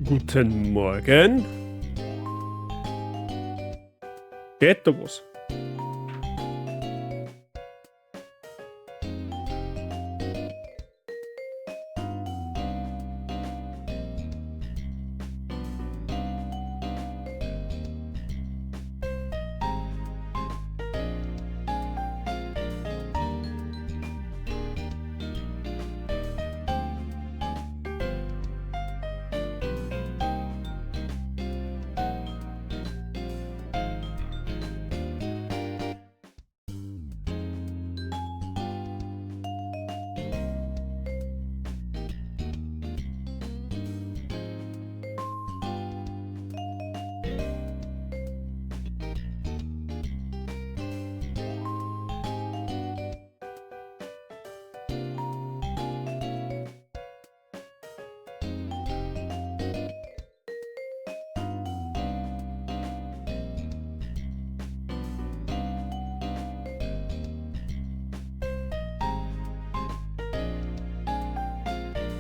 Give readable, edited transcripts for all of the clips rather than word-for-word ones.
Guten Morgen. Geht da was?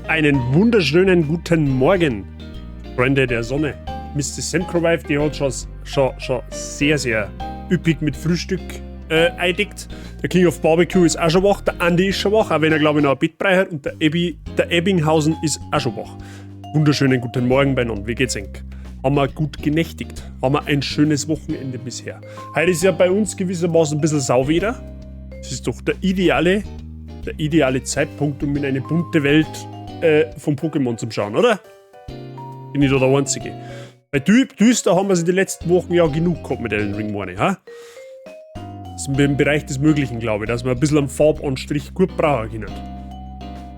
Einen wunderschönen guten Morgen, Freunde der Sonne. Mr. Semcrowife, die hat schon sehr, sehr üppig mit Frühstück eingedeckt. Der King of Barbecue ist auch schon wach, der Andi ist schon wach, auch wenn er, glaube ich, noch ein Bett braucht. Und der Ebbinghausen ist auch schon wach. Wunderschönen guten Morgen beieinander, wie geht's eigentlich? Haben wir gut genächtigt? Haben wir ein schönes Wochenende bisher? Heute ist ja bei uns gewissermaßen ein bisschen Sauwetter. Das ist doch der ideale Zeitpunkt, um in eine bunte Welt von Pokémon zu schauen, oder? Bin ich da der Einzige? Bei düster haben wir es in den letzten Wochen ja genug gehabt mit Elden Ring, meine ich, ha? Das ist im Bereich des Möglichen, glaube ich, dass wir ein bisschen am Farbanstrich gut brauchen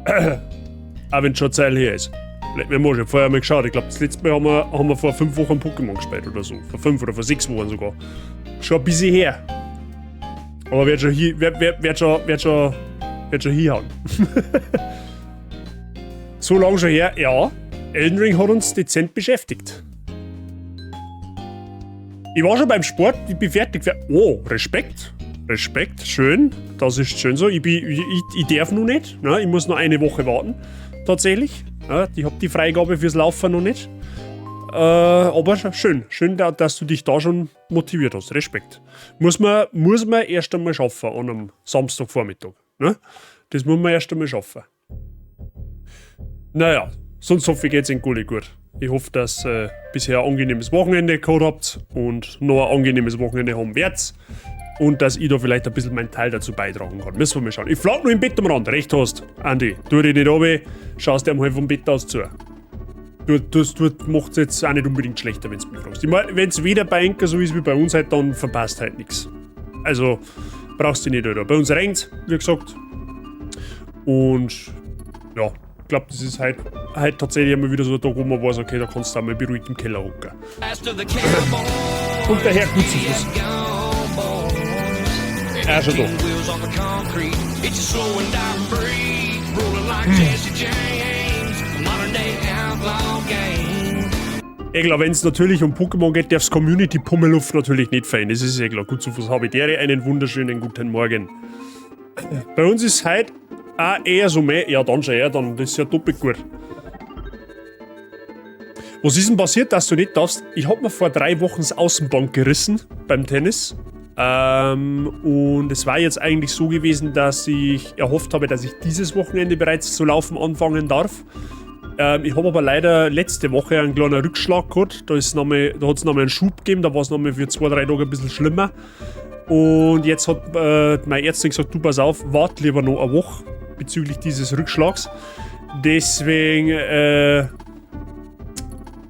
können. Auch wenn es schon Zeit her ist. Wir haben schon vorher mal geschaut. Ich glaub, das letzte Mal haben wir vor 5 Wochen Pokémon gespielt oder so. Vor 5 oder vor 6 Wochen sogar. Schon ein bisschen her. Aber wird schon hier, wird, wird, wird schon, wird schon, wird schon hinhauen. So lange schon her, ja. Elden Ring hat uns dezent beschäftigt. Ich war schon beim Sport, ich bin fertig. Oh, Respekt. Respekt, schön. Das ist schön so. Ich darf noch nicht. Ne? Ich muss noch eine Woche warten. Tatsächlich. Ja, ich hab die Freigabe fürs Laufen noch nicht. Aber schön. Schön, dass du dich da schon motiviert hast. Respekt. Muss man erst einmal schaffen an einem Samstagvormittag. Ne? Das muss man erst einmal schaffen. Naja, sonst hoffe ich, geht's in Gulli gut. Ich hoffe, dass ihr bisher ein angenehmes Wochenende gehabt habt und noch ein angenehmes Wochenende haben werdet. Und dass ich da vielleicht ein bisschen meinen Teil dazu beitragen kann. Müssen wir mal schauen. Ich flag nur im Bett am Rand. Recht hast, Andi. Tu dich nicht runter, schaust dir mal vom Bett aus zu. Du macht's jetzt auch nicht unbedingt schlechter, wenn's mich fragst. Ich mein, wenn's weder bei Enker so ist wie bei uns halt, dann verpasst halt nix. Also brauchst du nicht, oder? Bei uns regnt's, wie gesagt. Und ja, ich glaub, das ist halt tatsächlich immer wieder so ein Tag, wo man weiß, okay, da kannst du auch mal beruhigt im Keller hocken. Und der Herr Gutzufuß. Ja, schon da. Eh klar, wenn's natürlich um Pokémon geht, darf's Community Pummeluff natürlich nicht fehlen. Das ist eh klar. Gut, so was habe ich dir. Einen wunderschönen guten Morgen. Bei uns ist heute auch eher so mehr. Ja, dann schon eher, dann. Das ist ja doppelt gut. Was ist denn passiert, dass du nicht darfst? Ich hab mir vor 3 Wochen das Außenband gerissen beim Tennis. Und es war jetzt eigentlich so gewesen, dass ich erhofft habe, dass ich dieses Wochenende bereits zu laufen anfangen darf. Ich habe aber leider letzte Woche einen kleinen Rückschlag gehabt. Da hat's nochmal einen Schub gegeben, da war's nochmal für 2, 3 Tage ein bisschen schlimmer. Und jetzt hat meine Ärztin gesagt, du pass auf, wart lieber noch eine Woche bezüglich dieses Rückschlags. Deswegen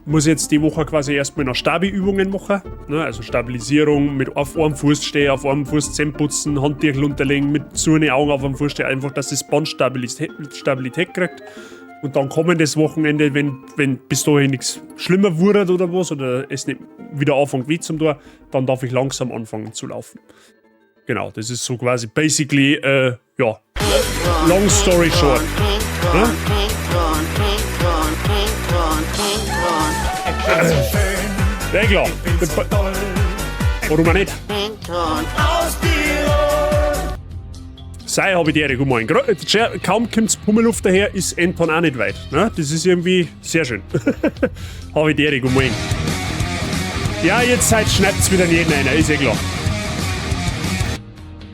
muss ich jetzt die Woche quasi erstmal noch Stabi-Übungen machen. Ne? Also Stabilisierung mit auf einem Fuß stehen, auf einem Fuß Zähne putzen, Handtücher unterlegen, mit zu den Augen auf einem Fuß stehen, einfach, dass das Band Stabilität kriegt. Und dann kommendes Wochenende, wenn bis dahin nichts schlimmer wurde oder was, oder es nicht wieder anfängt weh zum tun, dann darf ich langsam anfangen zu laufen. Genau, das ist so quasi basically, ja, long story short. Ne? Ja, klar. Warum auch nicht? Sei habe ich die Ehre, guten Morgen. Kaum kommt's Pummeluft daher, ist Anton auch nicht weit. Ne? Das ist irgendwie sehr schön. Habe ich die Ehre, guten Morgen. Ja, jetzt schneid's wieder jeden einer, ist eh klar.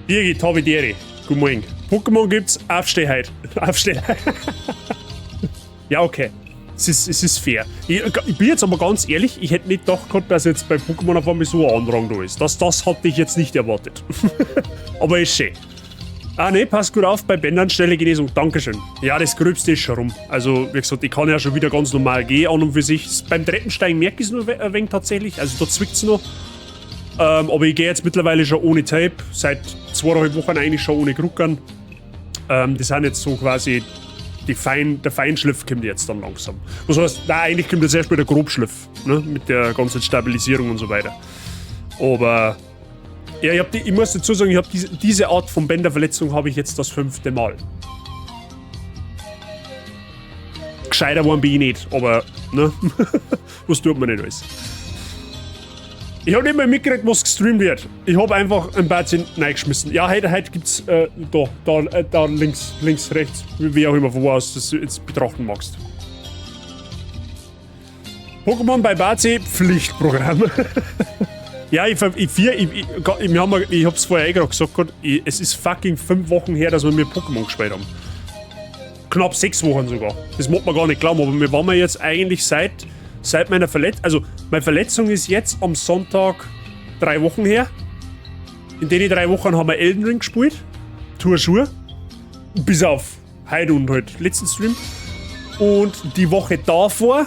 Birgit, habe ich die Ehre. Guten Morgen. Pokémon gibt's, Aufsteh heute. Aufsteh. Ja, okay. Es ist fair. Ich bin jetzt aber ganz ehrlich, ich hätte nicht gedacht gehabt, dass jetzt bei Pokémon auf einmal so ein Andrang da ist. Das hatte ich jetzt nicht erwartet. Aber ist schön. Ah ne, passt gut auf, bei Bändern schnelle Genesung. Dankeschön. Ja, das Gröbste ist schon rum. Also, wie gesagt, ich kann ja schon wieder ganz normal gehen, an und für sich. Beim Treppensteigen merke ich es nur ein wenig tatsächlich. Also, da zwickt es noch. Aber ich gehe jetzt mittlerweile schon ohne Tape. Seit 2,5 Wochen eigentlich schon ohne Krücken. Die sind jetzt so quasi der Feinschliff kommt jetzt dann langsam. Was heißt, nein, eigentlich kommt jetzt erstmal der Grobschliff, ne? Mit der ganzen Stabilisierung und so weiter. Aber ja, ich muss dazu sagen, ich hab diese Art von Bänderverletzung habe ich jetzt das 5. Mal. Gescheiter waren bin ich nicht, aber ne? Was tut man nicht alles? Ich hab nicht mal mitgekriegt, was gestreamt wird. Ich hab einfach ein Bazin reingeschmissen. Ja, heute gibt's da links, links, rechts, wie auch immer, von wo aus du das jetzt betrachten magst. Pokémon bei Bazi, Pflichtprogramm. Ja, ich, ich, vier, ich, ich, ich, wir haben, ich hab's vorher eh gerade gesagt, grad, es ist fucking 5 Wochen her, dass wir mit Pokémon gespielt haben. Knapp 6 Wochen sogar. Das mag man gar nicht glauben, aber wir waren jetzt eigentlich seit meiner Verletzung, also meine Verletzung ist jetzt am Sonntag 3 Wochen her. In den 3 Wochen haben wir Elden Ring gespielt. Tour Schuhe. Bis auf heute und halt letzten Stream. Und die Woche davor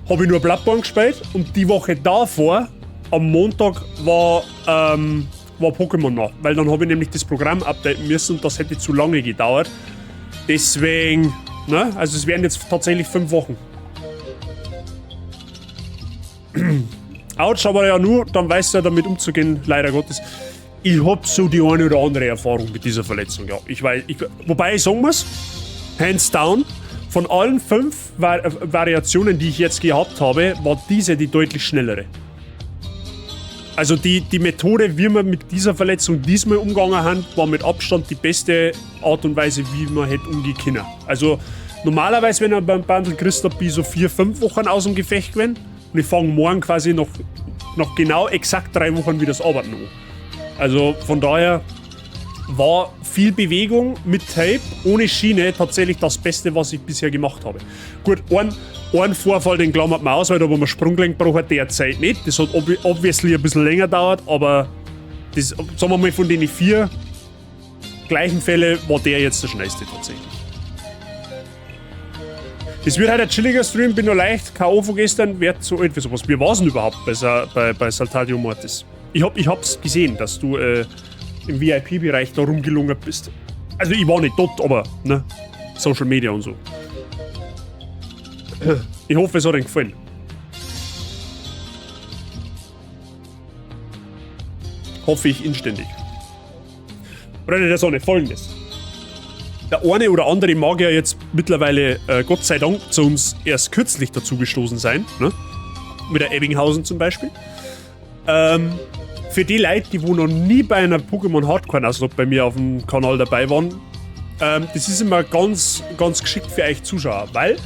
habe ich nur Bloodborne gespielt. Und die Woche davor, am Montag, war Pokémon noch. Weil dann habe ich nämlich das Programm updaten müssen und das hätte zu lange gedauert. Deswegen, ne? Also es wären jetzt tatsächlich 5 Wochen. Autsch, aber ja nur, dann weißt du ja damit umzugehen, leider Gottes. Ich hab so die eine oder andere Erfahrung mit dieser Verletzung, ja. Ich weiß, wobei ich sagen muss, hands down, von allen 5 Variationen, die ich jetzt gehabt habe, war diese die deutlich schnellere. Also die Methode, wie wir mit dieser Verletzung diesmal umgegangen haben, war mit Abstand die beste Art und Weise, wie man hätte umgehen können. Also normalerweise, wenn ich beim Bundle gekriegt hab, bin ich so 4, 5 Wochen aus dem Gefecht gewesen. Und ich fange morgen quasi noch genau exakt 3 Wochen wieder das Arbeiten an. Also von daher war viel Bewegung mit Tape, ohne Schiene, tatsächlich das Beste, was ich bisher gemacht habe. Gut, ein Vorfall, den klammert man aus, weil da wo man Sprunggelenk braucht, derzeit nicht. Das hat obviously ein bisschen länger gedauert, aber das, sagen wir mal, von den 4 gleichen Fälle war der jetzt der schnellste tatsächlich. Das wird heute ein chilliger Stream, bin nur leicht K.O. von gestern, werd so alt wie sowas. Wie war's denn überhaupt bei Saltatio Mortis? Ich hab's gesehen, dass du im V I P-Bereich da rumgelungert bist. Also ich war nicht dort, aber ne, Social Media und so. Ich hoffe, es hat euch gefallen. Hoffe ich inständig. Freunde der Sonne, folgendes. Der eine oder andere mag ja jetzt mittlerweile, Gott sei Dank, zu uns erst kürzlich dazugestoßen sein, ne? Mit der Ebbinghausen zum Beispiel. Für die Leute, die wo noch nie bei einer Pokémon Hardcore Nuzlocke bei mir auf dem Kanal dabei waren, das ist immer ganz, ganz geschickt für euch Zuschauer, weil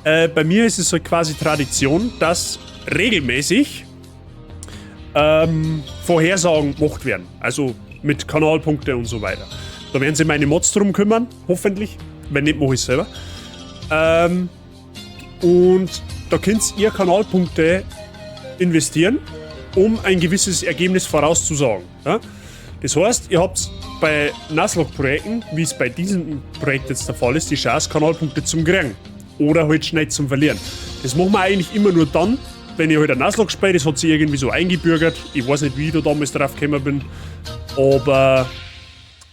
bei mir ist es so quasi Tradition, dass regelmäßig Vorhersagen gemacht werden, also mit Kanalpunkte und so weiter. Da werden sich meine Mods drum kümmern, hoffentlich. Wenn nicht, mach ich's selber. Und da könnt ihr Kanalpunkte investieren, um ein gewisses Ergebnis vorauszusagen. Ja? Das heißt, ihr habt bei Nuzlocke-Projekten, wie es bei diesem Projekt jetzt der Fall ist, die Chance, Kanalpunkte zum Kriegen oder halt schnell zum Verlieren. Das machen wir eigentlich immer nur dann, wenn ich halt ein Nuzlocke spiele. Das hat sich irgendwie so eingebürgert. Ich weiß nicht, wie ich da damals drauf gekommen bin, aber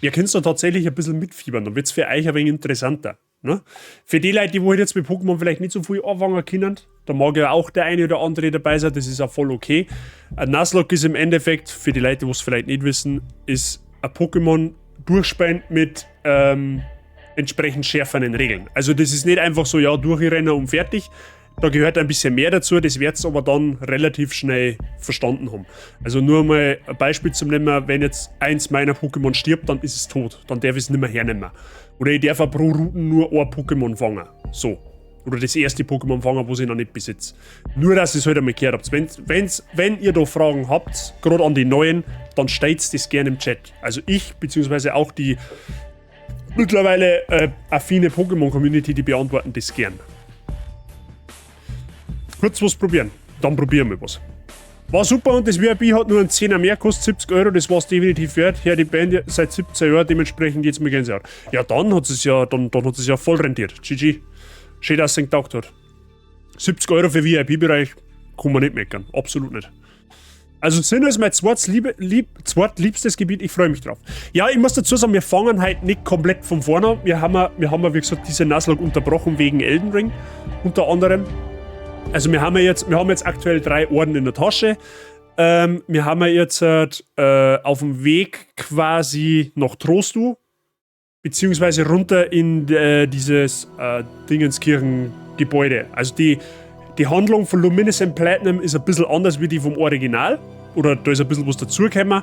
ihr könnt da tatsächlich ein bisschen mitfiebern, dann wird's für euch ein wenig interessanter. Ne? Für die Leute, die wo halt jetzt mit Pokémon vielleicht nicht so viel anfangen können, da mag ja auch der eine oder andere dabei sein, das ist auch voll okay. Ein Nuzlocke ist im Endeffekt, für die Leute, die es vielleicht nicht wissen, ist ein Pokémon durchspielen mit entsprechend schärferen Regeln. Also das ist nicht einfach so, ja, durchrennen und fertig. Da gehört ein bisschen mehr dazu, das werdet ihr aber dann relativ schnell verstanden haben. Also nur mal ein Beispiel zum nehmen, wenn jetzt eins meiner Pokémon stirbt, dann ist es tot. Dann darf ich es nicht mehr hernehmen. Oder ich darf auch pro Routen nur ein Pokémon fangen. So. Oder das erste Pokémon fangen, was ich noch nicht besitze. Nur, dass ihr es halt einmal gehört habt. Wenn ihr da Fragen habt, gerade an die Neuen, dann stellt das gerne im Chat. Also ich, beziehungsweise auch die mittlerweile affine Pokémon-Community, die beantworten das gern. Kurz was probieren, dann probieren wir was. War super und das VIP hat nur einen 10er mehr gekostet, 70 Euro, das war's definitiv wert. Her die Band seit 17 Jahren, dementsprechend jetzt mal Gänsehaut. Ja, dann hat es ja, dann hat es ja voll rentiert. GG. Schön, dass es getaugt hat. 70 Euro für VIP-Bereich kann man nicht meckern, absolut nicht. Also Sinnoh ist mein zweitliebstes Gebiet, ich freue mich drauf. Ja, ich muss dazu sagen, wir fangen halt nicht komplett von vorne an. Wir haben ja, wie gesagt, diese Nuzlocke unterbrochen wegen Elden Ring, unter anderem. Also wir haben jetzt aktuell 3 Orden in der Tasche. Wir haben ja jetzt auf dem Weg quasi nach Trostu, beziehungsweise runter in dieses Dingenskirchen-Gebäude. Also die Handlung von Luminescent Platinum ist ein bisschen anders wie die vom Original. Oder da ist ein bisschen was dazugekommen.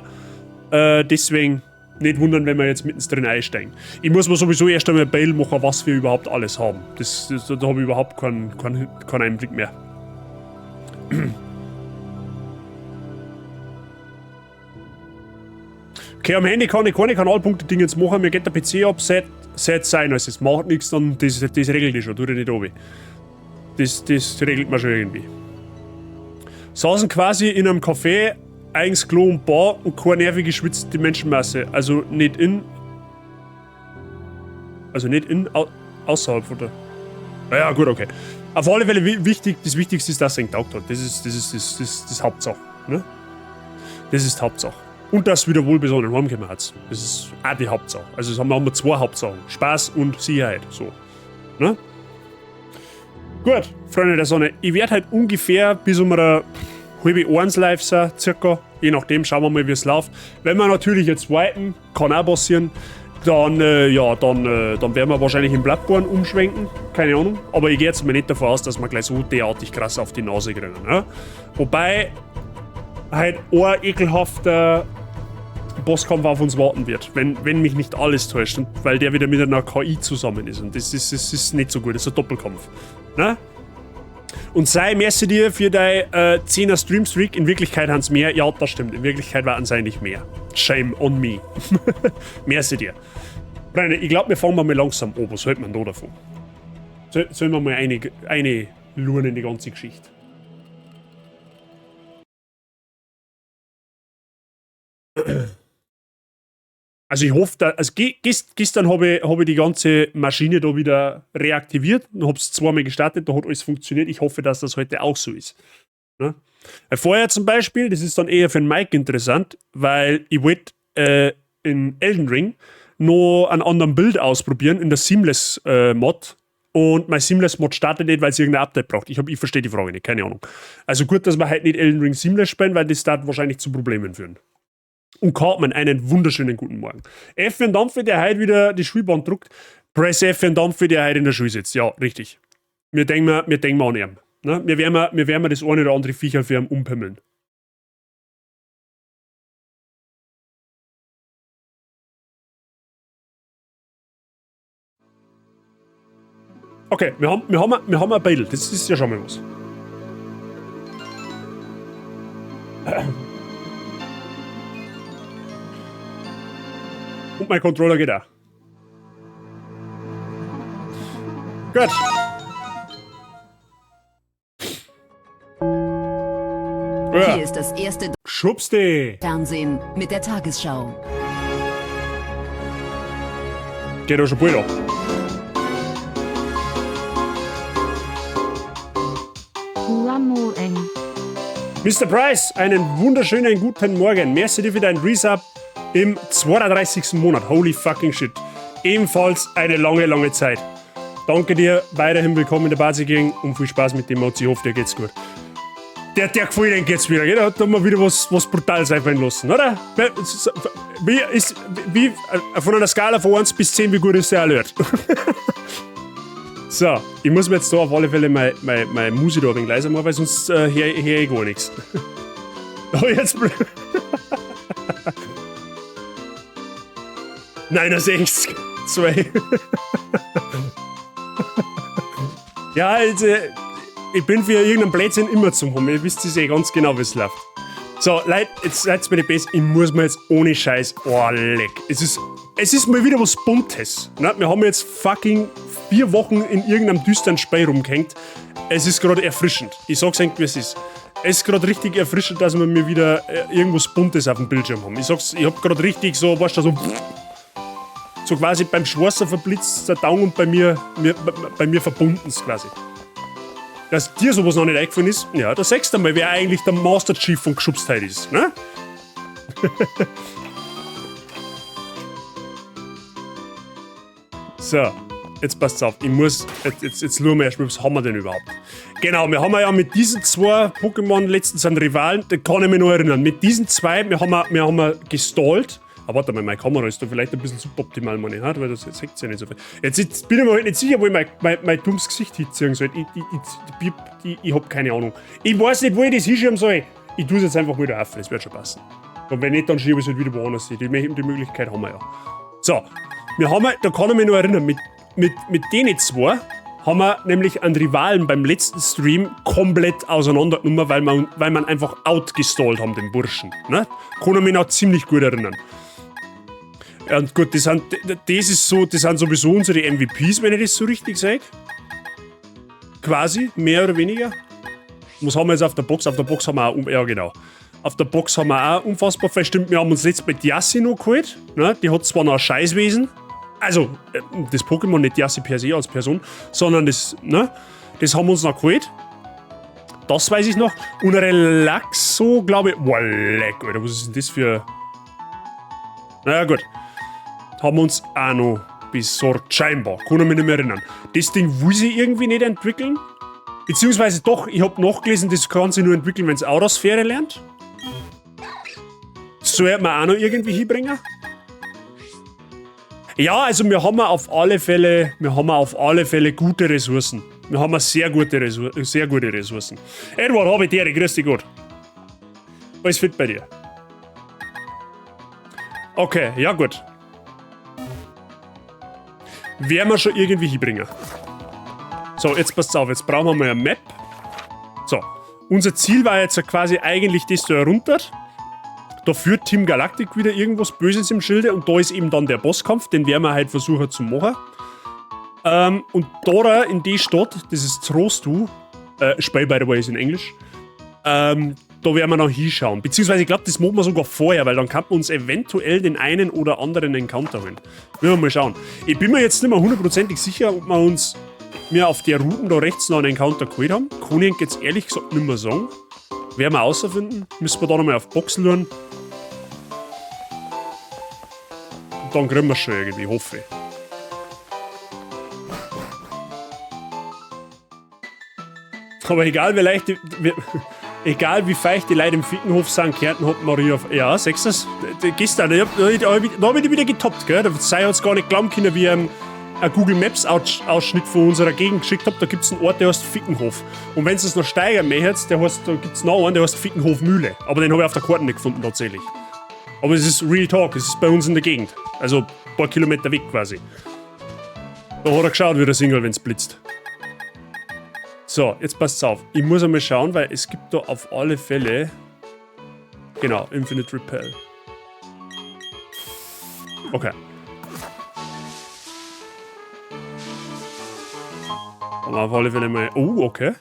Deswegen nicht wundern, wenn wir jetzt mittendrin einsteigen. Ich muss mir sowieso erst einmal ein Bild machen, was wir überhaupt alles haben. Da habe ich überhaupt keinen Einblick mehr. Okay, am Handy kann ich keine Kanalpunkte-Dingens jetzt machen. Mir geht der PC ab, seit sein. Also es macht nichts, dann das regelt ich schon, tue ich nicht runter. Das regelt man schon irgendwie. Saßen quasi in einem Café, eigens Klo und Bar und keine nervige schwitzende Menschenmasse. Also nicht in. Also nicht in, außerhalb von der. Naja, gut, okay. Auf alle Fälle wichtig, das Wichtigste ist, dass er ihn getaugt hat. Das ist das Hauptsache. Ne? Das ist die Hauptsache. Und dass wieder wohlbesonnen heimgekommen hat. Das ist auch die Hauptsache. Also haben wir 2 Hauptsachen. Spaß und Sicherheit. So. Ne? Gut, Freunde der Sonne. Ich werd halt ungefähr bis um eine halbe eins live sein, circa. Je nachdem, schauen wir mal, wie es läuft. Wenn wir natürlich jetzt wipen, kann auch passieren, dann werden wir wahrscheinlich in Bloodborne umschwenken. Keine Ahnung. Aber ich gehe jetzt mal nicht davon aus, dass wir gleich so derartig krass auf die Nase kriegen. Ne? Wobei halt ein ekelhafter Bosskampf auf uns warten wird, wenn mich nicht alles täuscht, und weil der wieder mit einer KI zusammen ist. Und das ist nicht so gut, das ist ein Doppelkampf. Ne? Und sei merci dir für dein 10er Stream-Streak. In Wirklichkeit haben's mehr. Ja, das stimmt. In Wirklichkeit waren's eigentlich mehr. Shame on me. Merci dir. Freunde, ich glaub, wir fangen mal langsam an. Was hält man da davon? Sollen wir mal eine luren in die ganze Geschichte? Also ich hoffe, da, also gestern hab ich die ganze Maschine da wieder reaktiviert und hab's zweimal gestartet, da hat alles funktioniert. Ich hoffe, dass das heute auch so ist. Ne? Weil vorher zum Beispiel, das ist dann eher für den Mike interessant, weil ich wollte in Elden Ring noch einen anderen Build ausprobieren, in der Seamless Mod. Und mein Seamless Mod startet nicht, weil es irgendein Update braucht. Ich verstehe die Frage nicht, keine Ahnung. Also gut, dass wir halt nicht Elden Ring Seamless spielen, weil das da wahrscheinlich zu Problemen führen. Und Cartman, einen wunderschönen guten Morgen. F für den Dampfe, der heute wieder die Schulbahn druckt. Press F für den Dampfe, der heute in der Schule sitzt. Ja, richtig. Wir denken mal an ihn. Ne? Wir werden das eine oder andere Viecher für ihn umpimmeln. Okay, wir haben ein Bild. Das ist ja schon mal was. Und mein Controller geht auch. Gut. Ja. Hier ist das erste Schubste. Fernsehen mit der Tagesschau. Geht doch schon bald ab. Mister Price, einen wunderschönen guten Morgen. Merci dir für deinen Resub im 32. Monat. Holy fucking shit. Ebenfalls eine lange, lange Zeit. Danke dir, weiterhin willkommen in der Bazi Gang und viel Spaß mit dem Mozi. Ich hoffe, dir geht's gut. Der gefällt dem geht's wieder, gell? Da hat man wieder was Brutales einfallen lassen, oder? Wie von einer Skala von 1 bis 10, wie gut ist der Alert? So, ich muss mir jetzt da auf alle Fälle meine Musik da ein wenig leiser machen, weil sonst hör ich gar nichts. Oh, jetzt 69, 2. Ja, also, ich bin für irgendeinen Blödsinn immer zum haben. Ihr wisst es eh ganz genau, wie es läuft. So, Leute, jetzt seid's mir nicht besser. Ich muss mir jetzt ohne Scheiß. Oh, leck. Es ist mal wieder was Buntes. Ne? Wir haben jetzt fucking 4 Wochen in irgendeinem düsteren Spiel rumgehängt. Es ist gerade erfrischend. Ich sag's euch, wie es ist. Es ist gerade richtig erfrischend, dass wir mir wieder irgendwas Buntes auf dem Bildschirm haben. Ich sag's, ich hab gerade richtig so, weißt du, so quasi beim Schwarzer verblitzt der Daumen und bei mir verbunden's quasi. Dass dir sowas noch nicht eingefallen ist, ja, da siehst du mal, wer eigentlich der Master Chief von Geschubstheit ist, ne? So, jetzt passt's auf. Ich muss, jetzt, jetzt, jetzt schauen wir erstmal, was haben wir denn überhaupt? Genau, wir haben ja mit diesen zwei Pokémon letztens einen Rivalen, da kann ich mich noch erinnern. Mit diesen zwei, wir haben gestallt. Aber warte mal, meine Kamera ist da vielleicht ein bisschen suboptimal, meine ich, weil das seht ja nicht so viel. Jetzt bin ich mir halt nicht sicher, wo ich mein dummes Gesicht hinziehen soll. Ich hab keine Ahnung. Ich weiß nicht, wo ich das hinschieben soll. Ich tue es jetzt einfach wieder auf, das wird schon passen. Und wenn nicht, dann schiebe ich es halt wieder woanders hin. Die Möglichkeit haben wir ja. So, wir haben, da kann ich mich noch erinnern, mit denen zwei haben wir nämlich einen Rivalen beim letzten Stream komplett auseinandergenommen, weil man einfach outgestallt haben, den Burschen. Ne? Kann ich mich noch ziemlich gut erinnern. Ja, und gut, das ist so, das sind sowieso unsere MVPs, wenn ich das so richtig sage. Quasi, mehr oder weniger. Was haben wir jetzt auf der Box? Auf der Box haben wir auch, ja genau. Auf der Box haben wir auch unfassbar viel. Stimmt, wir haben uns letztes Mal Diassi noch geholt. Ne? Die hat zwar noch ein Scheißwesen. Also, das Pokémon, nicht Diassi per se als Person, sondern das, ne? Das haben wir uns noch geholt. Das weiß ich noch. Und Relaxo, glaube ich. Boah, leck, Alter, was ist denn das für. Naja, gut. Haben wir uns auch noch besorgt, scheinbar. Kann ich mich nicht mehr erinnern. Das Ding will sich irgendwie nicht entwickeln. Beziehungsweise doch, ich habe nachgelesen, das kann sich nur entwickeln, wenn es Aurasphäre lernt. Sollte man auch noch irgendwie hinbringen. Ja, also wir haben auf alle Fälle gute Ressourcen. Wir haben sehr gute Ressourcen. Edward, habe die Ehre, grüß dich Gott. Alles fit bei dir? Okay, ja gut. Werden wir schon irgendwie hinbringen. So, jetzt passt auf, jetzt brauchen wir mal eine Map. So, unser Ziel war jetzt quasi eigentlich das da runter. Da führt Team Galactic wieder irgendwas Böses im Schilde und da ist eben dann der Bosskampf, den werden wir halt versuchen zu machen. Und da in die Stadt, das ist Trostu, Spiel by the way ist in Englisch, da werden wir noch hinschauen. Beziehungsweise ich glaube, das machen wir sogar vorher, weil dann kann man uns eventuell den einen oder anderen Encounter holen. Werden wir mal schauen. Ich bin mir jetzt nicht mehr hundertprozentig sicher, ob wir uns mir auf der Route da rechts noch einen Encounter geholt haben. Kann ich jetzt ehrlich gesagt nicht mehr sagen. Werden wir außerfinden. Müssen wir da nochmal auf Box schauen. Und dann kriegen wir schon irgendwie, hoffe ich. Aber egal wie feucht die Leute im Fickenhof sind, Kärnten hat Maria. Ja, siehst du das? Gestern, da hab ich dich wieder getoppt, gell? Da sei uns gar nicht glauben können, wie ich ein Google Maps Ausschnitt von unserer Gegend geschickt habe. Da gibt es einen Ort, der heißt Fickenhof. Und wenn du es noch steigern möchtest, da gibt es noch einen, der heißt Fickenhofmühle. Aber den habe ich auf der Karte nicht gefunden, tatsächlich. Aber es ist Real Talk, es ist bei uns in der Gegend. Also ein paar Kilometer weg quasi. Da hat er geschaut, wie der Single, wenn es blitzt. So, jetzt passt's auf. Ich muss einmal schauen, weil es gibt da auf alle Fälle. Genau, Infinite Repel. Okay. Haben wir auf alle Fälle mal. Oh, okay.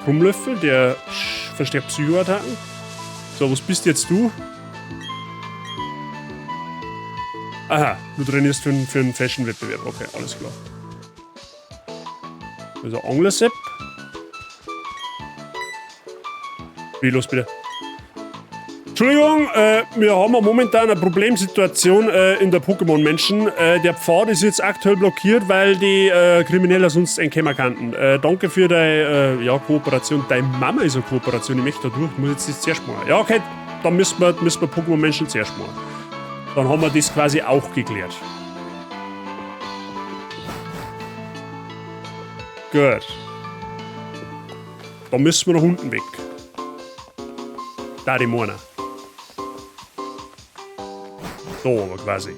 Krummlöffel, der verstärkt Psychoattacken. So, was bist jetzt du? Aha, du trainierst für einen Fashion-Wettbewerb. Okay, alles klar. Also Anglersepp. Wie, los bitte? Entschuldigung, wir haben momentan eine Problemsituation in der Pokémon-Menschen. Der Pfad ist jetzt aktuell blockiert, weil die Kriminellen sonst entkommen könnten. Danke für deine ja, Kooperation. Deine Mama ist eine Kooperation, ich möchte da durch. Ich muss jetzt das zuerst machen. Ja, okay, dann müssen wir Pokémon-Menschen zuerst machen. Dann haben wir das quasi auch geklärt. Gut. Da müssen wir nach unten weg. Da die Mona. Da aber quasi.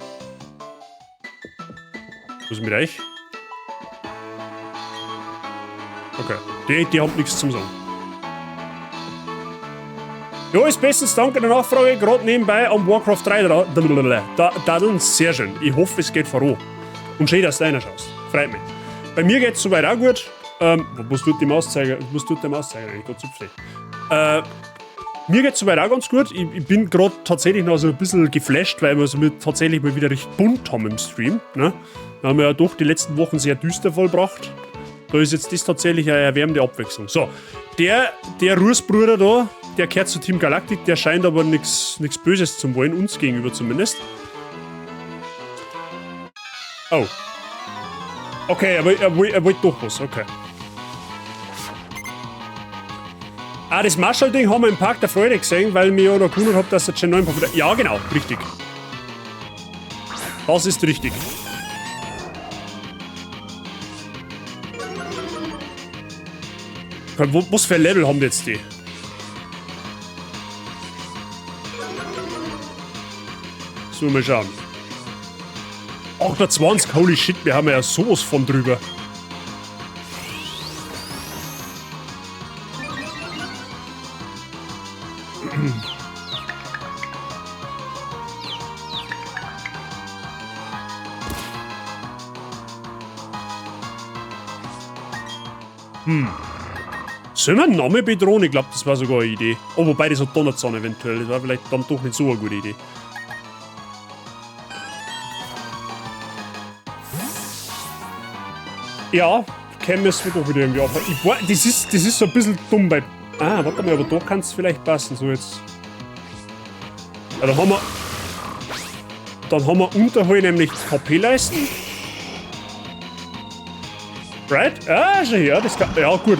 Was ist mit euch? Okay. Die haben nichts zum Sagen. Ja, ist bestens, danke der Nachfrage. Gerade nebenbei am Warcraft 3 da, daddeln. Sehr schön. Ich hoffe, es geht voran. Und schön, dass du reinschaust. Freut mich. Bei mir geht es soweit auch gut. Was tut die Mauszeiger? Was tut der Mauszeiger eigentlich? Da zupft. Mir geht es soweit auch ganz gut. Ich bin gerade tatsächlich noch so ein bisschen geflasht, weil wir es tatsächlich mal wieder recht bunt haben im Stream. Ne? Wir haben ja doch die letzten Wochen sehr düster vollbracht. Da ist jetzt das tatsächlich eine erwärmende Abwechslung. So, der Rußbruder da, der gehört zu Team Galactic, der scheint aber nichts Böses zu wollen, uns gegenüber zumindest. Oh. Okay, er wollte doch was, okay. Ah, das Marshall-Ding haben wir im Park der Freude gesehen, weil mir ja noch gewundert habe, dass der Gen 9 Profit. Ja, genau, richtig. Das ist richtig. Was für ein Level haben die jetzt die? So, mal schauen. 28, holy shit, wir haben ja sowas von drüber. Sollen wir einen Namen bedrohen? Ich glaube, das war sogar eine Idee. Oh, wobei, das hat Donnerzahn eventuell. Das war vielleicht dann doch nicht so eine gute Idee. Ja, kämen wir es doch wieder irgendwie auf. Das ist so ein bisschen dumm bei. Ah, warte mal, aber da kann es vielleicht passen. So jetzt. Ja, dann haben wir. Dann haben wir unterhalb nämlich KP-Leisten. Right? Ah, schon her. Das kann, ja, gut.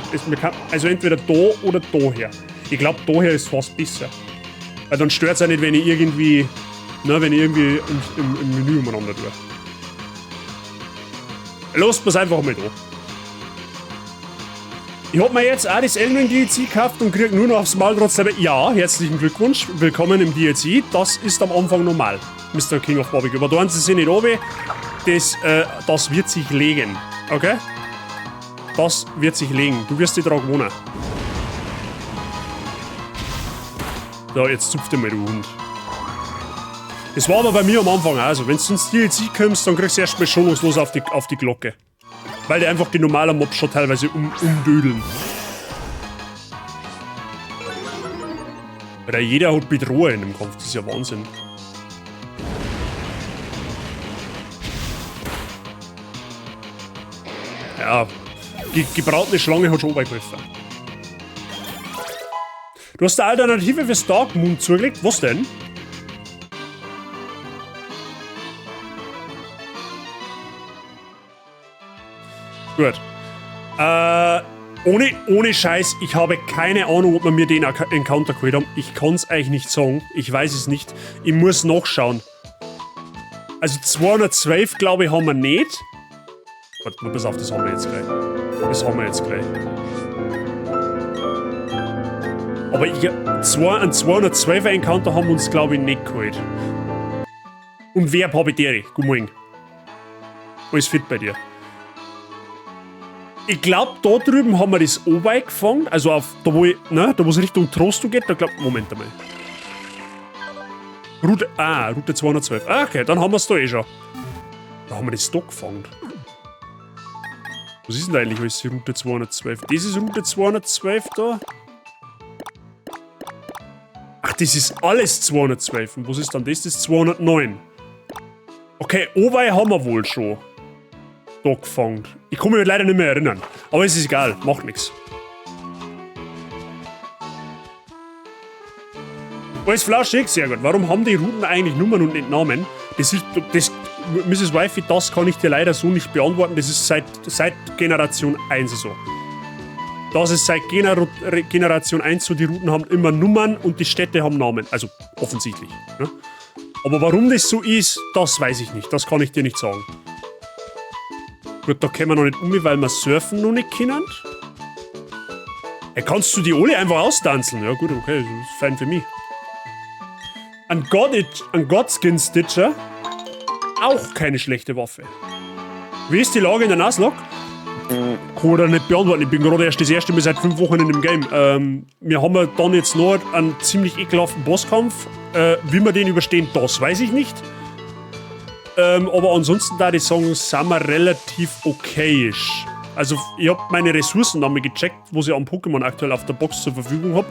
Also entweder da oder da her. Ich glaube, da her ist fast besser. Weil dann stört es auch nicht, wenn ich irgendwie. Ne, wenn ich irgendwie im Menü umeinander tue. Los, pass einfach mal da. Ich hab mir jetzt auch das Elden Ring DLC gekauft und krieg nur noch aufs Maul trotzdem. Ja, herzlichen Glückwunsch. Willkommen im DLC. Das ist am Anfang normal. Mr. King of Barbecue. Aber da haben sie sich nicht runter. Das wird sich legen. Okay? Das wird sich legen. Du wirst dich dran gewohnen. So, jetzt zupft dir mal, du Hund. Das war aber bei mir am Anfang auch so. Wenn du ins DLC kommst, dann kriegst du erstmal schonungslos auf die Glocke. Weil die einfach die normalen Mobs schon teilweise umdödeln. Weil jeder hat Bedroher in dem Kampf, das ist ja Wahnsinn. Ja, gebratene Schlange hat schon geholfen. Du hast eine Alternative fürs Dark Moon zugelegt. Was denn? Gut. Ohne Scheiß, ich habe keine Ahnung, ob wir mir den Encounter geholt haben. Ich kann es euch nicht sagen. Ich weiß es nicht. Ich muss nachschauen. Also 212, glaube ich, haben wir nicht. Warte mal, pass auf, das haben wir jetzt gleich. Das haben wir jetzt gleich. Aber einen 212er Encounter haben wir uns, glaube ich, nicht geholt. Und wer Papitere? Guten Morgen. Alles fit bei dir. Ich glaube, da drüben haben wir das Owei gefangen. Also auf, da wo ich, ne, da wo es Richtung Trosto geht, da glaub, Moment einmal. Route, Route 212. Ah, okay, dann haben wir es da eh schon. Da haben wir das da gefangen. Was ist denn da eigentlich alles Route 212? Das ist Route 212 da. Ach, das ist alles 212. Und was ist dann das? Das ist 209. Okay, Owei haben wir wohl schon da gefangen. Ich kann mich leider nicht mehr erinnern. Aber es ist egal, macht nichts. Alles flauschig, sehr gut. Warum haben die Routen eigentlich Nummern und nicht Namen? Das ist, das, Mrs. Wifey, das kann ich dir leider so nicht beantworten. Das ist seit Generation 1 so. Das ist seit Generation 1 so, die Routen haben immer Nummern und die Städte haben Namen. Also offensichtlich. Ne? Aber warum das so ist, das weiß ich nicht. Das kann ich dir nicht sagen. Gut, da können wir noch nicht um, weil wir surfen noch nicht können. Ey, kannst du die alle einfach austanzeln? Ja gut, okay, das ist fein für mich. Ein Godskin Stitcher. Auch keine schlechte Waffe. Wie ist die Lage in der Nuzlocke? Kann ich da nicht beantworten. Ich bin gerade erst das erste Mal seit 5 Wochen in dem Game. Wir haben ja dann jetzt noch einen ziemlich ekelhaften Bosskampf. Wie wir den überstehen, das weiß ich nicht. Aber ansonsten da die sagen, sind wir relativ okayisch. Also ich habe meine Ressourcen einmal gecheckt, wo ich an Pokémon aktuell auf der Box zur Verfügung habe.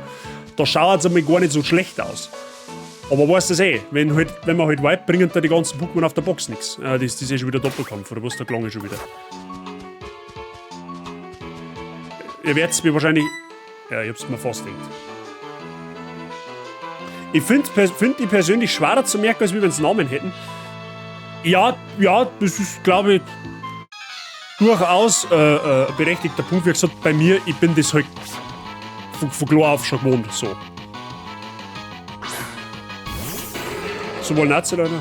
Da schaut es einmal gar nicht so schlecht aus. Aber weißt du eh, wenn man halt wipe, bringen da die ganzen Pokémon auf der Box nichts. Das ist eh schon wieder Doppelkampf, oder was? Da klang ich schon wieder. Ihr werdet mir wahrscheinlich. Ja, ich hab's mir fast gedacht. Ich finde find die persönlich schwerer zu merken, als wir wenn's Namen hätten. Ja, das ist, glaube ich, durchaus ein berechtigter Punkt. Wie gesagt, bei mir, ich bin das halt von klein auf schon gewohnt. So. Sowohl Nazi, Leute.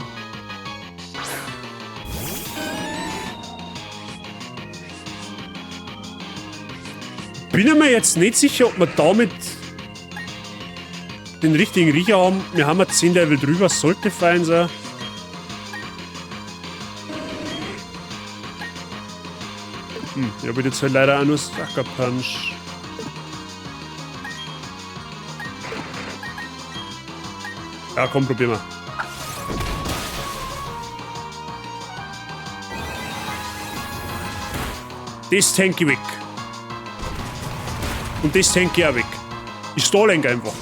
Bin ich mir jetzt nicht sicher, ob wir damit den richtigen Riecher haben. Wir haben ja 10 Level drüber, sollte fein sein. Ich habe jetzt halt leider auch nur Sucker Punch. Ja, komm, probieren wir. Das tank ich weg. Und das tank ich auch weg. Ich stall einfach.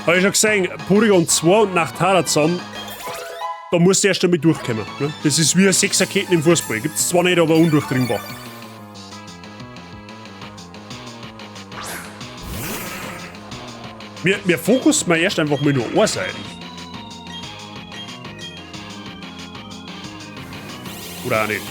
Habe ich schon gesehen, Porygon 2 und Nachtara zusammen, da musst du erst einmal durchkommen. Ne? Das ist wie Sechserketten im Fußball. Gibt es zwar nicht, aber undurchdringbar. Wir fokussen mal erst einfach mal nur eine Seite. Oder auch nicht.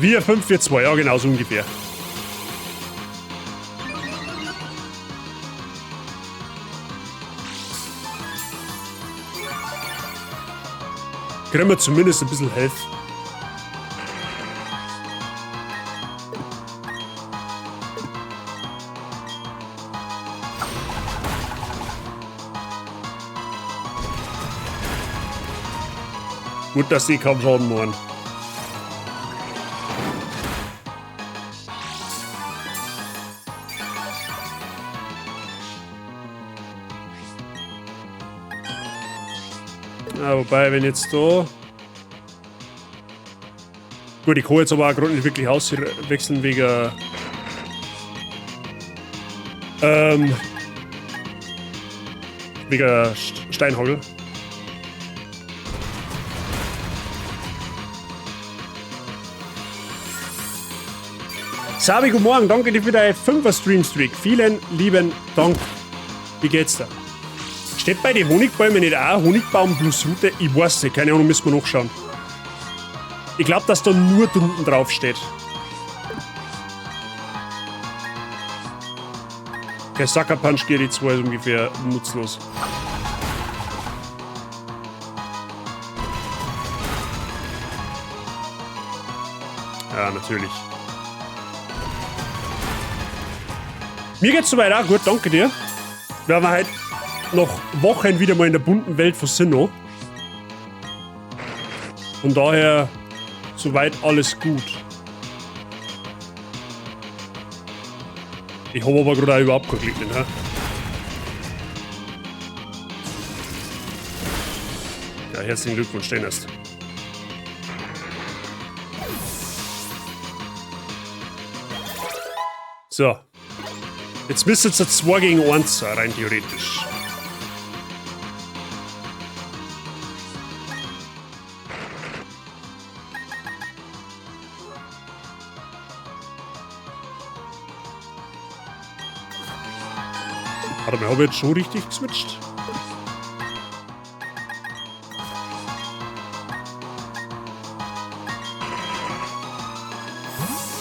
Wir 5, 4, 2, ja genau so ungefähr. Können wir zumindest ein bisschen helfen. Gut, dass die kaum Schaden machen. Ja, wobei, wenn jetzt da. Gut, ich kann jetzt aber auch gerade nicht wirklich auswechseln wegen Steinhagel. Sabi, guten Morgen, danke dir für deine 5er Stream Streak. Vielen lieben Dank. Wie geht's da? Steht bei den Honigbäumen nicht auch Honigbaum plus Rute? Ich weiß nicht, keine Ahnung, müssen wir nachschauen. Ich glaube, dass da nur drunten drauf steht. Okay, Sucker Punch geht die 2 ist ungefähr nutzlos. Ja, natürlich. Mir geht's soweit auch gut, danke dir. Wir haben halt noch Wochen wieder mal in der bunten Welt von Sinnoh. Von daher soweit alles gut. Ich habe aber gerade auch überhaupt kein Glück, ne? Ja, herzlichen Glückwunsch, den erst. So. Jetzt müsste es 2 gegen 1 sein, rein theoretisch. Warte mal, habe ich jetzt schon richtig geswitcht?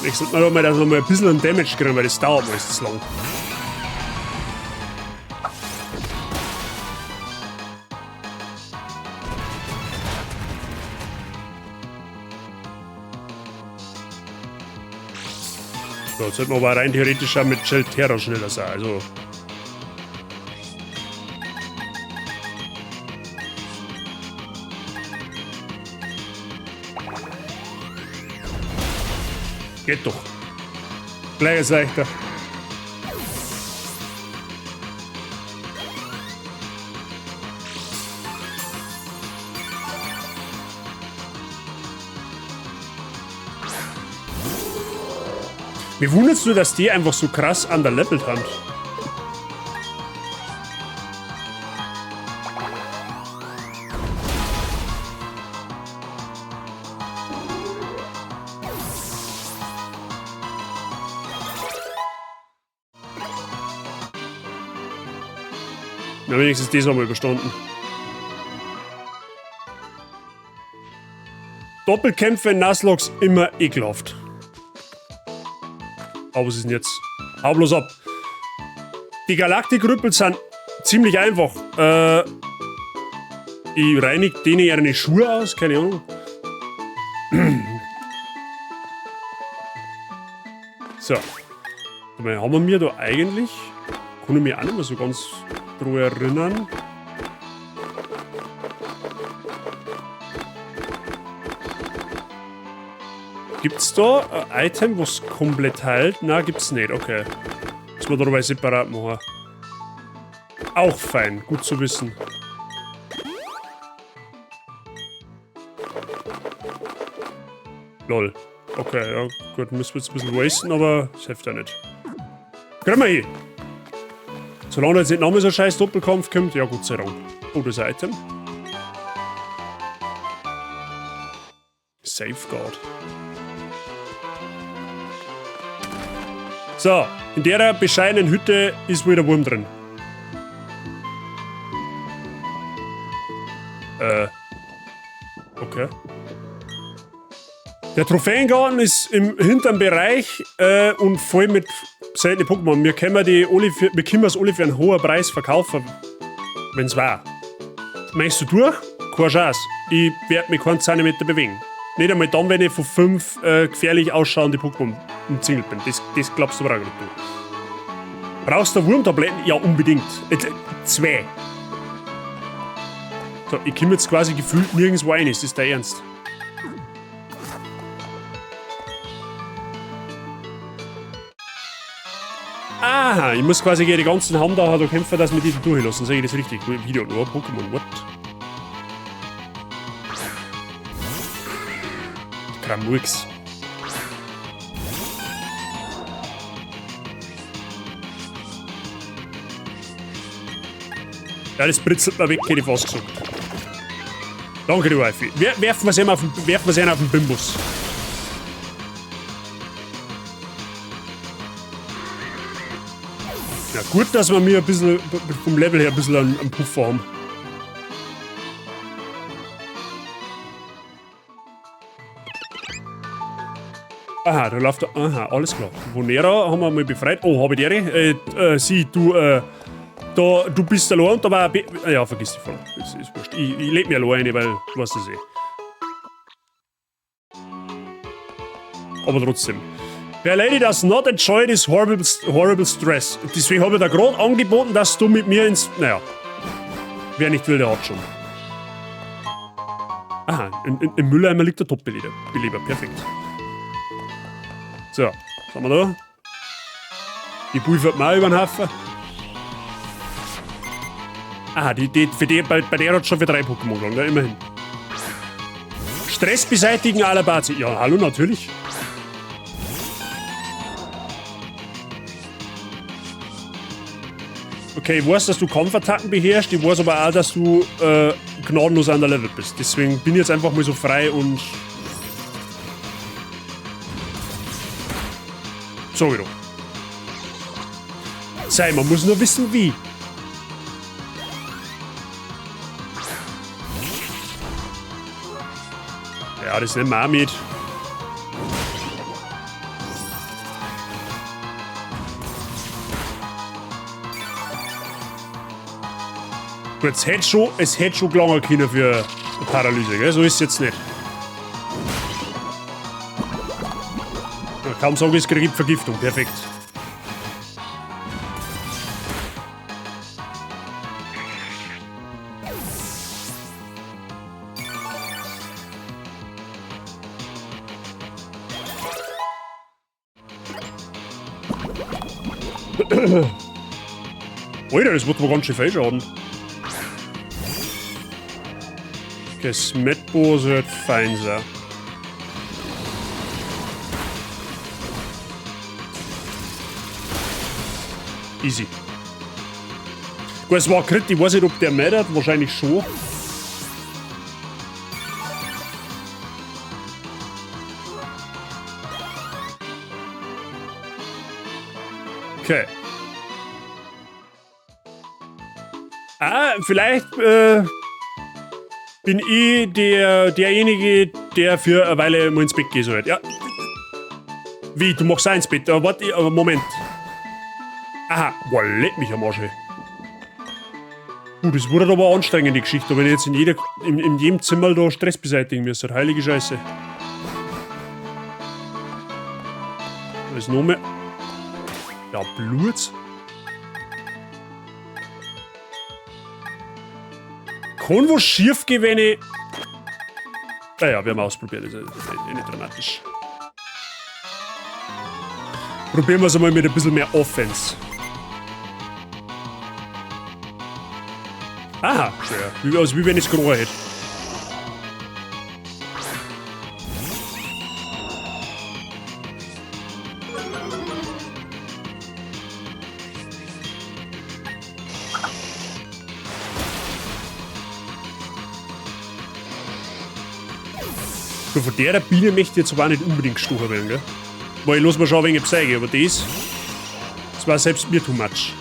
Ich sollte mal, dass wir mal ein bisschen an Damage kriegen, weil das dauert meistens lang. So, jetzt sollten wir aber rein theoretisch auch mit Shelterra schneller sein, also... Geht doch. Gleich ist leichter. Mir wundert's nur, dass die einfach so krass underlevelt haben. Na, wenigstens das haben wir überstanden. Doppelkämpfe in Nuzlocke immer ekelhaft. Aber was ist denn jetzt? Hau bloß ab. Die Galaktikrüppel sind ziemlich einfach. Ich reinig denen ihre Schuhe aus, keine Ahnung. So. Dabei haben wir mir da eigentlich... Kann ich mich auch nicht mehr so ganz dran erinnern. Gibt's da ein Item, was komplett heilt? Nein, gibt's nicht. Okay. Müssen wir dabei separat machen. Auch fein. Gut zu wissen. Lol. Okay, ja gut. Müssen wir jetzt ein bisschen wasten, aber das hilft ja nicht. Kriegen wir hin. Solange jetzt nicht nochmal so ein scheiß Doppelkampf kommt, ja Gott sei Dank. Oh, das ist ein Item. Safeguard. So, in der bescheidenen Hütte ist wohl der Wurm drin. Okay. Der Trophäengarten ist im hinteren Bereich und voll mit seltenen Pokémon. Wir können die alle für, wir können es alle für einen hohen Preis verkaufen, wenn's war. Meinst du durch? Keine Chance. Ich werd mich keinen Zentimeter bewegen. Nicht einmal dann, wenn ich von 5 gefährlich ausschauenden Pokémon umzingelt bin. Das glaubst du aber auch nicht, du. Brauchst du Wurmtabletten? Ja, unbedingt. 2. So, ich komm jetzt quasi gefühlt nirgendwo rein. Ist das dein Ernst? Aha, ich muss quasi gegen die ganzen Hamdacher da kämpfen, dass wir die da durchlassen. Sag ich das richtig? Video nur Pokémon, what? Kramux. Ja, das britzelt mir weg, hätte ich fast gesagt. Danke, du Wifi. Werfen wir's ihm auf den, werfen wir's ihm auf den Bimbus. Ja, gut, dass wir mir ein bisschen vom Level her ein bisschen einen Puffer haben. Aha, da läuft er. Aha, alles klar. Vonera haben wir mal befreit. Oh, hab ich die? Sie, du, da, du bist allein und da war ein ja, vergiss die Frage. Das ist wurscht. Ich leg mir allein rein, weil du weißt das eh. Aber trotzdem. Wer Lady does not enjoy this horrible, horrible stress. Deswegen hab ich da grad angeboten, dass du mit mir ins... Naja. Wer nicht will, der hat schon. Aha, im Mülleimer liegt der Top-Beleber. Beleber, perfekt. So, was haben wir da? Die Bui fährt mir auch über den Haufen. Aha, bei der hat schon für 3 Pokémon gelangt, ne? Immerhin. Stress beseitigen à la Bazi. Ja, hallo, natürlich. Okay, ich weiß, dass du Kampfattacken beherrschst, ich weiß aber auch, dass du gnadenlos underleveled bist. Deswegen bin ich jetzt einfach mal so frei und... Sag ich doch. Sei, man muss nur wissen, wie. Ja, das nehmen wir auch mit. Gut, es hätte schon gelangen können für eine Paralyse, gell? So ist es jetzt nicht. Ja, kaum sage ich, es kriegt Vergiftung. Perfekt. Alter, das wird mir ganz schön viel Schaden. Okay, Smetbo sollte fein sein. Easy. Gut, es war Crit, ich weiß nicht, ob der mattert, wahrscheinlich schon. Okay. Ah, vielleicht bin ich derjenige, der für eine Weile mal ins Bett gehen soll. Ja. Wie, du machst auch ins Bett? Aber warte, aber Moment. Aha, boah, leck mich am Arsch, ey. Du, das wurde aber anstrengend, die Geschichte, wenn ich jetzt in jedem Zimmer da Stress beseitigen müsste. Heilige Scheiße. Da ist noch mehr. Ja, Blut. Kann was schief gehen, wenn ich... Naja, wir haben ausprobiert, das ist eh nicht dramatisch. Probieren wir es einmal mit ein bisschen mehr Offense. Aha, schwer. Also wie wenn ich's gerochen hätte. Du, von der Biene möchte ich jetzt aber auch nicht unbedingt gestochen werden, gell? Weil ich lass mir schon ein wenig zeigen, aber das war selbst mir too much.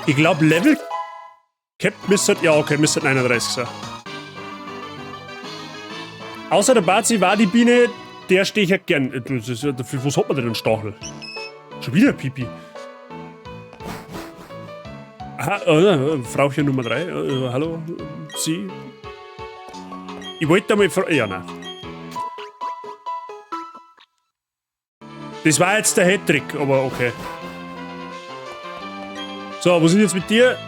Ich glaub, Level Cap müsste, ja, okay, müsste 39 sein. Außer der Bazi war die Biene, der stehe ich ja gern. Das ist ja, dafür, was hat man denn einen Stachel? Schon wieder Pipi. Aha, Frauchen Nummer 3. Hallo, Sie. Ich wollte mal ja, nein. Das war jetzt der Hattrick, aber okay. So, wo sind jetzt mit dir?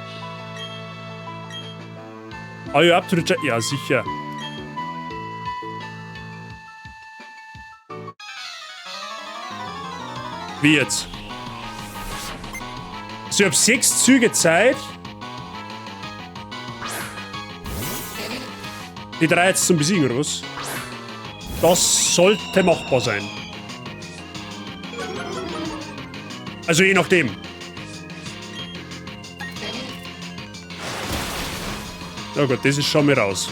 Are you up to the Ja, sicher. Wie jetzt? So, ich hab 6 Züge Zeit. Die 3 jetzt zum Besiegen, oder was? Das sollte machbar sein. Also je nachdem. Na gut, das ist schon mal raus.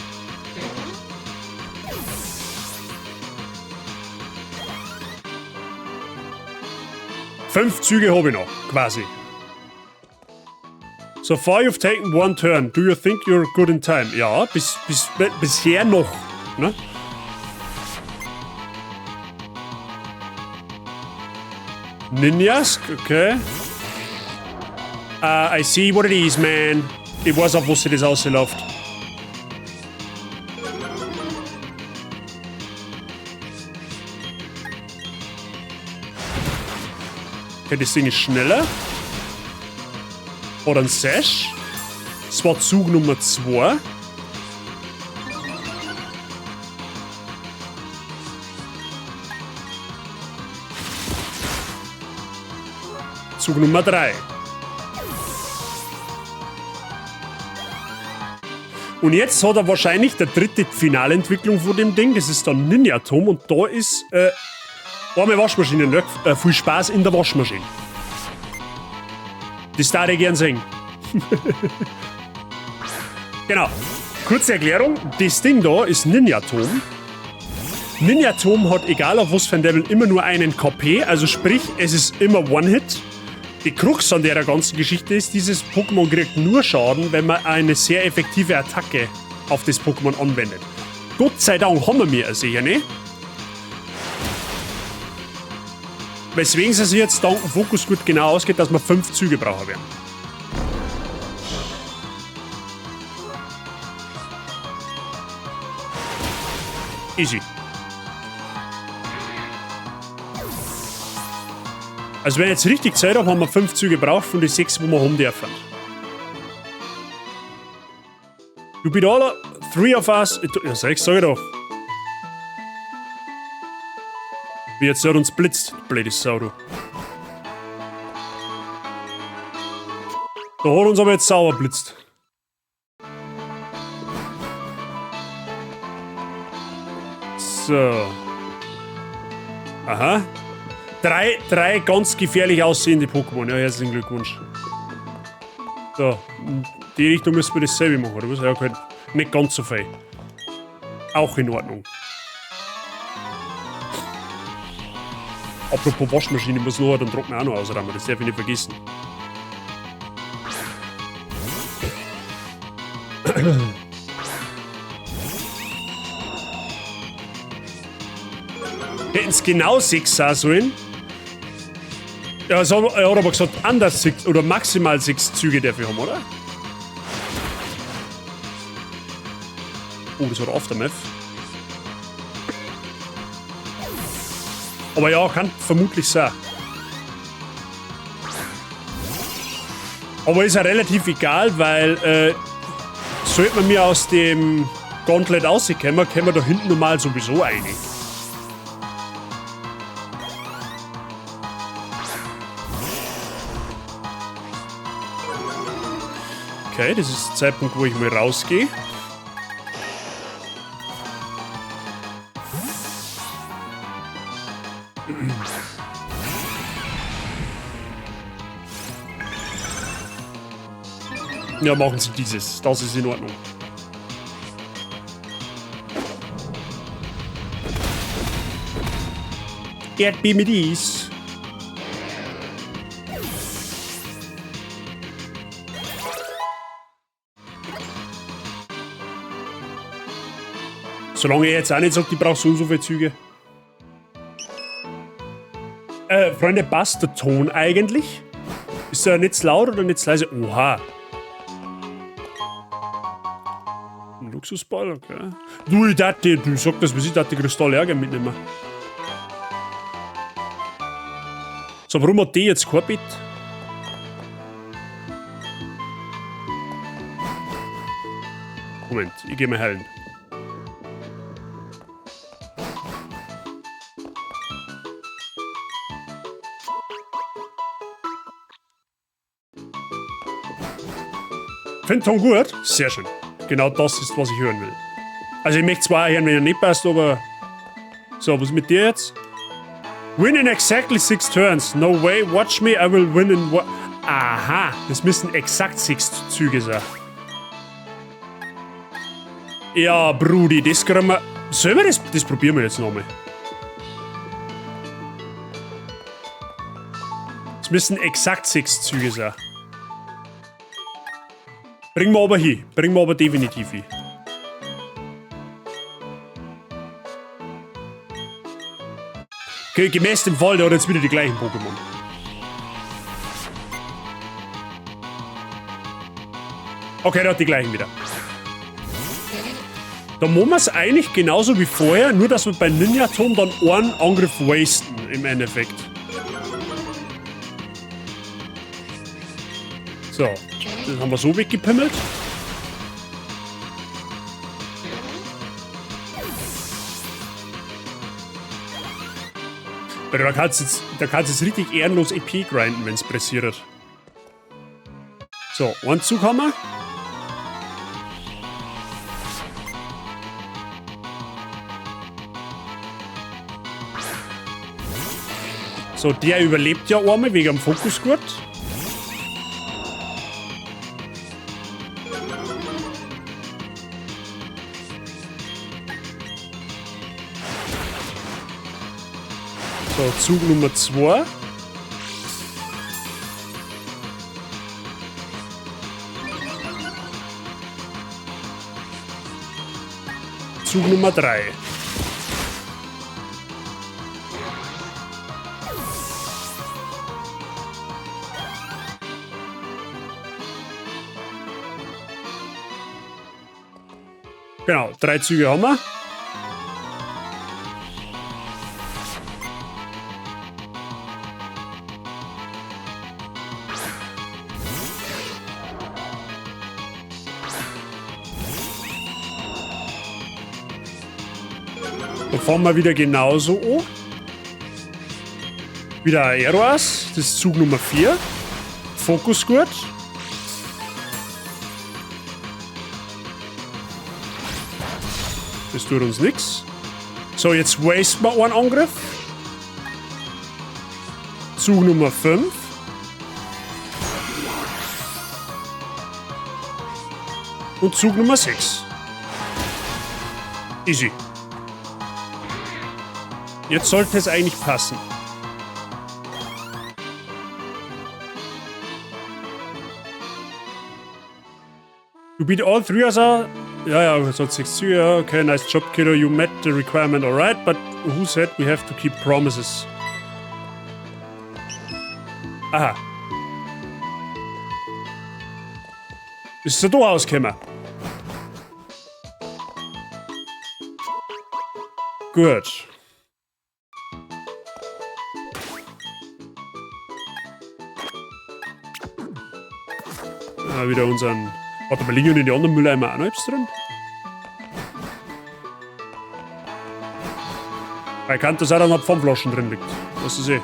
5 Züge hab ich noch, quasi. So far you've taken one turn. Do you think you're good in time? Ja, bisher noch. Ne? Ninjask, okay. I see what it is, man. Ich weiß auch, wo sich das ausläuft. Okay, das Ding ist schneller. Oder ein Sash. Das war Zug Nummer 2. Zug Nummer 3. Und jetzt hat er wahrscheinlich der dritte Finalentwicklung von dem Ding. Das ist dann Ninjatom. Und da ist arme Waschmaschine, ne? Viel Spaß in der Waschmaschine. Das darf ich gern sehen. Genau. Kurze Erklärung. Das Ding da ist Ninjatom. Ninjatom hat, egal auf was für ein Level, immer nur einen KP. Also sprich, es ist immer One-Hit. Die Krux an der ganzen Geschichte ist, dieses Pokémon kriegt nur Schaden, wenn man eine sehr effektive Attacke auf das Pokémon anwendet. Gott sei Dank haben wir mir sicher, ne? Weswegen es sich jetzt dank dem Fokusgurt genau ausgeht, dass wir 5 Züge brauchen werden. Easy. Also wenn ich jetzt richtig Zeit habe, haben wir 5 Züge gebraucht von den 6, wo wir haben dürfen. You beat all 3 of us. Ja, 6 sag ich doch. Wie jetzt hat uns blitzt, blöde Sau, du. Da hat uns aber jetzt sauer blitzt. So. Aha. Drei ganz gefährlich aussehende Pokémon. Ja, herzlichen Glückwunsch. So, in die Richtung müssen wir dasselbe machen, oder was? Ja, okay. Nicht ganz so viel. Auch in Ordnung. Apropos Waschmaschine, ich muss noch den Trockner auch noch ausräumen, das darf ich nicht vergessen. Hätten es genau 6 sein sollen. Ja, es hat, er hat aber gesagt, anders 6 oder maximal 6 Züge darf ich haben, oder? Oh, das hat Aftermath. Aber ja, kann vermutlich sein. Aber ist ja relativ egal, weil sollte man mir aus dem Gauntlet rauskommen, kommen wir da hinten normal sowieso rein. Okay, das ist der Zeitpunkt, wo ich mal rausgehe. Ja, machen Sie dieses. Das ist in Ordnung. Erdbeer mit Eis. Solange er jetzt auch nicht sagt, ich brauche so und so viele Züge. Freunde, passt der Ton eigentlich? Ist der nicht zu laut oder nicht zu leise? Oha. Ein Luxusball, okay. Du, ich dachte, du sagst das, was ich dachte, die Kristalle auch gerne mitnehmen. So, warum hat die jetzt kein Bett? Moment, ich geh mal heilen. Find Ton gut? Sehr schön. Genau das ist, was ich hören will. Also ich möchte zwar hören, wenn er nicht passt, aber... So, was ist mit dir jetzt? Win in exactly 6 turns. No way, watch me, I will win in... Aha, das müssen exakt 6 Züge sein. Ja, Brudi, das kriegen wir... Sollen wir das? Das probieren wir jetzt nochmal. Es müssen exakt 6 Züge sein. Bringen wir aber hin. Bringen wir aber definitiv hin. Okay, gemäß dem Fall, der hat jetzt wieder die gleichen Pokémon. Okay, der hat die gleichen wieder. Da machen wir es eigentlich genauso wie vorher, nur dass wir bei Ninja-Turm dann einen Angriff wasten im Endeffekt. So, das haben wir so weggepimmelt. Da kannst du jetzt, da kannst du jetzt richtig ehrenlos EP grinden, wenn's pressiert. So, einen Zug haben wir. So, der überlebt ja einmal wegen dem Fokusgurt. So, Zug Nummer 2. Zug Nummer 3. Genau, drei Züge haben wir. Da fahren wir wieder genauso an. Wieder ein Aeroas, das ist Zug Nummer 4. Fokusgurt. Das tut uns nichts. So, jetzt wasten wir einen Angriff. Zug Nummer 5. Und Zug Nummer 6. Easy. Jetzt sollte es eigentlich passen. You beat all three of us? Ja, so 6 Züge, ja, okay, nice job, kiddo. You met the requirement, alright, but who said we have to keep promises? Aha. Ist da rausgekommen? Gut. Ah, wieder unseren. Warte mal, liegen in die anderen Mülleimer auch noch etwas drin? Weil kann das auch dann noch Pfandflaschen drin liegt. Was ist eh.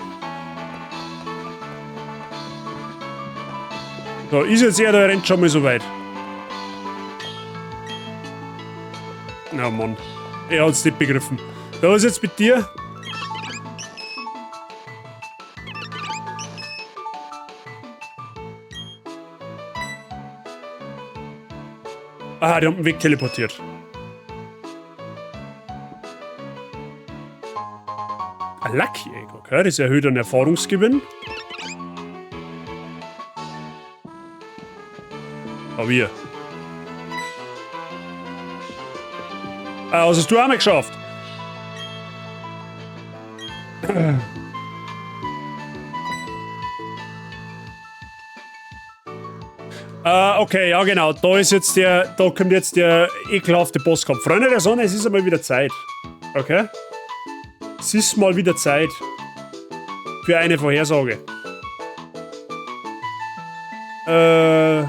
So, ist jetzt er, der rennt schon mal so weit. Na Mann. Er hat's nicht begriffen. Da was ist jetzt mit dir? Ah, die haben den Weg teleportiert. Ein Lucky Egg, okay. Das erhöht einen Erfahrungsgewinn. Aber wir. Ah, was hast du auch mal geschafft? Okay, ja genau. Da kommt jetzt der ekelhafte Bosskampf. Freunde der Sonne, es ist einmal wieder Zeit. Okay? Es ist mal wieder Zeit für eine Vorhersage. Da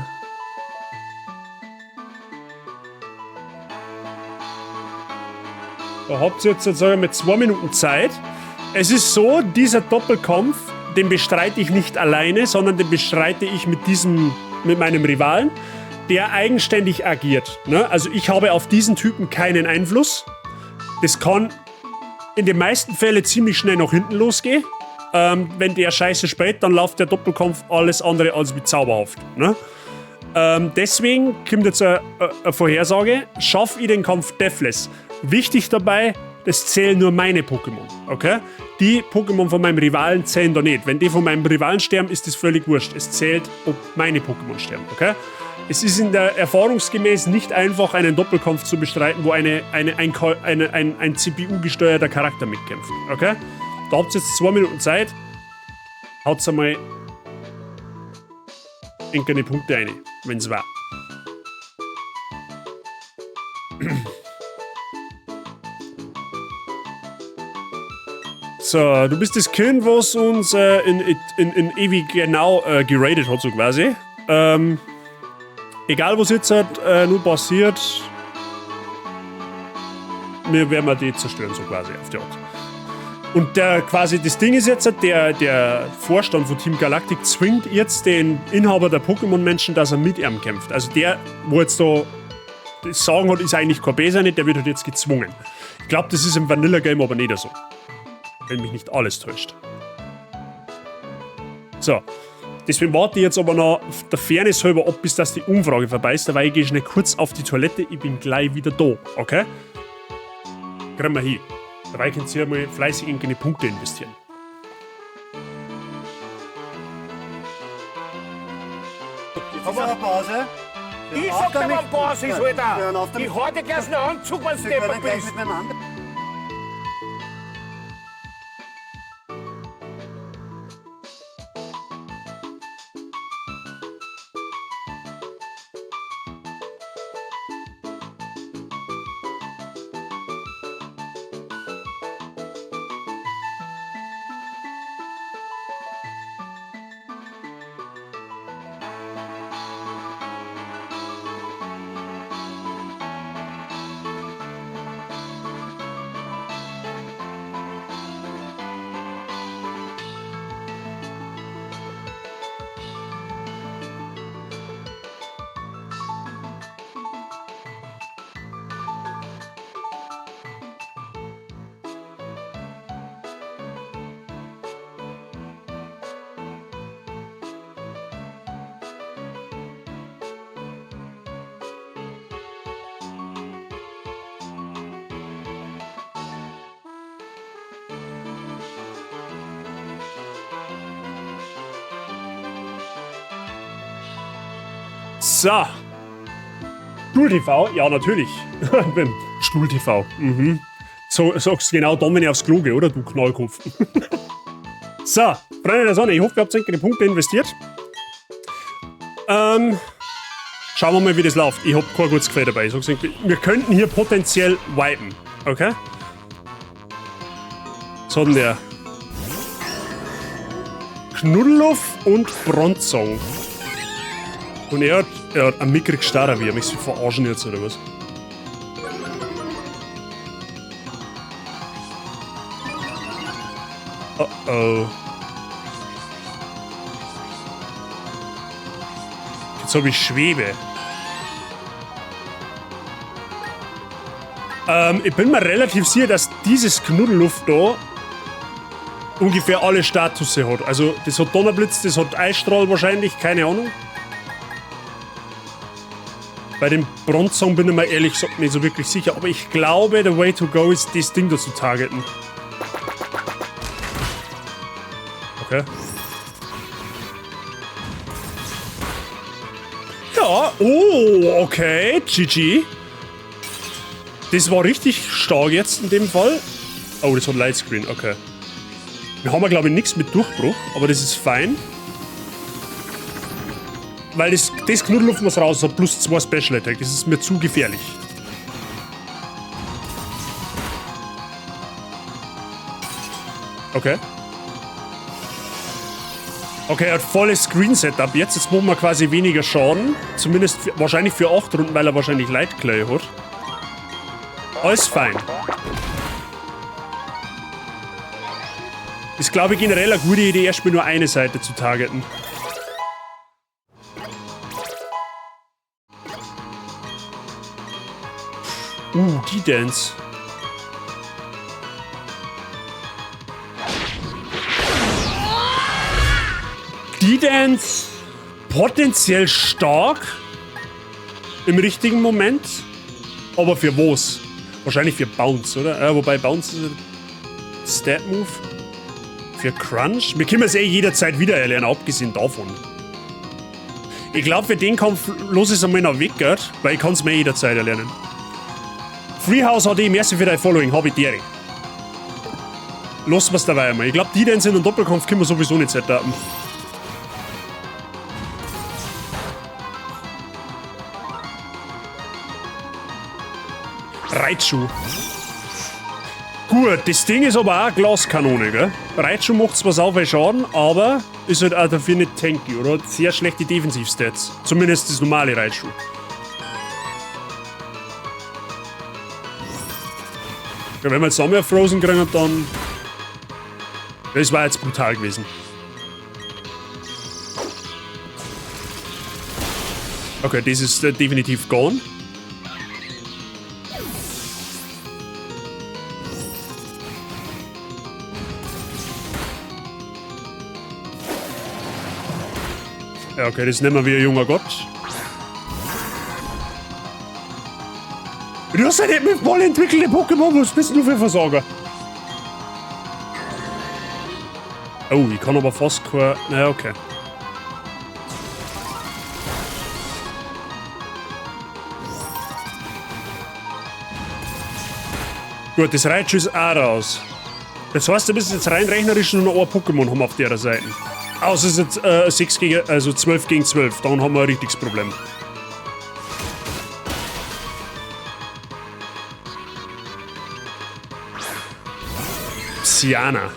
habt ihr jetzt sozusagen mit 2 Minuten Zeit. Es ist so, dieser Doppelkampf, den bestreite ich nicht alleine, sondern den bestreite ich mit meinem Rivalen, der eigenständig agiert. Ne? Also ich habe auf diesen Typen keinen Einfluss. Das kann in den meisten Fällen ziemlich schnell nach hinten losgehen. Wenn der Scheiße spielt, dann läuft der Doppelkampf alles andere als wie zauberhaft. Ne? Deswegen kommt jetzt eine Vorhersage: Schaff ich den Kampf deathless? Wichtig dabei, das zählen nur meine Pokémon, okay? Die Pokémon von meinem Rivalen zählen da nicht. Wenn die von meinem Rivalen sterben, ist das völlig wurscht. Es zählt, ob meine Pokémon sterben, okay? Es ist in der erfahrungsgemäß nicht einfach, einen Doppelkampf zu bestreiten, wo ein CPU-gesteuerter Charakter mitkämpft, okay? Da habt ihr jetzt 2 Minuten Zeit. Haut's einmal in Punkte rein, wenn's war. So, du bist das Kind, was uns in ewig genau geradet hat, so quasi. Egal was jetzt halt, nur passiert, wir werden die zerstören, so quasi, auf die Art. Und der quasi, das Ding ist jetzt, der Vorstand von Team Galactic zwingt jetzt den Inhaber der Pokémon-Menschen, dass er mit ihm kämpft. Also der, wo jetzt da das Sagen hat, ist eigentlich kein Besser nicht, der wird halt jetzt gezwungen. Ich glaub, das ist im Vanilla-Game aber nicht so. Wenn mich nicht alles täuscht. So. Deswegen warte ich jetzt aber noch der Fairness halber ab, bis das die Umfrage vorbei ist. Dabei gehe ich schnell kurz auf die Toilette. Ich bin gleich wieder da, okay? Kriegen wir hin. Dabei könnt ihr mal fleißig in die Punkte investieren. Jetzt ist aber Pause. Ich auf sag dir, damit. wann Pause ist, Nein, Alter. wir hören auf damit. Ich hau dir gleich einen Anzug, wenn du Sie können deppert gleich bist. mit meinem So. Stuhl TV? Ja, natürlich. Beim Stuhl TV. Mhm. So, sagst genau dann, wenn ich aufs Klo gehe, oder? Du Knallkopf. So, Freunde der Sonne, ich hoffe, ihr habt die Punkte investiert. Schauen wir mal, wie das läuft. Ich hab kein gutes Gefühl dabei. Ich sag's irgendwie, wir könnten hier potenziell wipen. Okay? Was hat denn der? Knuddeluff und Bronzong. Und er hat einen mickrigen Starrer, wie er mich so verarschen jetzt, oder was? Oh oh. Jetzt hab ich Schwebe. Ich bin mir relativ sicher, dass dieses Knuddeluff da ungefähr alle Statusse hat. Also das hat Donnerblitz, das hat Eisstrahl wahrscheinlich, keine Ahnung. Bei dem Bronzong bin ich mir ehrlich gesagt nicht so wirklich sicher. Aber ich glaube, the way to go ist, das Ding da zu targeten. Okay. Ja, oh, okay, GG. Das war richtig stark jetzt in dem Fall. Oh, das hat Lightscreen, okay. Wir haben ja, glaube ich, nichts mit Durchbruch, aber das ist fein. Weil das Knuddeluff muss raus, das hat plus 2 Special Attack. Das ist mir zu gefährlich. Okay. Okay, er hat volles Screen-Setup jetzt. Jetzt machen wir quasi weniger Schaden. Zumindest wahrscheinlich für 8 Runden, weil er wahrscheinlich Light Clay hat. Alles fein. Ist, glaube ich, generell eine gute Idee, erstmal nur eine Seite zu targeten. Die Dance. Die Dance potenziell stark im richtigen Moment, aber für was? Wahrscheinlich für Bounce, oder? Ja, wobei Bounce ist ein Stat-Move. Für Crunch? Wir können es eh jederzeit wieder erlernen, abgesehen davon. Ich glaub, für den Kampf los ist einmal noch weg, gell? Weil ich kann's mir eh jederzeit erlernen. Freehouse HD, merci für dein Following, hab ich dir. Lass was dabei einmal. Ich glaub, die, die sind im Doppelkampf, können wir sowieso nicht setupen. Raichu. Gut, das Ding ist aber auch eine Glaskanone, gell? Raichu macht zwar sau viel Schaden, aber ist halt auch dafür nicht tanky, oder? Hat sehr schlechte Defensiv-Stats. Zumindest das normale Raichu. Ja, wenn wir jetzt noch mehr Frozen kriegen, dann... Das war jetzt brutal gewesen. Okay, das ist definitiv gone. Ja, okay, das nehmen wir wie ein junger Gott. Du hast ja nicht mit voll entwickelte Pokémon, was bist denn du für ein Versager? Oh, ich kann aber fast kein... Naja, okay. Gut, das Raichu ist auch raus. Das heißt, wir müssen jetzt rein rechnerisch nur noch ein Pokémon haben auf der Seite. Außer es ist jetzt 6 gegen, also 12 gegen 12. Dann haben wir ein richtiges Problem. Psiana.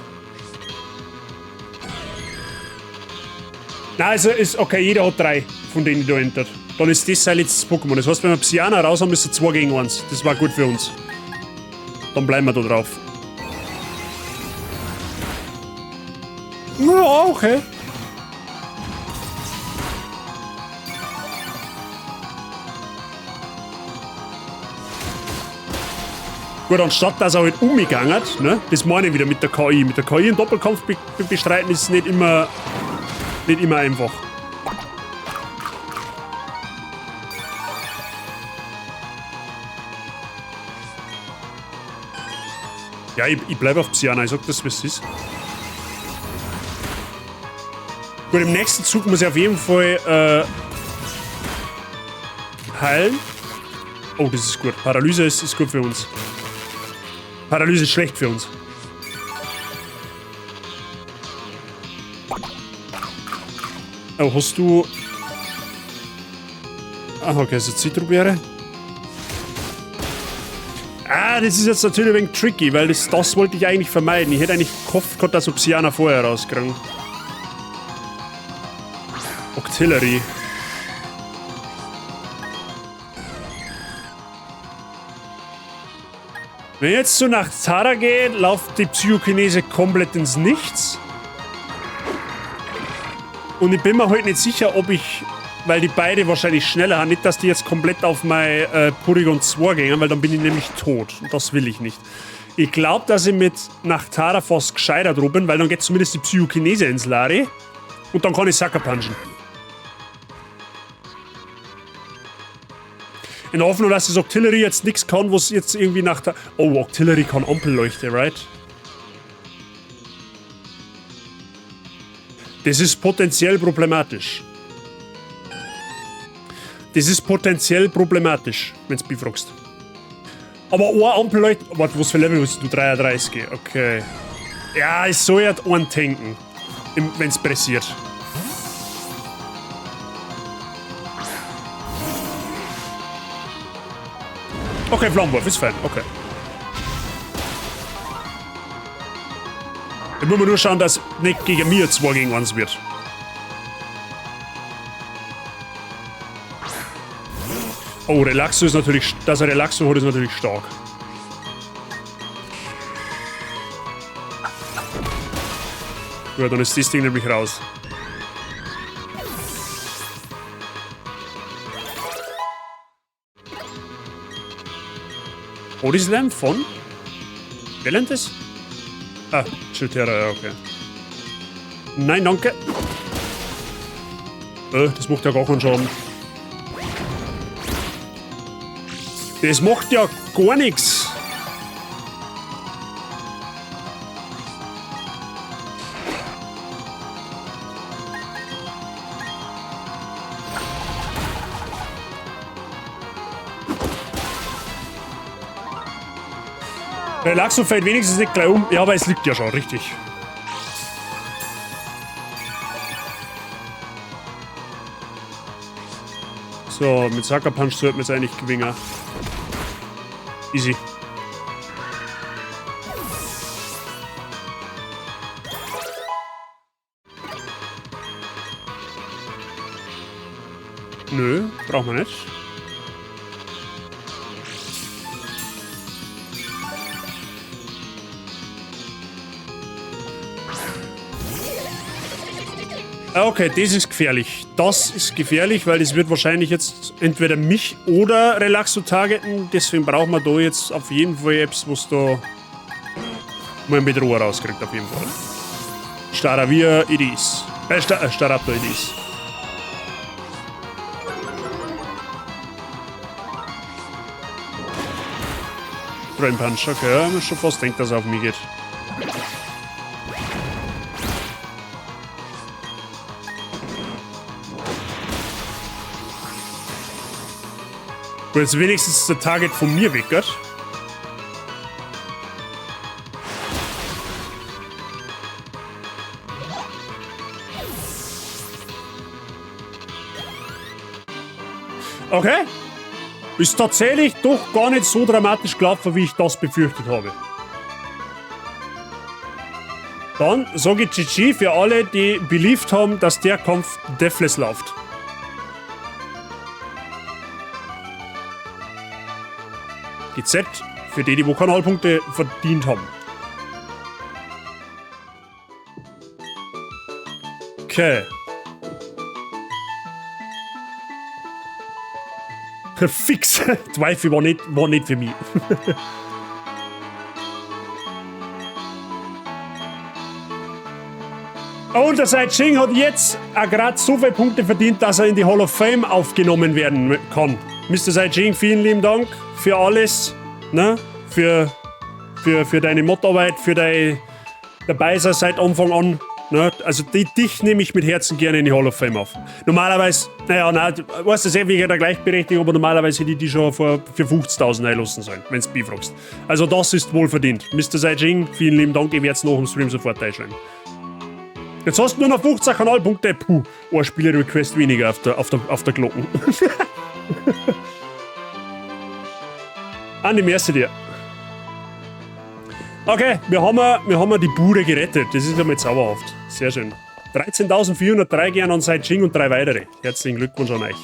Na, also ist okay, jeder hat 3 von denen, die da entert. Dann ist das sein letztes Pokémon. Das heißt, wenn wir Psiana raus haben, ist es 2 gegen 1. Das war gut für uns. Dann bleiben wir da drauf. Ja, okay. Gut, anstatt dass er halt umgegangen hat, ne? Das meine ich wieder mit der KI. Mit der KI einen Doppelkampf bestreiten ist nicht immer einfach. Ja, ich bleib auf Psiana, ich sag das, wie es ist. Gut, im nächsten Zug muss ich auf jeden Fall heilen. Oh, das ist gut. Paralyse ist gut für uns. Paralyse ist schlecht für uns. Oh, hast du... Ah, okay, so Zitronbeere. Ah, das ist jetzt natürlich ein wenig tricky, weil das wollte ich eigentlich vermeiden. Ich hätte eigentlich gehofft, dass ich Psiana vorher rauskriegen. Octillery. Wenn ich jetzt so nach Zara geht, läuft die Psychokinese komplett ins Nichts. Und ich bin mir halt nicht sicher, ob ich, weil die beide wahrscheinlich schneller haben, nicht, dass die jetzt komplett auf mein Porygon 2 gehen, weil dann bin ich nämlich tot. Und das will ich nicht. Ich glaub, dass ich mit Nachtara fast gescheiter dran bin, weil dann geht zumindest die Psychokinese ins Lari. Und dann kann ich Sucker punchen. In der Hoffnung, dass das Octillery jetzt nichts kann, was jetzt irgendwie nach der... Oh, Octillery kann Ampelleuchte, right? Das ist potenziell problematisch. Das ist potenziell problematisch, wenn's mich fragst. Aber eine Ampelleuchte... Warte, was für Level bist du? 33, okay. Ja, ich soll ja einen tanken, wenn's pressiert. Okay, Flammenwurf ist fein, okay. Dann müssen wir nur schauen, dass nicht gegen mir 2 gegen 1 wird. Oh, Relaxo ist natürlich... Dass er Relaxo hat, ist natürlich stark. Ja, dann ist das Ding nämlich raus. Body Slam von? Wer lernt das? Ah, Chiltera, ja, okay. Nein, danke. Das macht ja gar keinen Schaden. Das macht ja gar nichts. Relaxo fällt wenigstens nicht gleich um. Ja, aber es liegt ja schon, richtig. So, mit Sucker Punch sollten wir jetzt eigentlich gewinnen. Easy. Nö, brauchen wir nicht. Okay, das ist gefährlich. Das ist gefährlich, weil das wird wahrscheinlich jetzt entweder mich oder Relaxo targeten. Deswegen brauchen wir da jetzt auf jeden Fall Apps, was da mal mit Ruhe rauskriegt, auf jeden Fall. Staravia it is. Staraptor it is. Drain Punch, okay, ich hab schon fast denkt, dass er auf mich geht. Gut, jetzt wenigstens der Target von mir weg, gell? Okay. Ist tatsächlich doch gar nicht so dramatisch gelaufen, wie ich das befürchtet habe. Dann sage ich GG für alle, die believed haben, dass der Kampf deathless läuft. GZ für die, die wo Kanalpunkte verdient haben. Okay. Fix. Zweifel war nicht für mich. Und der Sai Ching hat jetzt auch gerade so viele Punkte verdient, dass er in die Hall of Fame aufgenommen werden kann. Mr. Sai Ching, vielen lieben Dank für alles, ne? Für deine Modarbeit, für dein Dabeisein seit Anfang an. Ne? Also dich nehme ich mit Herzen gerne in die Hall of Fame auf. Normalerweise, naja, nein, weißt du, sehr wegen der Gleichberechtigung, aber normalerweise hätte ich die schon für 50.000 einlassen sollen, wenn du mich fragst. Also das ist wohl verdient. Mr. Sai Ching, vielen lieben Dank, ich werde es nach dem Stream sofort einschreiben. Jetzt hast du nur noch 15 Kanalpunkte. Puh, ein Spieler-Request weniger auf der Glocken. Andi, merci dir. Okay, wir haben die Bude gerettet. Das ist ja mal zauberhaft. Sehr schön. 13.403 gern an Sai Ching und drei weitere. Herzlichen Glückwunsch an euch.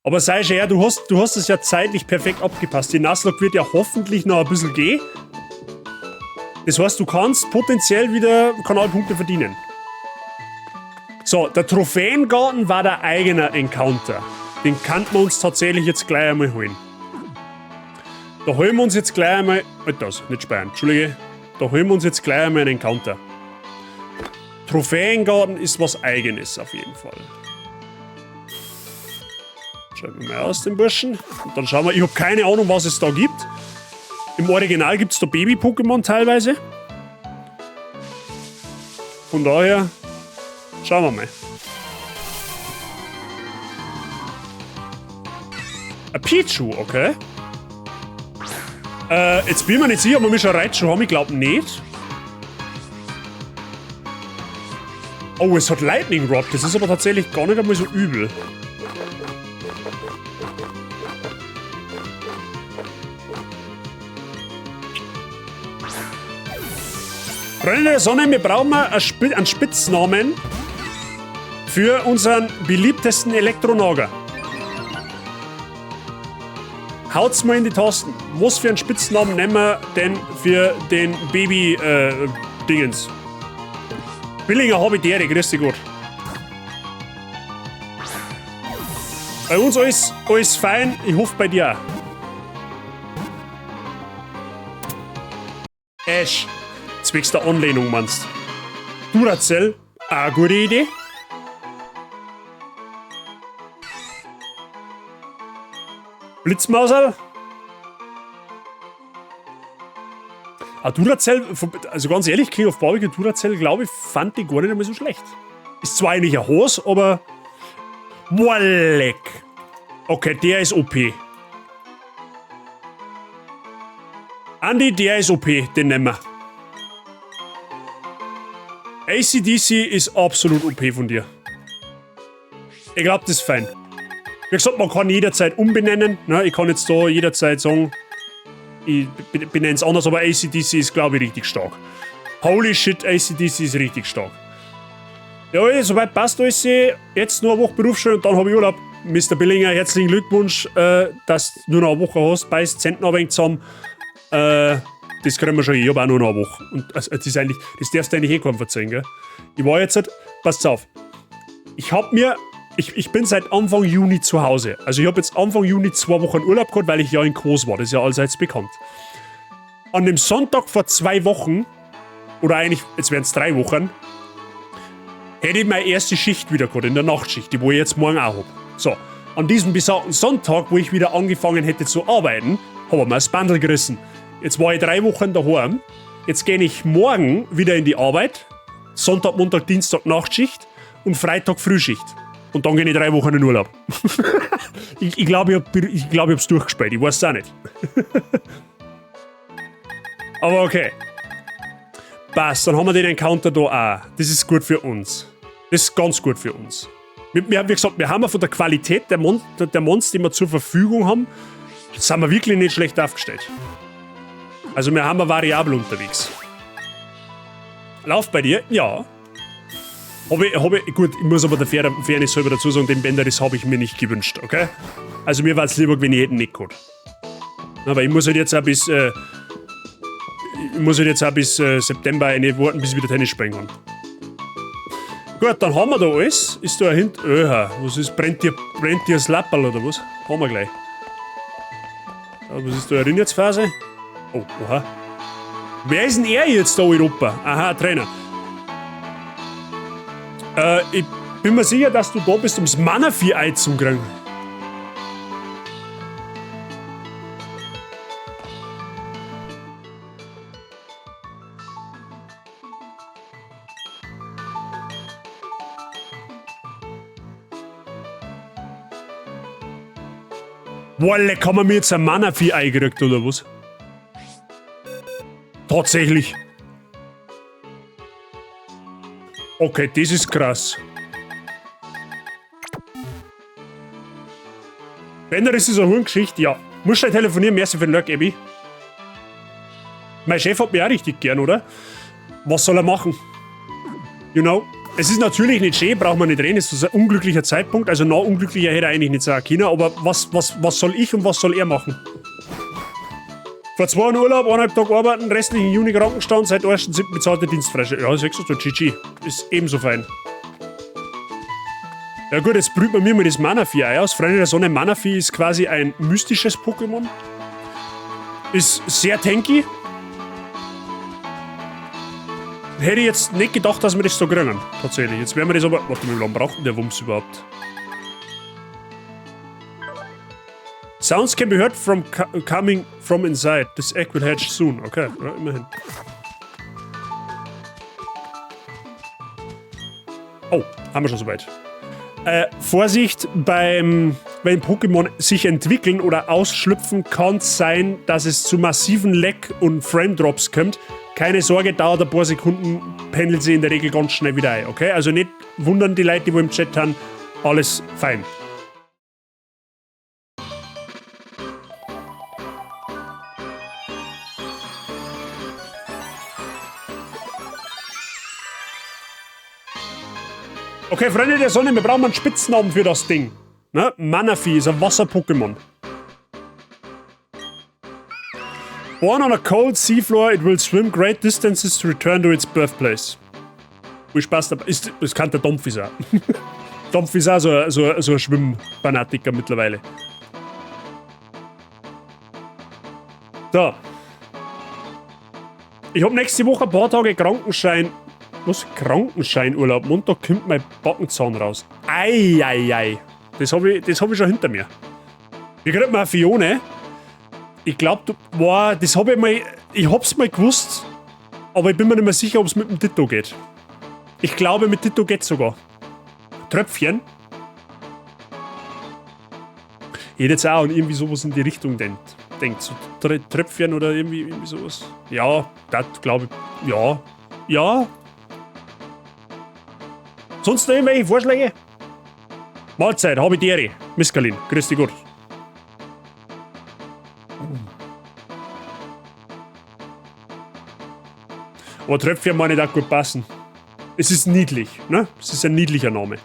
Aber sei schon, du hast es ja zeitlich perfekt abgepasst. Die Nuzlocke wird ja hoffentlich noch ein bisschen gehen. Das heißt, du kannst potenziell wieder Kanalpunkte verdienen. So, der Trophäengarten war der eigene Encounter. Den kann man uns tatsächlich jetzt gleich einmal holen. Da holen wir uns jetzt gleich einmal. Halt das, nicht speichern, Entschuldige. Da holen wir uns jetzt gleich einmal einen Encounter. Trophäengarten ist was Eigenes auf jeden Fall. Schauen wir mal aus, den Burschen. Und dann schauen wir. Ich habe keine Ahnung, was es da gibt. Im Original gibt es da Baby-Pokémon teilweise. Von daher schauen wir mal. Ein Pichu, okay. Jetzt bin ich mir nicht sicher, ob wir mich schon Raichu haben. Ich glaube nicht. Oh, es hat Lightning Rod. Das ist aber tatsächlich gar nicht einmal so übel. Freunde der Sonne, wir brauchen mal einen Spitznamen für unseren beliebtesten Elektronager. Haut's mal in die Tasten. Was für einen Spitznamen nehmen wir denn für den Baby-Dingens? Billinger habe ich dere, grüß dich Gott. Bei uns alles fein, ich hoffe, bei dir auch. Ash, zwecks der Anlehnung meinst. Duracell, auch gute Idee. Blitzmauserl. Ah, Duracell, also ganz ehrlich, King of Barbecue Duracell, glaube ich, fand ich gar nicht einmal so schlecht. Ist zwar eigentlich ein Hos, aber. Walleck. Okay, der ist OP. Andi, der ist OP, den nehmen wir. ACDC ist absolut OP von dir. Ich glaube, das ist fein. Wie gesagt, man kann jederzeit umbenennen. Ne? Ich kann jetzt da jederzeit sagen, ich benenne es anders, aber ACDC ist, glaube ich, richtig stark. Holy shit, ACDC ist richtig stark. Ja, soweit passt alles. Jetzt nur eine Woche Berufsschule und dann habe ich Urlaub. Mr. Billinger, herzlichen Glückwunsch, dass du nur noch eine Woche hast. Beißt Zentner ein wenig zusammen. Das kriegen wir schon. Ich habe auch nur noch eine Woche. Und also, das ist eigentlich, das darfst du eigentlich eh keinem verzeihen, gell? Ich war jetzt, halt, passt auf. Ich hab mir, ich, ich bin seit Anfang Juni zu Hause. Also ich habe jetzt Anfang Juni 2 Wochen Urlaub gehabt, weil ich ja in Kos war. Das ist ja allseits bekannt. An dem Sonntag vor 2 Wochen, oder eigentlich, jetzt wären es 3 Wochen, hätte ich meine erste Schicht wieder gehabt, in der Nachtschicht, die wo ich jetzt morgen auch hab. So, an diesem besagten Sonntag, wo ich wieder angefangen hätte zu arbeiten, habe ich mir das Bandel gerissen. Jetzt war ich 3 Wochen daheim. Jetzt gehe ich morgen wieder in die Arbeit. Sonntag, Montag, Dienstag Nachtschicht und Freitag Frühschicht. Und dann gehe ich 3 Wochen in Urlaub. Ich glaube, ich glaub, ich hab's durchgespielt. Ich weiß es auch nicht. Aber okay. Passt, dann haben wir den Encounter da auch. Das ist gut für uns. Das ist ganz gut für uns. Wir, wie gesagt, wir haben von der Qualität der Mons, die wir zur Verfügung haben, sind wir wirklich nicht schlecht aufgestellt. Also wir haben variabel unterwegs. Lauf bei dir? Ja. Hab ich, gut, ich muss aber der Fairness halber dazu sagen, den Bänderriss habe ich mir nicht gewünscht, okay? Also mir war es lieber, wenn ich hätten nicht gehabt. Aber ich muss halt jetzt auch bis September eine warten, bis ich wieder Tennis spielen kann. Gut, dann haben wir da alles. Ist da ein Hint? Öha, was ist? Brennt dir das Lapperl oder was? Haben wir gleich. So, was ist da? Erinnertsphase? Oh, oha. Wer ist denn er jetzt da, Europa? Aha, Trainer. Ich bin mir sicher, dass du da bist, ums Manaphy-Ei zu kriegen. Wolle, kann man mir jetzt ein Manaphy-Ei gekriegt, oder was? Tatsächlich. Okay, das ist krass. Bänderriss ist eine Hurengeschichte, ja. Muss schnell telefonieren, merci für den Lurk, Abby. Mein Chef hat mich auch richtig gern, oder? Was soll er machen? You know? Es ist natürlich nicht schön, braucht man nicht reden, es ist ein unglücklicher Zeitpunkt. Also noch unglücklicher hätte er eigentlich nicht sagen können, aber was soll ich und was soll er machen? Vor 2 Jahren Urlaub, 1,5 Tag arbeiten, restlichen Juni Krankenstand, seit 1.7. Bezahlte Dienstfreistellung. Ja, siehst du, GG. Ist ebenso fein. Ja gut, jetzt brüht man mir mal das Manaphy-Ei aus. Freunde der Sonne, Manaphy ist quasi ein mystisches Pokémon. Ist sehr tanky. Hätte ich jetzt nicht gedacht, dass wir das so kriegen. Tatsächlich. Jetzt werden wir das aber. Warte mal, wie lange braucht denn der Wumms überhaupt? Sounds can be heard from coming from inside. This egg will hatch soon. Okay, ja, immerhin. Oh, haben wir schon soweit. Vorsicht, wenn Pokémon sich entwickeln oder ausschlüpfen, kann es sein, dass es zu massiven Lag- und Frame-Drops kommt. Keine Sorge, dauert ein paar Sekunden, pendelt sie in der Regel ganz schnell wieder ein. Okay? Also nicht wundern die Leute, die wo im Chat haben, alles fein. Okay, Freunde der Sonne, wir brauchen einen Spitznamen für das Ding. Ne? Manaphy ist ein Wasser-Pokémon. Born on a cold seafloor, it will swim great distances to return to its birthplace. Viel Spaß dabei. Das kann der Dampf sein. Dampf ist auch so ein Schwimmfanatiker mittlerweile. So. Ich habe nächste Woche ein paar Tage Krankenschein. Was? Krankenscheinurlaub. Montag kommt mein Backenzahn raus. Ei, ei, ei. Das hab ich schon hinter mir. Wie kriegt man eine Phione? Ich glaube, du. Boah, das habe ich mal. Ich hab's mal gewusst, aber ich bin mir nicht mehr sicher, ob es mit dem Ditto geht. Ich glaube, mit Ditto geht's sogar. Tröpfchen. Ich hätte jetzt auch an irgendwie sowas in die Richtung denkt. Denkt so Tröpfchen oder irgendwie sowas. Ja, das glaube ich. Ja. Ja. Sonst noch irgendwelche Vorschläge? Mahlzeit, habe die Ehre. Miskalin, grüß dich Gott. Aber Tröpfchen mag nicht auch gut passen. Es ist niedlich, ne? Es ist ein niedlicher Name.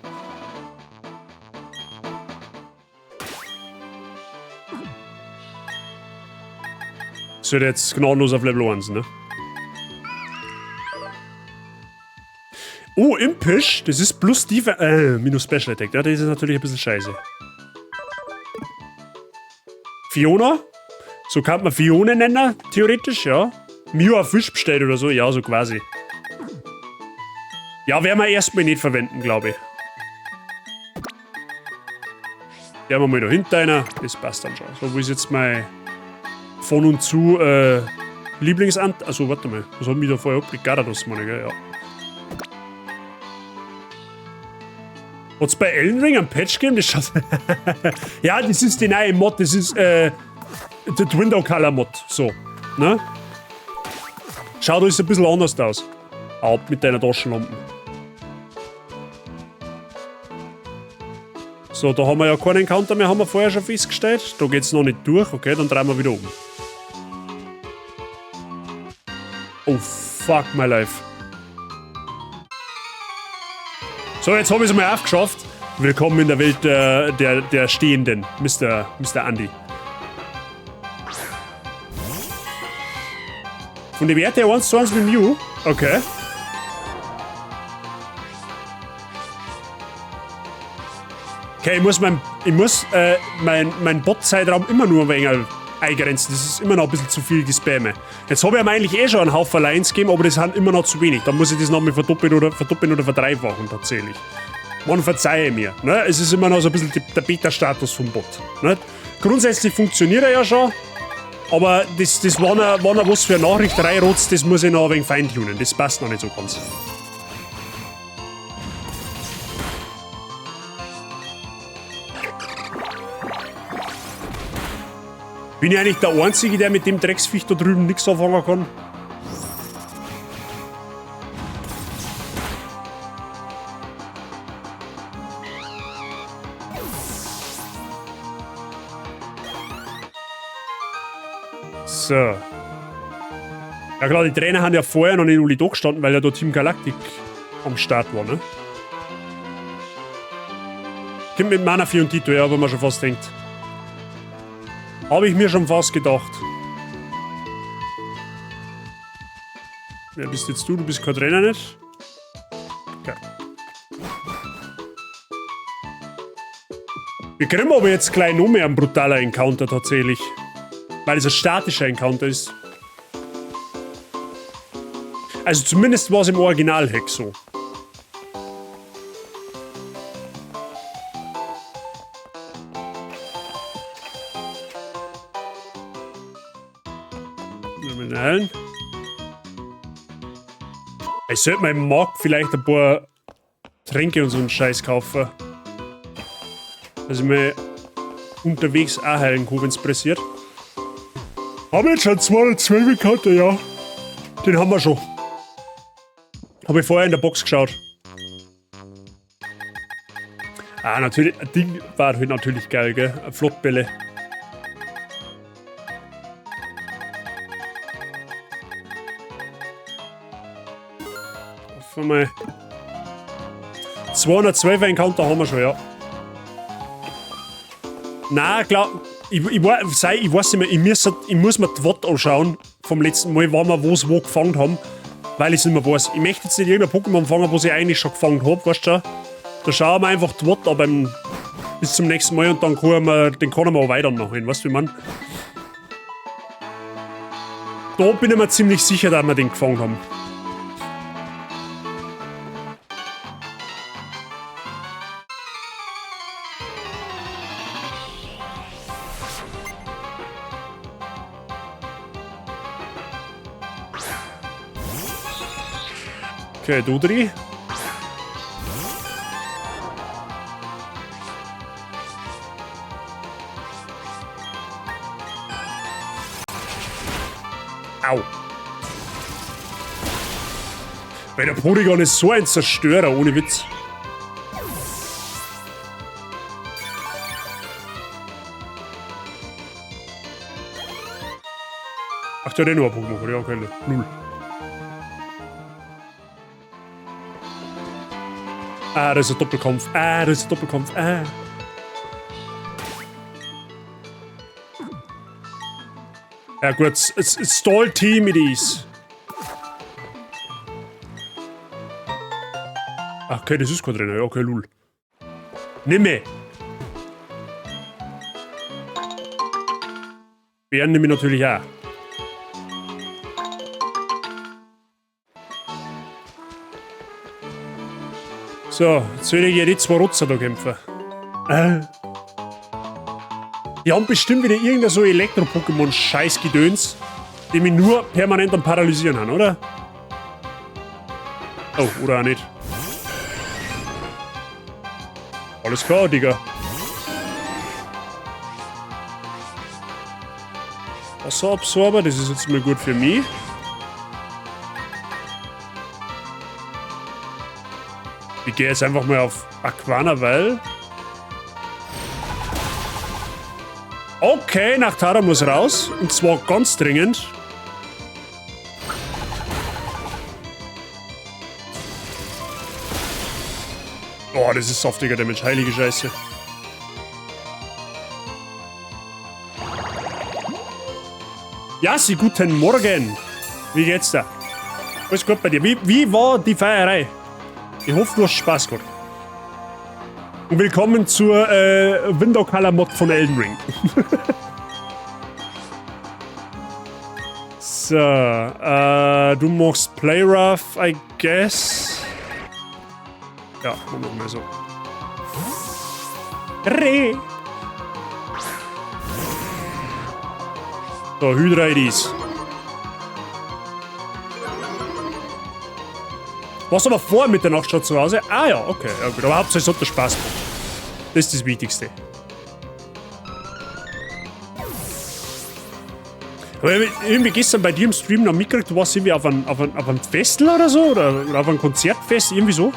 Sollte jetzt gnadenlos auf Level 1, ne? Oh, Impish, das ist plus die minus Special Attack. Ja, das ist natürlich ein bisschen scheiße. Fiona? So kann man Fione nennen, theoretisch, ja. Mio auf Fisch bestellt oder so, ja, so quasi. Ja, werden wir erstmal nicht verwenden, glaube ich. Werden wir mal da hinten einer. Das passt dann schon. So, wo ist jetzt mein von und zu Lieblingsant? Also, warte mal. Was hat mich da vorher abgelegt? Garados, meine, gell? Ja. Hat's bei Elden Ring einen Patch gegeben? Das schaut. Ja, das ist die neue Mod. Das ist der Window Color Mod. So. Ne? Schaut alles ein bisschen anders aus. Ab mit deiner Taschenlampe. So, da haben wir ja keinen Encounter mehr, haben wir vorher schon festgestellt. Da geht's noch nicht durch. Okay, dann drehen wir wieder um. Oh, fuck my life. So, jetzt habe ich es mal aufgeschafft. Willkommen in der Welt der Stehenden, Mr. Andy. Von dem Wert her 1:1 mit Mew. Okay. Okay, ich muss mein Bot-Zeitraum immer nur ein wenig eingrenzen. Das ist immer noch ein bisschen zu viel Gespamme. Jetzt habe ich ihm eigentlich eh schon einen Haufen Lines gegeben, aber das sind immer noch zu wenig. Da muss ich das nochmal verdoppeln oder verdreifachen tatsächlich. Man verzeihe mir. Ne? Es ist immer noch so ein bisschen der Beta-Status vom Bot. Ne? Grundsätzlich funktioniert er ja schon, aber das wann er was für eine Nachricht reinrotzt, das muss ich noch ein wenig feintunen. Das passt noch nicht so ganz. Bin ich eigentlich der Einzige, der mit dem Drecksviech da drüben nichts anfangen kann? So. Ja klar, die Trainer haben ja vorher noch nicht alle da gestanden, weil ja da Team Galactic am Start war, ne? Kommt mit Manaphy und Tito, ja, wenn man schon fast denkt. Habe ich mir schon fast gedacht. Wer bist jetzt du? Du bist kein Trainer, nicht? Okay. Wir kriegen aber jetzt gleich noch mehr einen brutaler Encounter tatsächlich. Weil es ein statischer Encounter ist. Also zumindest war es im Original-Hack so. Ich sollte mir im Markt vielleicht ein paar Tränke und so einen Scheiß kaufen. Dass ich mir unterwegs auch heilen kann, wenn's pressiert. Haben wir jetzt schon 212 Encounter, ja. Den haben wir schon. Habe ich vorher in der Box geschaut. Ah, natürlich. Ein Ding war halt natürlich geil, gell? Flottbälle. Mal 212 Encounter haben wir schon, ja. Na klar, ich weiß nicht mehr, ich muss mir die Watt anschauen vom letzten Mal, wann wir wo gefangen haben, weil ich es nicht mehr weiß. Ich möchte jetzt nicht irgendein Pokémon fangen, was ich eigentlich schon gefangen habe, weißt du? Da schauen wir einfach die Watt an bis zum nächsten Mal und dann können wir, den kann wir auch weiter nachholen, weißt du, wie man? Da bin ich mir ziemlich sicher, dass wir den gefangen haben. Okay, Dudri. Au. Weil der Porygon ist so ein Zerstörer, ohne Witz. Ach, der hat eh nur ein Pokémon, ja, okay. Null. Ah, das ist ein Doppelkampf. Ah, das ist ein Doppelkampf. Ah. Ja gut, Stall Team it is. Ach, okay, das ist kein Trainer. Ja, okay, lul. Nimm mich. Bären nehme ich natürlich auch. So, jetzt will ich ja die zwei Rotzer da kämpfen. Die haben bestimmt wieder irgendein so Elektro-Pokémon-Scheiß-Gedöns, die mich nur permanent am Paralysieren haben, oder? Oh, oder auch nicht. Alles klar, Digga. Wasserabsorber, das ist jetzt mal gut für mich. Ich gehe jetzt einfach mal auf Aquana, weil... Okay, Nachtara muss raus. Und zwar ganz dringend. Oh, das ist saftiger Damage. Heilige Scheiße. Jassi, guten Morgen. Wie geht's da? Alles gut bei dir? Wie war die Feierei? Ich hoffe, du hast Spaß gehabt. Und willkommen zur Window Color Mod von Elden Ring. So, du machst Play Rough, I guess. Ja, machen wir mal so. Re. So, Hydra it is. Warst aber vor Mitternacht schon zu Hause? Ah ja, okay. Ja, gut. Aber Hauptsache es hat dir Spaß gemacht. Das ist das Wichtigste. Aber irgendwie gestern bei dir im Stream noch mitgekriegt, du warst irgendwie auf einem Festival oder so, oder auf einem Konzertfest, irgendwie so.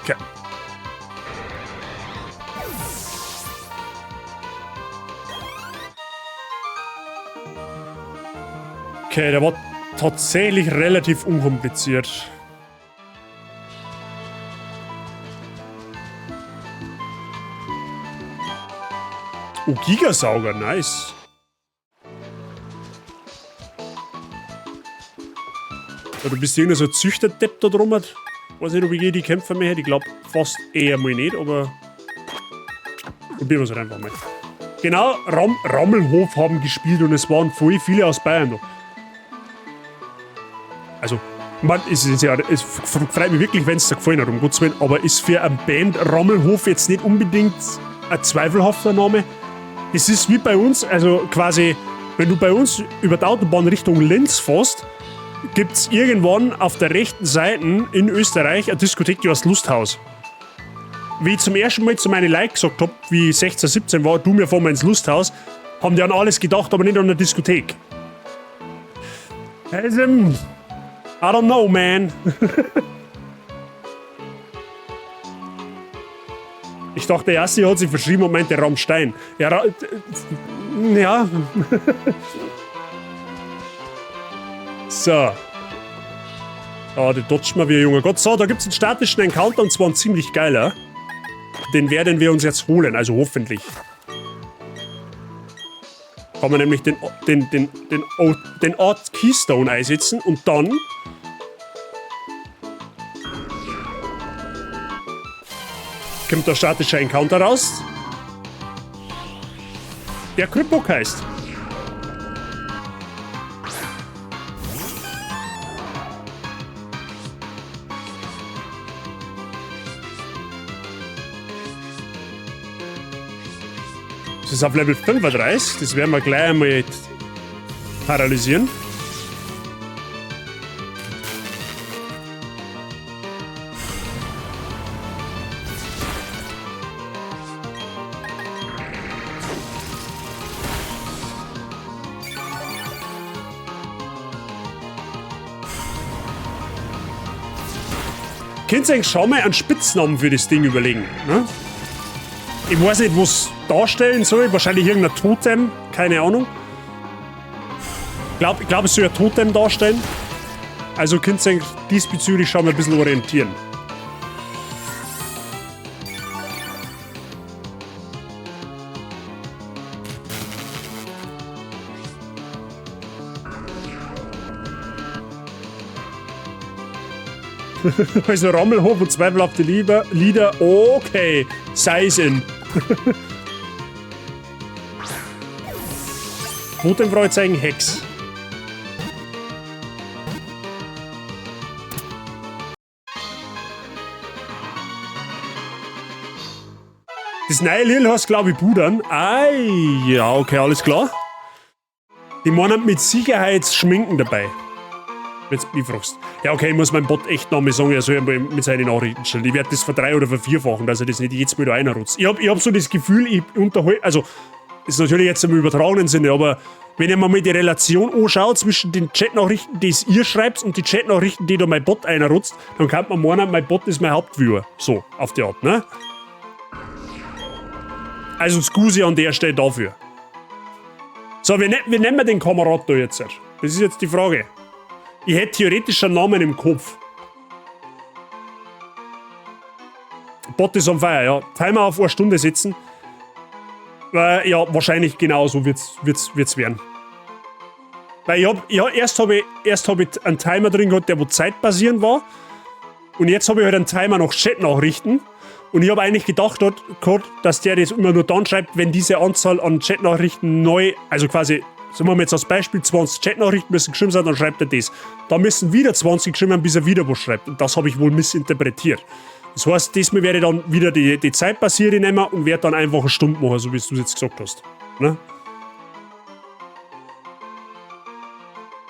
Okay. Okay, der war tatsächlich relativ unkompliziert. Oh, Gigasauger, nice. Ja, du bist irgendein so Züchterdepp da drum. Weiß nicht, ob ich die Kämpfer mehr hätte. Ich glaube fast eher mal nicht, aber probieren wir es halt einfach mal. Genau, Rammelhof haben gespielt und es waren voll viele aus Bayern noch. Also, man, es ist ja, es freut mich wirklich, wenn es dir gefallen hat, um Gottes Willen, aber ist für eine Band Rammelhof jetzt nicht unbedingt ein zweifelhafter Name? Es ist wie bei uns, also quasi, wenn du bei uns über die Autobahn Richtung Linz fährst, gibt's irgendwann auf der rechten Seite in Österreich eine Diskothek, die heißt Lusthaus. Wie ich zum ersten Mal zu meinen Leuten gesagt hab, wie ich 16, 17 war, du, mir fahren wir ins Lusthaus, haben die an alles gedacht, aber nicht an eine Diskothek. Also, I don't know, man. Ich dachte, der Jassi hat sich verschrieben und meinte Rammstein. Ja, ja. So. Ah, die dodgen wir wie ein junger Gott. So, da gibt's einen statischen Encounter und zwar ein ziemlich geiler. Den werden wir uns jetzt holen, also hoffentlich. Kann man nämlich den Ort Keystone einsetzen und dann kommt der statische Encounter raus, der Kryppuk heißt. Das ist auf Level 35, das werden wir gleich einmal paralysieren. Könnt ihr eigentlich schon mal einen Spitznamen für das Ding überlegen? Ne? Ich weiß nicht, was darstellen soll. Wahrscheinlich irgendein Totem. Keine Ahnung. Ich glaub, es soll ein Totem darstellen. Also könnt ihr eigentlich diesbezüglich schon mal ein bisschen orientieren. Also Rammelhof und zweifelhafte Liebe, Lieder, okay, sei's in. Totem-Fragezeichen Hex. Das neue Lied heißt, glaub ich, Pudern. Ei, ja, okay, alles klar. Die meinen mit Sicherheit Schminken dabei. Wenn du mich fragst. Ja, okay, ich muss meinem Bot echt nochmal sagen, er soll einmal mit seinen Nachrichten stellen. Ich werde das verdrei- oder vervierfachen, dass er das nicht jedes Mal da reinrutzt. Ich hab so das Gefühl, ich unterhalte, also, Ist natürlich jetzt im übertragenen Sinne, aber wenn ihr mal die Relation anschaut zwischen den Chatnachrichten, die ihr schreibt, und die Chatnachrichten, die da mein Bot einrutzt, dann kann man meinen, mein Bot ist mein Hauptviewer. So, auf die Art, ne? Also Scusi an der Stelle dafür. So, wie nennen wir den Kamerad da jetzt? Das ist jetzt die Frage. Ich hätte theoretisch einen Namen im Kopf. Bot ist on fire, ja. Timer auf eine Stunde setzen. Ja, wahrscheinlich genau so wird's werden. Weil ich hab, ja, erst hab ich einen Timer drin gehabt, der wo zeitbasierend war. Und jetzt habe ich halt einen Timer nach Chatnachrichten. Und ich habe eigentlich gedacht, dort, dass der das immer nur dann schreibt, wenn diese Anzahl an Chatnachrichten neu, also quasi, sagen wir mal jetzt als Beispiel, 20 Chatnachrichten müssen geschrieben sein, dann schreibt er das. Da müssen wieder 20 geschrieben werden, bis er wieder was schreibt. Und das habe ich wohl missinterpretiert. Das heißt, diesmal werde ich dann wieder die zeitbasierte nehmen und werde dann einfach eine Stunde machen, so wie du es jetzt gesagt hast. Ne?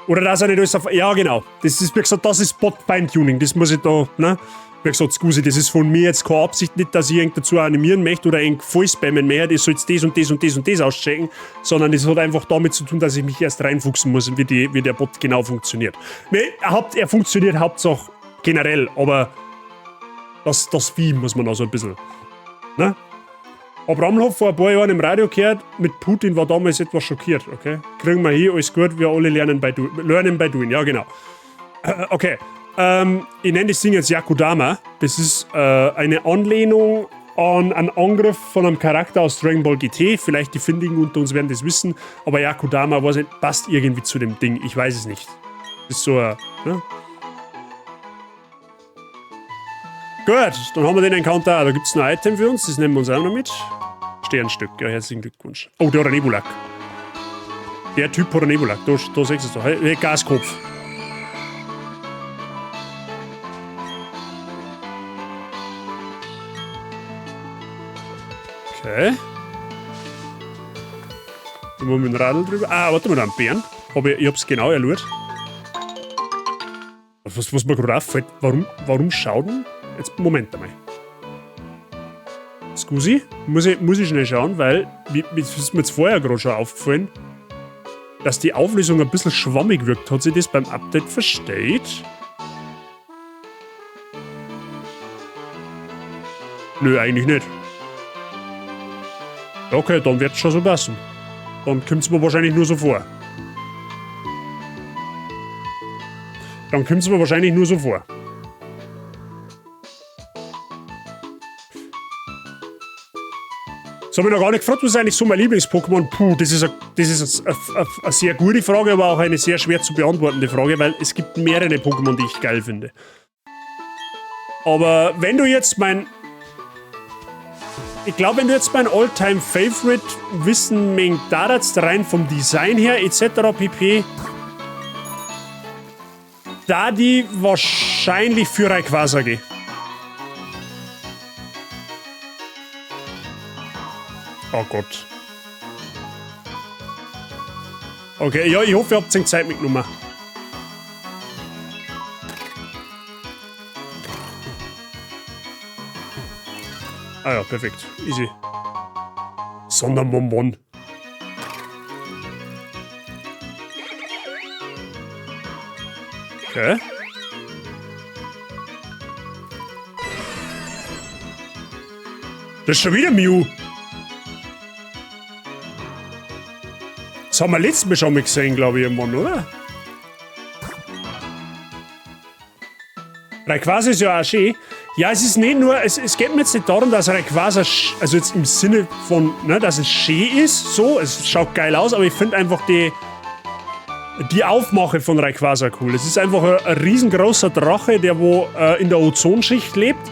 Oder dass er nicht alles auf. Ja, genau. Das ist, wie gesagt, das ist Bot-Feintuning. Das muss ich da, ne? Wie gesagt, scusi, das ist von mir jetzt keine Absicht, nicht, dass ich irgend dazu animieren möchte oder irgend voll spammen möchte, ich soll jetzt das und das und das und das auschecken, sondern es hat einfach damit zu tun, dass ich mich erst reinfuchsen muss, wie der Bot genau funktioniert. Er funktioniert hauptsächlich generell, aber das Vieh muss man da so ein bisschen. Ne? Hab Ramlhof vor ein paar Jahren im Radio gehört, mit Putin, war damals etwas schockiert, okay? Kriegen wir hier, alles gut, wir alle lernen by doing, ja genau. Okay, ich nenne das Ding jetzt Yakudama. Das ist eine Anlehnung an einen Angriff von einem Charakter aus Dragon Ball GT. Vielleicht die Findigen unter uns werden das wissen, aber Yakudama, weiß nicht, passt irgendwie zu dem Ding. Ich weiß es nicht. Das ist so ein, ne? Gut, dann haben wir den Encounter auch. Da gibt es noch ein Item für uns, das nehmen wir uns auch noch mit. Sternstück, ja, herzlichen Glückwunsch. Oh, der hat einen Nebulak. Der Typ hat einen Nebulak, da siehst du es. Hey, Gaskopf. Okay. Dann wir mit dem Radl drüber. Ah, warte mal, da einen Bären. Ich hab's genau erschaut. Was mir gerade auffällt, warum schaut denn? Jetzt, Moment einmal. Scusi, muss ich schnell schauen, weil, das ist mir jetzt vorher gerade schon aufgefallen, dass die Auflösung ein bisschen schwammig wirkt. Hat sich das beim Update verstellt? Nö, eigentlich nicht. Okay, dann wird's schon so passen. Dann kommt's mir wahrscheinlich nur so vor. Dann kommt's mir wahrscheinlich nur so vor. Das habe ich noch gar nicht gefragt, was ist eigentlich so mein Lieblings-Pokémon? Puh, das ist eine sehr gute Frage, aber auch eine sehr schwer zu beantwortende Frage, weil es gibt mehrere Pokémon, die ich geil finde. Aber wenn du jetzt mein. Ich glaube, wenn du jetzt mein All-Time Favorite wissen möchtest, rein vom Design her etc. pp. Da die wahrscheinlich für Rayquaza gehen. Oh Gott. Okay, ja, ich hoffe, ihr habt Zeit mitgenommen. Ah ja, perfekt. Easy. Sonderbonbon. Okay. Das ist schon wieder Mew. Das haben wir letztes Mal schon mal gesehen, glaube ich, irgendwann, oder? Rayquaza ist ja auch schön. Ja, es ist nicht nur, es geht mir jetzt nicht darum, dass Rayquaza, also jetzt im Sinne von, ne, dass es schön ist, so, es schaut geil aus, aber ich finde einfach die Aufmache von Rayquaza cool. Es ist einfach ein riesengroßer Drache, der wo in der Ozonschicht lebt,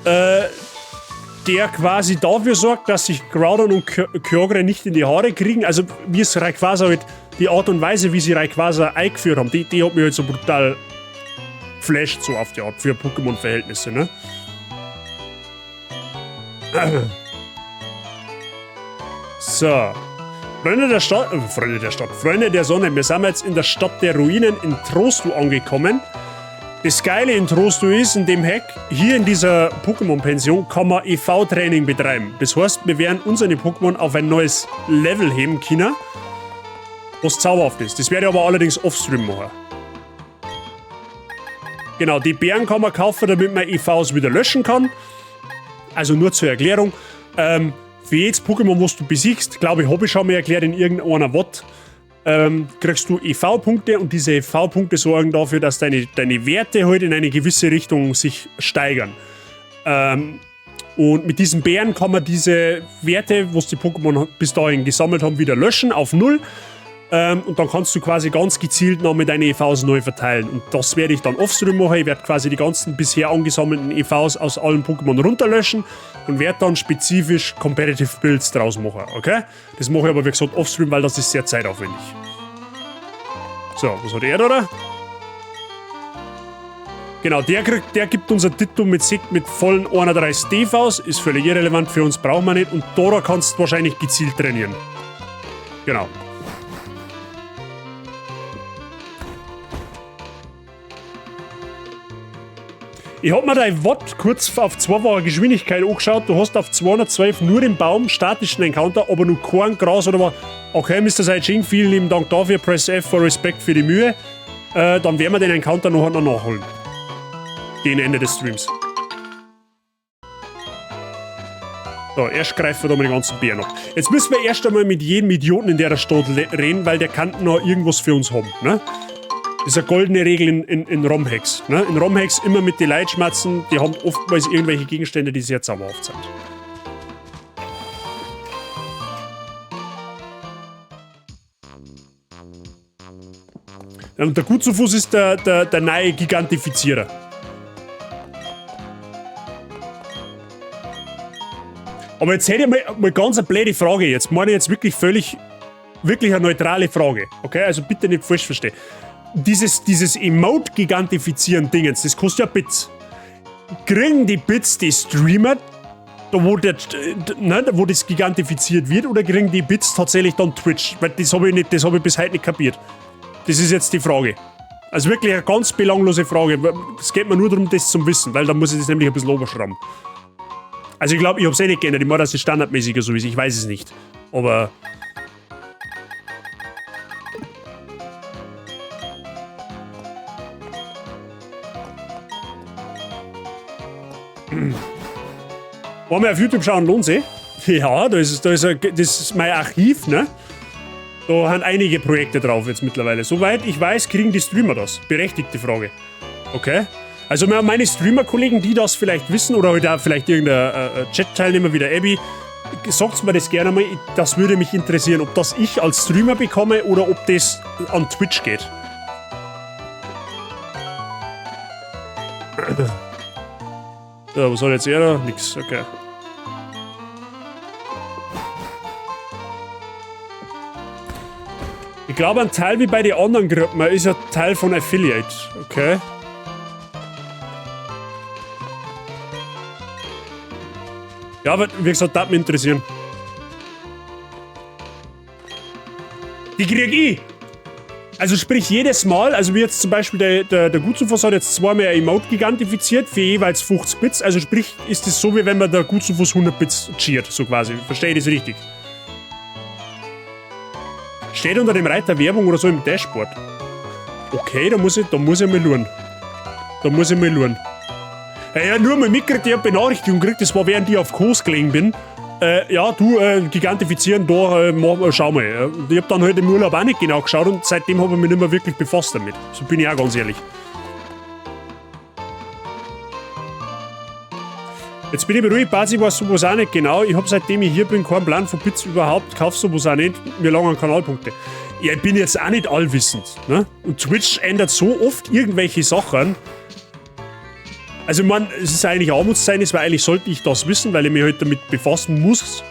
der quasi dafür sorgt, dass sich Groudon und Kyogre nicht in die Haare kriegen. Also wie es Rayquaza halt, die Art und Weise, wie sie Rayquaza eingeführt haben, die hat mich halt so brutal geflasht, so auf die Art, für Pokémon-Verhältnisse, ne? So. Freunde der Stadt, Freunde der Stadt, Freunde der Sonne, wir sind jetzt in der Stadt der Ruinen in Trostu angekommen. Das Geile in Trosto ist, in dem Hack, hier in dieser Pokémon-Pension kann man EV-Training betreiben. Das heißt, wir werden unsere Pokémon auf ein neues Level heben können, was zauberhaft ist. Das werde ich aber allerdings offstream machen. Genau, die Beeren kann man kaufen, damit man EVs wieder löschen kann. Also nur zur Erklärung. Für jedes Pokémon, was du besiegst, glaube ich, habe ich schon mal erklärt in irgendeiner VOD, kriegst du EV-Punkte und diese EV-Punkte sorgen dafür, dass deine Werte halt in eine gewisse Richtung sich steigern. Und mit diesen Beeren kann man diese Werte, was die Pokémon bis dahin gesammelt haben, wieder löschen auf 0. Und dann kannst du quasi ganz gezielt noch mit deinen EVs neu verteilen. Und das werde ich dann offstream machen. Ich werde quasi die ganzen bisher angesammelten EVs aus allen Pokémon runterlöschen und werde dann spezifisch Competitive Builds draus machen, okay? Das mache ich aber wie gesagt offstream, weil das ist sehr zeitaufwendig. So, was hat er da? Genau, der gibt uns ein Ditto mit vollen 31 DVs, ist völlig irrelevant für uns, brauchen wir nicht. Und da kannst du wahrscheinlich gezielt trainieren. Genau. Ich hab mir dein VOD kurz auf 2-facher Geschwindigkeit angeschaut. Du hast auf 212 nur den Baum, statischen Encounter, aber nur kein Gras oder was. Okay, Mr. Saijing, vielen lieben Dank dafür. Press F for Respect für die Mühe. Dann werden wir den Encounter noch nachholen. Gegen Ende des Streams. So, erst greifen wir da mal die ganzen Bären ab. Jetzt müssen wir erst einmal mit jedem Idioten in der Stadt reden, weil der kann noch irgendwas für uns haben, ne? Das ist eine goldene Regel in ROM-Hacks. Ne? In ROM-Hacks immer mit den Leuten schmatzen, die haben oftmals irgendwelche Gegenstände, die sehr zauberhaft sind. Und der Gutsufus ist der neue Gigantifizierer. Aber jetzt hätte ich mal ganz eine blöde Frage. Jetzt meine ich jetzt wirklich völlig, wirklich eine neutrale Frage. Okay, also bitte nicht falsch verstehen. Dieses Emote-Gigantifizieren Dingens, das kostet ja Bits. Kriegen die Bits die Streamer, da wo, der, ne, wo das gigantifiziert wird, oder kriegen die Bits tatsächlich dann Twitch? Weil das habe ich nicht, das habe ich bis heute nicht kapiert. Das ist jetzt die Frage. Also wirklich eine ganz belanglose Frage. Es geht mir nur darum, das zu wissen, weil da muss ich das nämlich ein bisschen oberschrauben. Also ich glaube, ich hab's eh nicht geändert. Ich meine, dass es standardmäßiger so ist. Ich weiß es nicht. Aber... Wollen wir auf YouTube schauen, lohnt sich? Ja, das ist mein Archiv, ne? Da haben einige Projekte drauf jetzt mittlerweile. Soweit ich weiß, kriegen die Streamer das. Berechtigte Frage. Okay. Also meine Streamer-Kollegen, die das vielleicht wissen, oder halt auch vielleicht irgendein Chat-Teilnehmer wie der Abby, sagt's mir das gerne mal. Das würde mich interessieren, ob das ich als Streamer bekomme oder ob das an Twitch geht. So, was hat jetzt er da? Nix, okay. Ich glaube, ein Teil wie bei den anderen Gruppen ist ja Teil von Affiliate. Okay. Ja, aber wie gesagt, das würde mich interessieren. Die krieg ich! Also sprich jedes Mal, also wie jetzt zum Beispiel der Gutsufus hat jetzt zweimal ein Emote gigantifiziert für jeweils 50 Bits. Also sprich, ist das so, wie wenn man der Gutsufus 100 Bits cheert, so quasi. Verstehe ich das richtig? Steht unter dem Reiter Werbung oder so im Dashboard. Okay, da muss ich mal schauen. Da muss ich mal schauen. Ja, ja, nur mal mitgekriegt, ich hab Benachrichtigung gekriegt, das war während ich auf Kurs gelegen bin. Ja, du, gigantifizieren, da, mach, schau mal. Ich hab dann halt im Urlaub auch nicht genau geschaut und seitdem hab ich mich nicht mehr wirklich befasst damit. So bin ich auch ganz ehrlich. Jetzt bin ich beruhigt, Basi weiß sowas auch nicht genau. Ich hab seitdem ich hier bin keinen Plan von Bits überhaupt, kauf sowas auch nicht, mir langen Kanalpunkte. Ja, ich bin jetzt auch nicht allwissend, ne? Und Twitch ändert so oft irgendwelche Sachen. Also ich mein, es ist eigentlich Armutszeugnis, weil eigentlich sollte ich das wissen, weil ich mich halt damit befassen muss,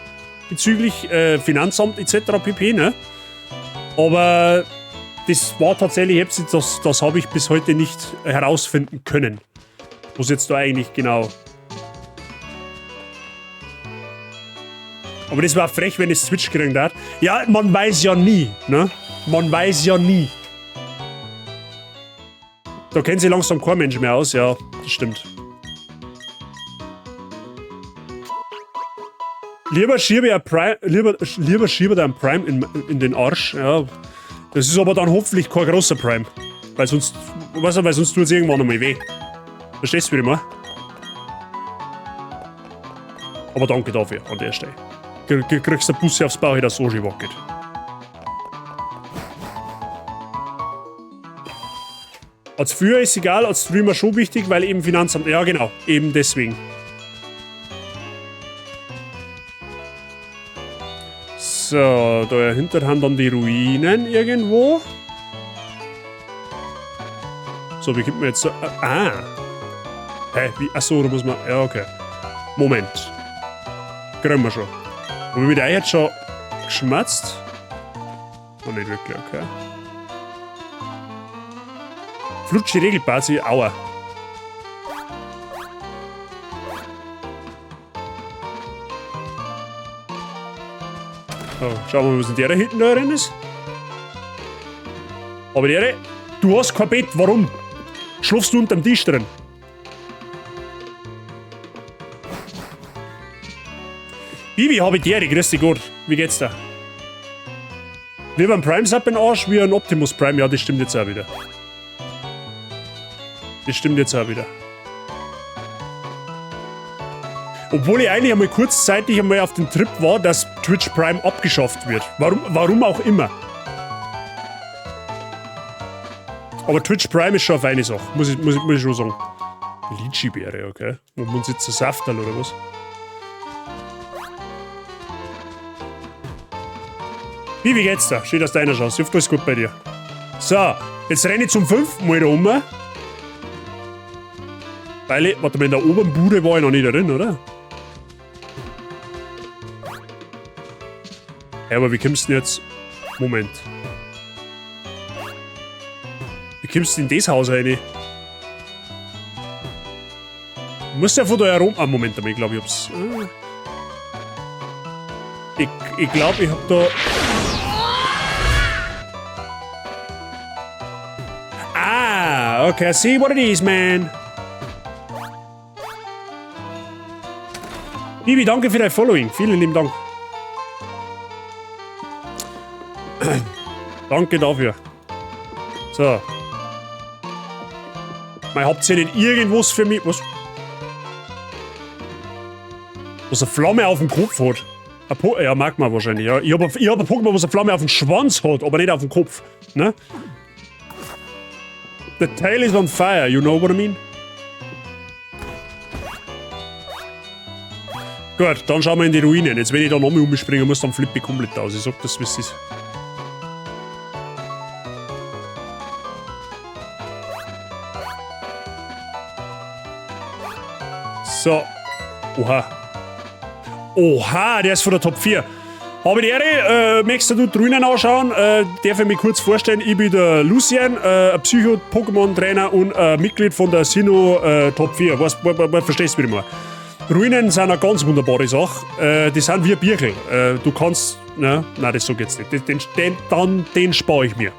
bezüglich Finanzamt et cetera pp, ne? Aber das war tatsächlich, das habe ich bis heute nicht herausfinden können. Was jetzt da eigentlich genau... Aber das war frech, wenn es Twitch gekriegt hat. Ja, man weiß ja nie, ne? Man weiß ja nie. Da kennt sich langsam kein Mensch mehr aus, ja, das stimmt. Lieber schiebe ich Prime, lieber schiebe ein Prime in den Arsch, ja. Das ist aber dann hoffentlich kein großer Prime. Weil sonst, weißt du, weil sonst tut es irgendwann einmal weh. Verstehst du, wie ich meine? Aber danke dafür an der Stelle. Du kriegst eine Busse aufs Bauch, dass so schön wackelt. Als früher ist egal, als Streamer schon wichtig, weil eben Finanzamt. Ja, genau, eben deswegen. So, dahinter haben dann die Ruinen irgendwo. So, wie kommt man jetzt so? Ah. Hä? Wie? Achso, da muss man. Ja, okay. Moment. Kriegen wir schon. Haben wir mit euch jetzt schon geschmatzt? Noch nicht wirklich, okay. Flutschi Regelparty, aua. So, schauen wir mal, was in der hinten da drin ist. Aber der, du hast kein Bett, warum? Schlafst du unterm Tisch drin? Bibi, habe ich dir, grüß dich Gott. Wie geht's dir? Lieber ein Prime Sub in Arsch wie ein Optimus Prime. Ja, das stimmt jetzt auch wieder. Das stimmt jetzt auch wieder. Obwohl ich eigentlich einmal kurzzeitig einmal auf den Trip war, dass Twitch Prime abgeschafft wird. Warum auch immer. Aber Twitch Prime ist schon eine feine Sache, muss ich schon sagen. Litchi-Beere, okay. Wo man jetzt ein Safterl oder was? Wie geht's da? Schön, dass du einer schaust. Ich hoffe, alles gut bei dir. So, jetzt renne ich zum 5. Mal da um. Weil ich, warte mal, in der oberen Bude war ich noch nicht drin, oder? Ja, aber wie kommst du denn jetzt? Moment. Wie kommst du in das Haus rein? Du musst ja von da herum. Ah, Moment, aber ich glaube, ich hab's. Ich glaube, ich hab da. Ah, okay, I see what it is, man. Bibi, danke für dein Following. Vielen lieben Dank. Danke dafür. So. Mei, habt ihr nicht irgendwas für mich? Was? Was eine Flamme auf dem Kopf hat. Ja, mag man wahrscheinlich. Ja. Ich hab ein Pokémon, was eine Flamme auf dem Schwanz hat, aber nicht auf dem Kopf. Ne? The tail is on fire, you know what I mean? Gut, dann schauen wir in die Ruinen. Jetzt, wenn ich da nochmal umspringen muss, dann flippe ich komplett aus. Ich sag das, wie es ist. So. Oha. Oha, der ist von der Top 4. Habe die Ehre, möchtest du die Ruinen anschauen? Darf ich mich kurz vorstellen, ich bin der Lucien, ein Psycho-Pokémon-Trainer und Mitglied von der Sinnoh Top 4. Weißt, verstehst du, wie ich meine? Ruinen sind eine ganz wunderbare Sache. Die sind wie ein Birkel. Du kannst. Ne, nein, das so geht's nicht. Den spare ich mir.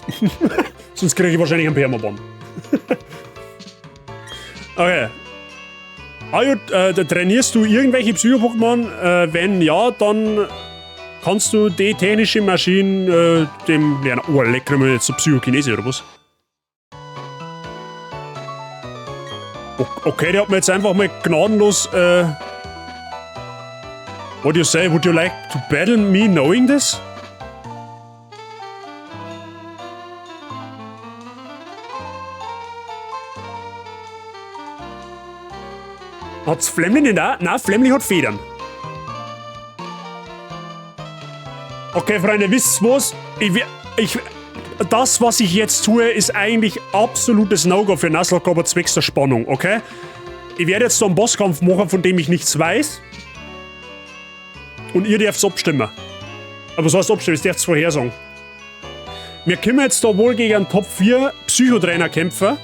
Sonst kriege ich wahrscheinlich einen Permaban. Okay. Ajo, trainierst du irgendwelche Psycho-Pokémon? Wenn ja, dann kannst du die technische Maschine dem lernen. Oh, lecker mir jetzt so Psychokinese oder was? Okay, der hat mir jetzt einfach mal gnadenlos. What do you say? Would you like to battle me knowing this? Hat's Flemmli nicht auch? Nein, Flemmli hat Federn. Okay, Freunde, wisst ihr was? Das, was ich jetzt tue, ist eigentlich absolutes No-Go für Nuzlocke, aber zwecks der Spannung, okay? Ich werde jetzt so einen Bosskampf machen, von dem ich nichts weiß. Und ihr dürft abstimmen. Aber was heißt abstimmen? Ihr dürft vorhersagen. Wir können jetzt da wohl gegen einen Top 4 Psychotrainer kämpfen.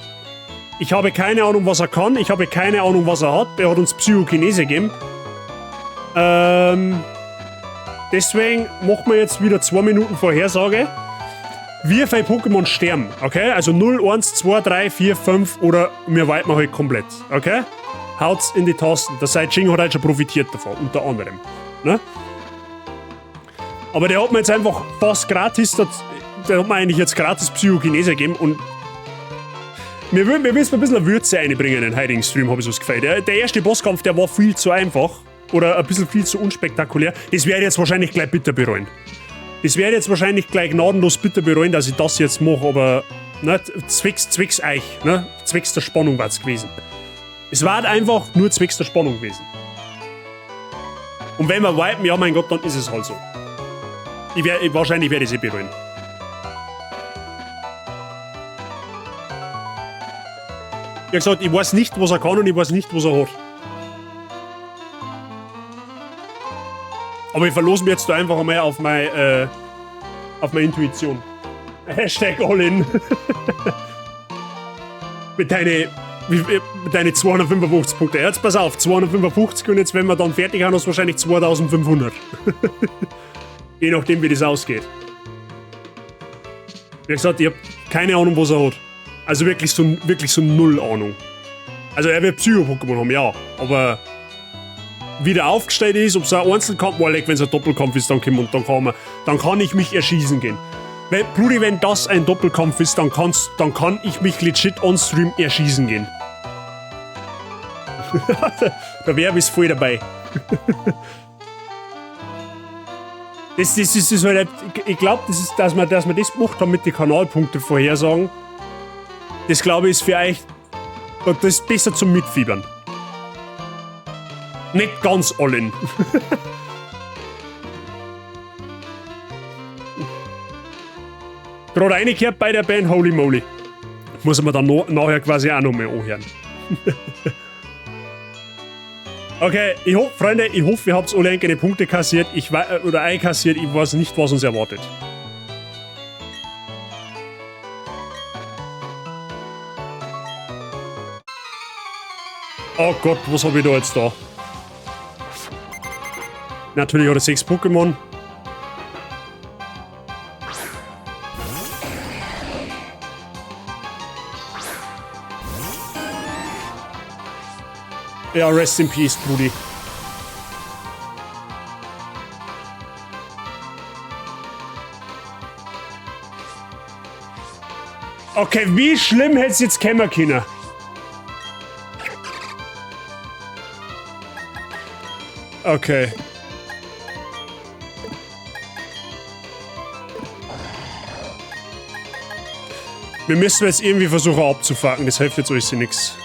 Ich habe keine Ahnung, was er kann. Ich habe keine Ahnung, was er hat. Er hat uns Psychokinese gegeben. Deswegen machen wir jetzt wieder 2 Minuten Vorhersage. Wie viele Pokémon sterben, okay? Also 0, 1, 2, 3, 4, 5 oder mir wipen halt komplett, okay? Haut's in die Tasten. Der Saijing hat halt schon profitiert davon, unter anderem. Ne? Aber der hat mir jetzt einfach fast gratis, der hat mir eigentlich jetzt gratis Psychokinese gegeben und mir müssen ein bisschen Würze einbringen in den heutigen Stream, habe ich so das Gefühl. Der erste Bosskampf, der war viel zu einfach oder ein bisschen viel zu unspektakulär. Das werde ich jetzt wahrscheinlich gleich bitter bereuen. Das werde ich jetzt wahrscheinlich gleich gnadenlos bitter bereuen, dass ich das jetzt mache, aber ne, zwecks euch, ne, zwecks der Spannung war's gewesen. Es war einfach nur zwecks der Spannung gewesen. Und wenn wir wipen, ja mein Gott, dann ist es halt so. Wahrscheinlich werde ich es eh bereuen. Wie gesagt, ich weiß nicht, was er kann und ich weiß nicht, was er hat. Aber ich verlose mich jetzt da einfach einmal auf meine Intuition. Hashtag all in. Mit deine 255 Punkte. Jetzt pass auf, 255 und jetzt, wenn wir dann fertig haben, hast du wahrscheinlich 2500. Je nachdem, wie das ausgeht. Wie gesagt, ich hab keine Ahnung, was er hat. Also wirklich so null Ahnung. Also er wird Psycho-Pokémon haben, ja. Aber wie der aufgestellt ist, ob es ein Einzelkampf war, wenn es ein Doppelkampf ist, dann kommt und dann kann ich mich erschießen gehen. Wenn, Brudi, wenn das ein Doppelkampf ist, dann kann ich mich legit on Stream erschießen gehen. Da wäre ich voll dabei. Das ist halt, ich glaube, das ist, dass wir das gemacht haben mit den Kanalpunkte vorhersagen. Das glaube ich ist für euch, das ist besser zum Mitfiebern. Nicht ganz all in. Gerade reingekehrt bei der Band, holy moly. Muss man dann nachher quasi auch noch mal anhören. Okay, ich hoffe, Freunde, ich hoffe, ihr habt alle eigene Punkte kassiert. Oder einkassiert. Ich weiß nicht, was uns erwartet. Oh Gott, was habe ich da jetzt da? Natürlich hat er 6 Pokémon. Ja, rest in peace, Brudi. Okay, wie schlimm hätte es jetzt kommen können? Okay. Wir müssen jetzt irgendwie versuchen abzufacken, das hilft jetzt alles nichts.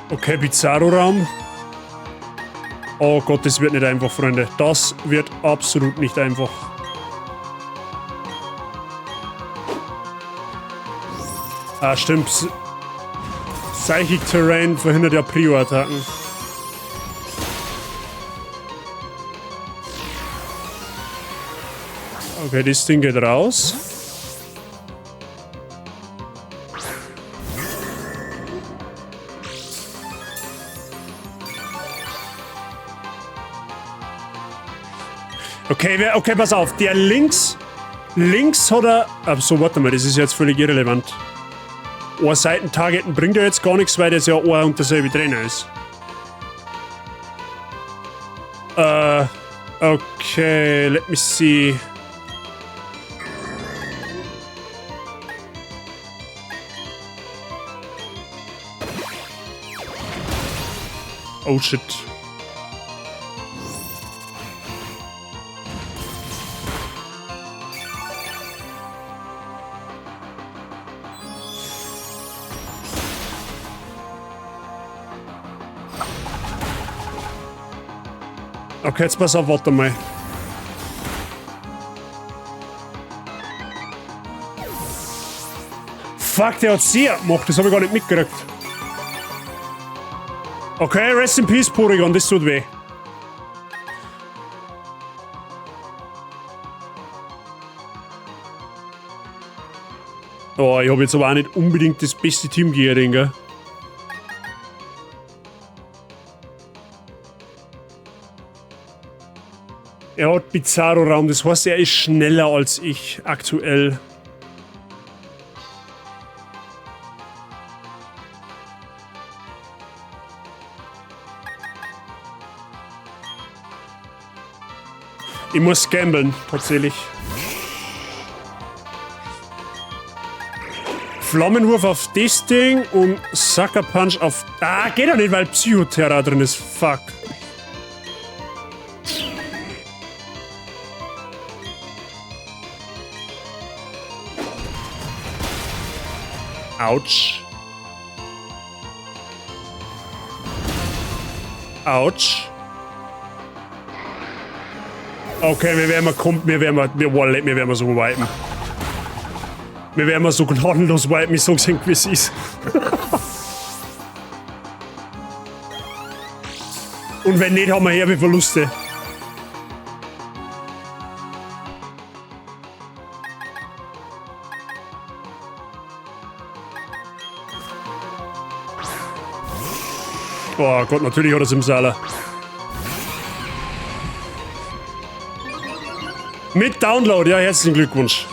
Okay, Bizarro-Raum. Oh Gott, das wird nicht einfach, Freunde. Das wird absolut nicht einfach. Ah, stimmt. Psychic Terrain verhindert ja Prio-Attacken. Okay, das Ding geht raus. Okay, okay, pass auf. Der links hat er... Ach so, warte mal, das ist jetzt völlig irrelevant. Ein Seiten-Targeten bringt ja jetzt gar nichts, weil das ja ein und derselbe Trainer ist. Okay, let me see. Oh shit. Okay, jetzt pass auf, warte mal. Fuck, der hat sehr gemacht, das habe ich gar nicht mitgekriegt. Okay, rest in peace, Porygon, das tut weh. Oh, ich habe jetzt aber auch nicht unbedingt das beste Team gegen den, gell? Er hat Bizarro-Raum, das heißt, er ist schneller als ich aktuell. Ich muss gamblen, tatsächlich. Flammenwurf auf das Ding und Sucker Punch auf... Ah, geht doch nicht, weil Psychoterra drin ist. Fuck. Autsch. Autsch. Okay, wir werden mal kommen, wir werden mal, wir wallet, wir werden mal so wipen. Wir werden mal so gnadenlos wipen, ich sag's Ihnen, wie es ist. Und wenn nicht, haben wir herbe Verluste. Oh Gott, natürlich hat er Simsala. Mit Download, ja, herzlichen Glückwunsch.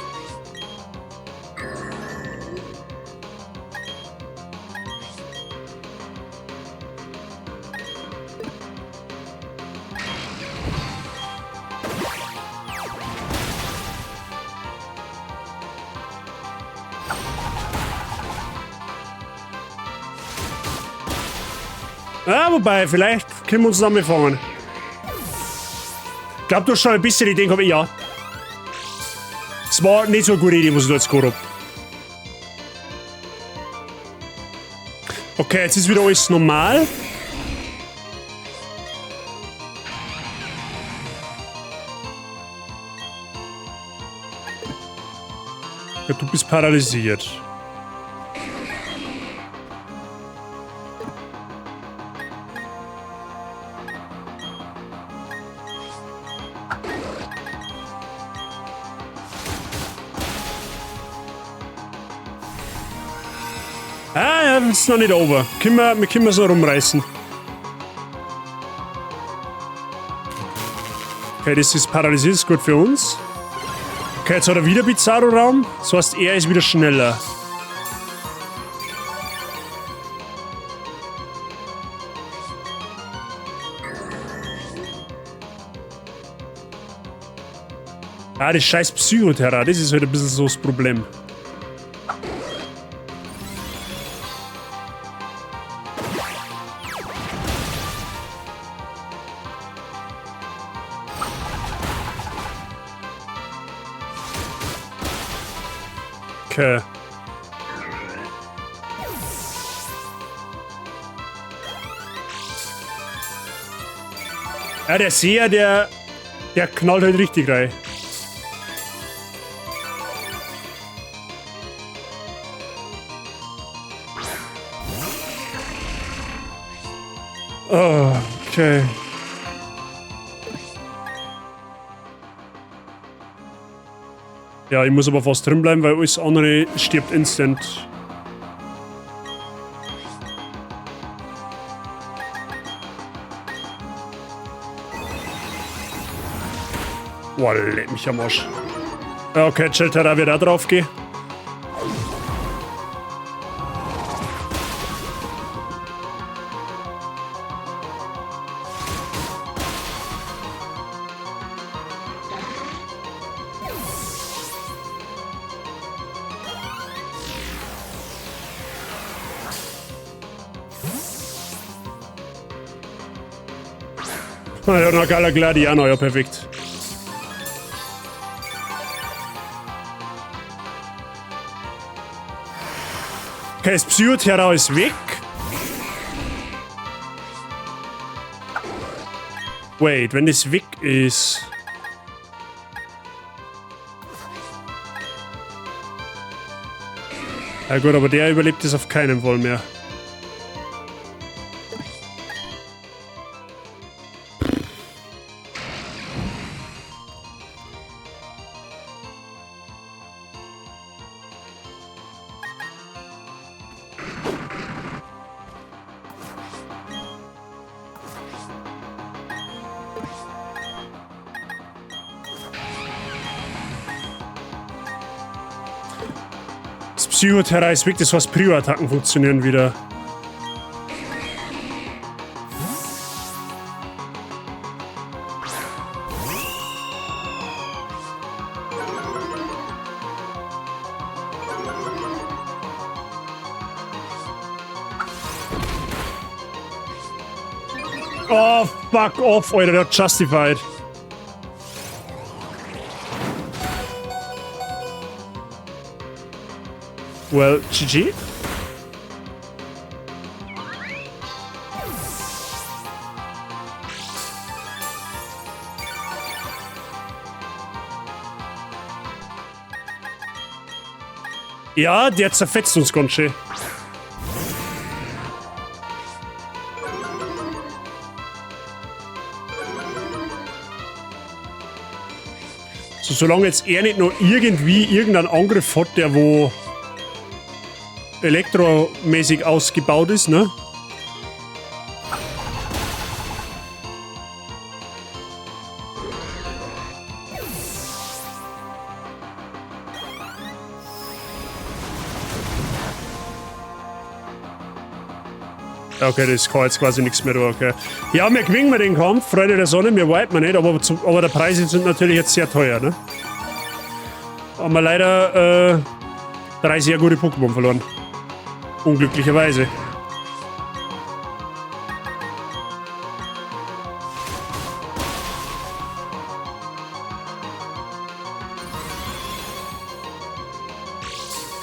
Ja, wobei, vielleicht können wir uns noch mal fangen. Ich glaub, du hast schon ein bisschen die Idee gehabt, ja. Es war nicht so eine gute Idee, was ich da jetzt gehabt hab. Okay, jetzt ist wieder alles normal. Ja, du bist paralysiert. Ah, ja, das ist noch nicht over. Wir können so rumreißen. Okay, das ist paralysiert, ist gut für uns. Okay, jetzt hat er wieder Bizarro-Raum. Das heißt, er ist wieder schneller. Ah, das scheiß Psychoterra, das ist halt ein bisschen so das Problem. Okay. Ja, der Seher, der knallt halt richtig rein. Oh, okay. Ja, ich muss aber fast drin bleiben, weil alles andere stirbt instant. Boah, leck mich am Arsch. Okay, Chelterra wird auch drauf gehen. Ja, noch geiler Gladiano, ja, perfekt. Okay, das Psychoterra ist weg. Wait, wenn das weg ist... Ja gut, aber der überlebt es auf keinen Fall mehr. Psychoterra ist weg, das heißt Prio-Attacken funktionieren wieder. Oh, fuck off, Alter, der hat Justified. Well, GG. Ja, der zerfetzt uns ganz schön. So, solange jetzt er nicht noch irgendwie irgendeinen Angriff hat, der wo elektromäßig ausgebaut ist, ne? Okay, das kann jetzt quasi nichts mehr da, okay. Ja, wir gewinnen wir den Kampf, Freunde der Sonne, wir wipen wir nicht, aber die Preise sind natürlich jetzt sehr teuer, ne? Haben wir leider 3 sehr gute Pokémon verloren. Unglücklicherweise.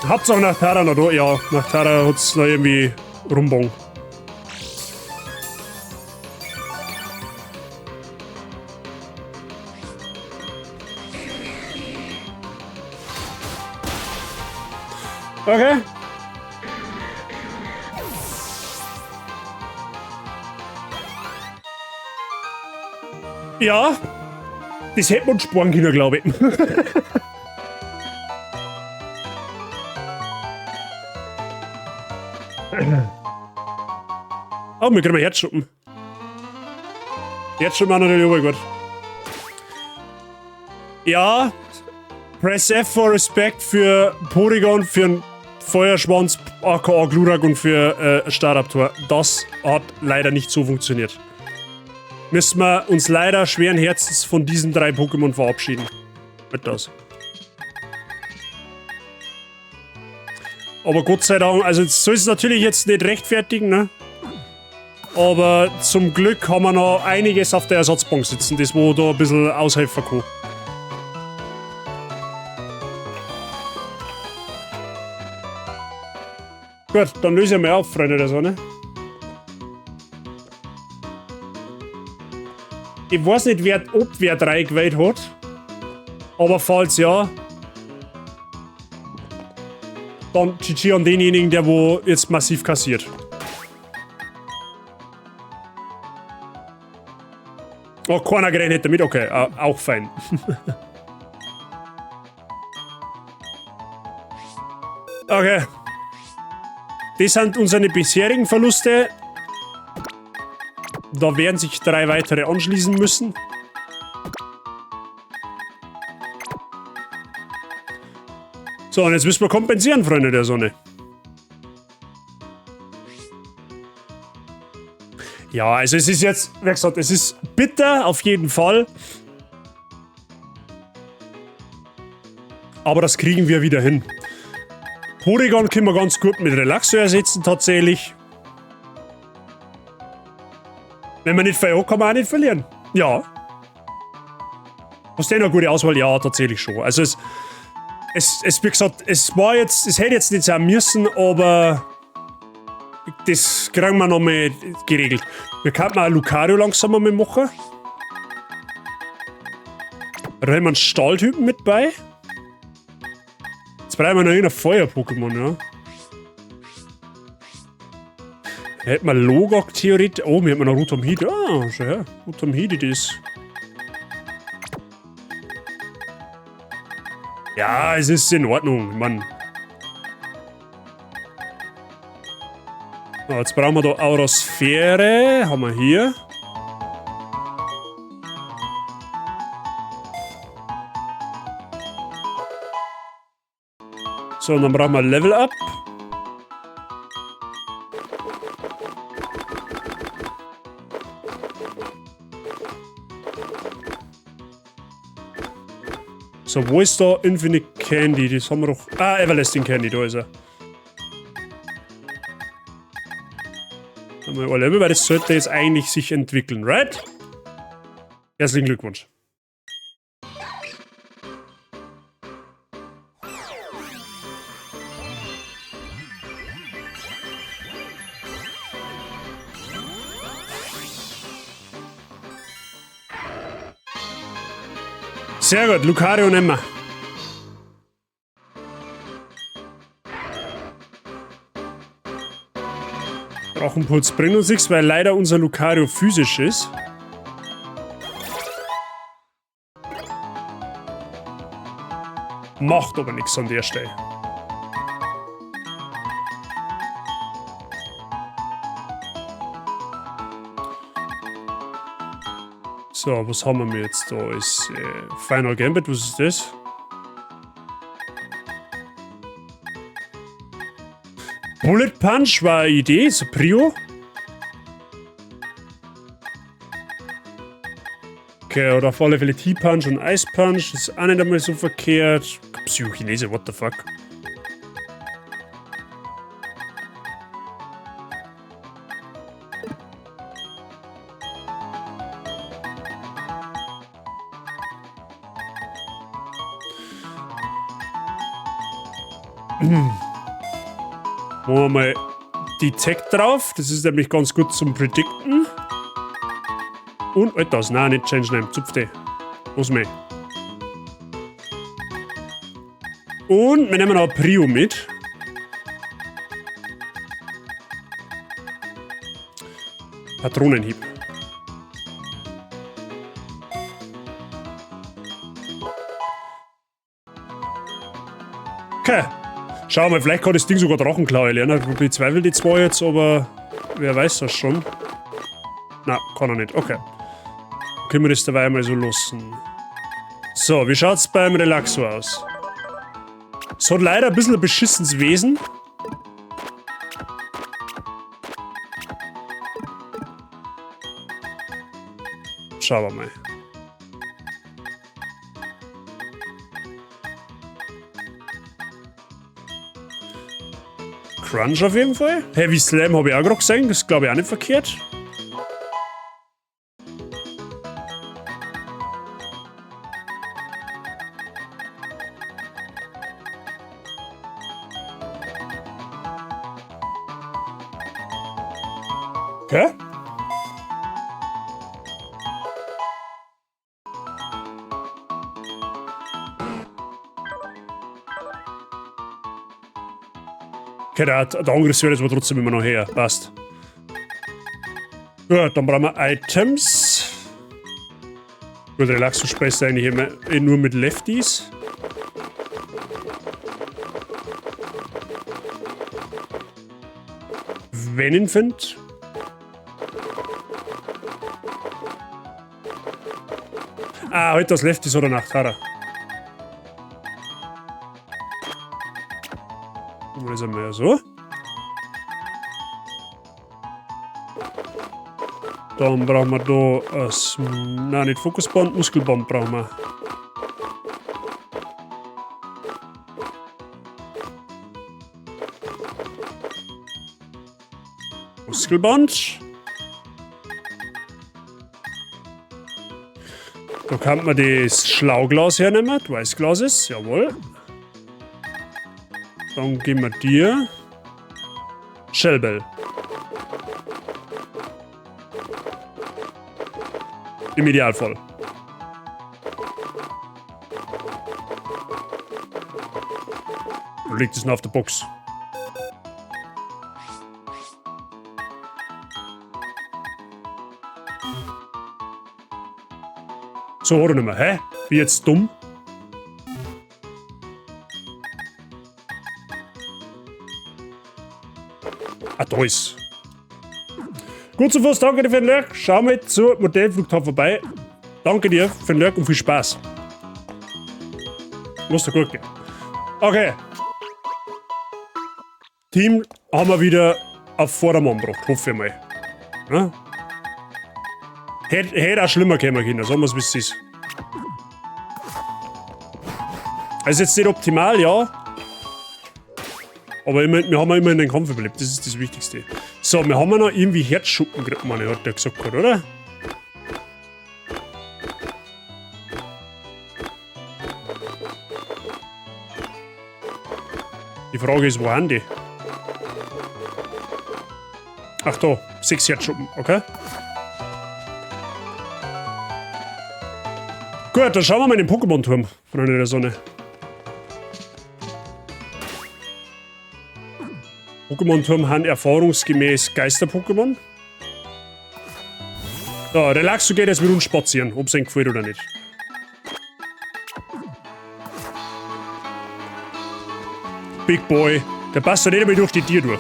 Habt's auch nach Tara noch da? Ja, nach Tara hat's noch irgendwie Rumbong. Okay. Ja, das hätte man sparen können, glaube ich. Oh, wir kriegen Herzschuppen. Herzschuppen auch natürlich auch gut. Ja, Press F for Respect für Porygon, für einen Feuerschwanz, aka Glurak und für Staraptor. Das hat leider nicht so funktioniert. Müssen wir uns leider schweren Herzens von diesen 3 Pokémon verabschieden. Mit das. Aber Gott sei Dank, also soll es natürlich jetzt nicht rechtfertigen, ne? Aber zum Glück haben wir noch einiges auf der Ersatzbank sitzen, das wo da ein bisschen aushelfen kann. Gut, dann löse ich mal auf, Freunde der Sonne. Ich weiß nicht, ob wer 3 gewählt hat. Aber falls ja, dann GG an denjenigen, der wo jetzt massiv kassiert. Oh, keiner gerechnet damit, okay, auch fein. Okay. Das sind unsere bisherigen Verluste. Da werden sich 3 weitere anschließen müssen. So, und jetzt müssen wir kompensieren, Freunde der Sonne. Ja, also es ist jetzt, wie gesagt, es ist bitter auf jeden Fall. Aber das kriegen wir wieder hin. Porygon können wir ganz gut mit Relaxo ersetzen, tatsächlich. Wenn man nicht verliert, kann man auch nicht verlieren. Ja. Hast du denn eine gute Auswahl? Ja, tatsächlich schon. Also es, wie gesagt, es war jetzt, es hätte jetzt nicht sein müssen, aber das kriegen wir nochmal geregelt. Wir könnten auch Lucario langsam mal machen. Da haben wir einen Stahltypen mit bei. Jetzt brauchen wir noch irgendein Feuer-Pokémon, ja. Da hätten wir Logok theoretisch. Oh, wir hätten noch Rotom Heat. Ah, schau her. Rotom Heat it is. Ja, es ist in Ordnung, Mann. So, jetzt brauchen wir da Aurosphäre. Haben wir hier. So, und dann brauchen wir Level Up. So, wo ist da Infinite Candy? Das haben wir doch. Ah, Everlasting Candy, da ist er. Haben wir Level, weil das sollte jetzt eigentlich sich entwickeln, right? Herzlichen Glückwunsch. Sehr gut, Lucario nehmen wir. Drachenpuls bringt uns nichts, weil leider unser Lucario physisch ist. Macht aber nichts an der Stelle. So, was haben wir jetzt da? Ist Final Gambit, was ist das? Bullet Punch war eine Idee, ist ein Prio. Okay, oder auf alle Fälle T-Punch und Ice Punch, das ist auch nicht einmal so verkehrt. Psychokinese, what the fuck? Machen wir mal Detect drauf. Das ist nämlich ganz gut zum Predicten. Und, Alter, nein, nicht Change Name, zupf die. Was mehr? Und wir nehmen auch Prio mit. Patronenhieb. Okay. Schauen wir mal, vielleicht kann das Ding sogar Drachenklaue lernen. Ich bezweifle die zwar jetzt, aber wer weiß das schon. Na, kann er nicht. Okay. Können wir das dabei mal so lassen. So, wie schaut's beim Relaxo aus? Es hat leider ein bisschen ein beschissenes Wesen. Schauen wir mal. Crunch auf jeden Fall. Heavy Slam habe ich auch gerade gesehen. Das ist, glaube ich, auch nicht verkehrt. Okay. Okay, der Angriffswert ist aber trotzdem immer noch her. Passt. Gut, dann brauchen wir Items. Gut, Relaxo sprichst du eigentlich immer nur mit Lefties. Wenn ihn find. Ah, heute das Lefties oder Nachtara. Das haben wir ja so. Dann brauchen wir da ein, nein, nicht Fokusband, Muskelband brauchen wir. Muskelband. Da kann man das Schlauglas hernehmen, die Weißglas ist, jawohl. Dann geben wir dir Shellbell. Im Idealfall. Wo liegt es denn auf der Box? So, oder nicht mehr? Hä? Bin ich jetzt dumm? Ah, da ist. Gut zu Fuß, danke dir für den Lurk. Schau mal zur Modellflugtag vorbei. Danke dir für den Lurk und viel Spaß. Muss dir gut gehen. Okay. Team haben wir wieder auf Vordermann gebracht, hoffe ich mal. Ja? Hätte auch schlimmer kommen können, sagen wir es, wie es ist. Also jetzt nicht optimal, ja. Aber immerhin, wir haben ja immerhin den Kampf überlebt, das ist das Wichtigste. So, wir haben ja noch irgendwie Herzschuppen gekriegt, meine, hat der gesagt, oder? Die Frage ist, wo sind die? Ach da, 6 Herzschuppen, okay. Gut, dann schauen wir mal in den Pokémon-Turm, Freunde der Sonne. Pokémon-Turm haben erfahrungsgemäß Geister-Pokémon. So, Relaxo geht jetzt mit uns spazieren, ob's ihm gefällt oder nicht. Big Boy, der passt doch nicht einmal durch die Tür durch.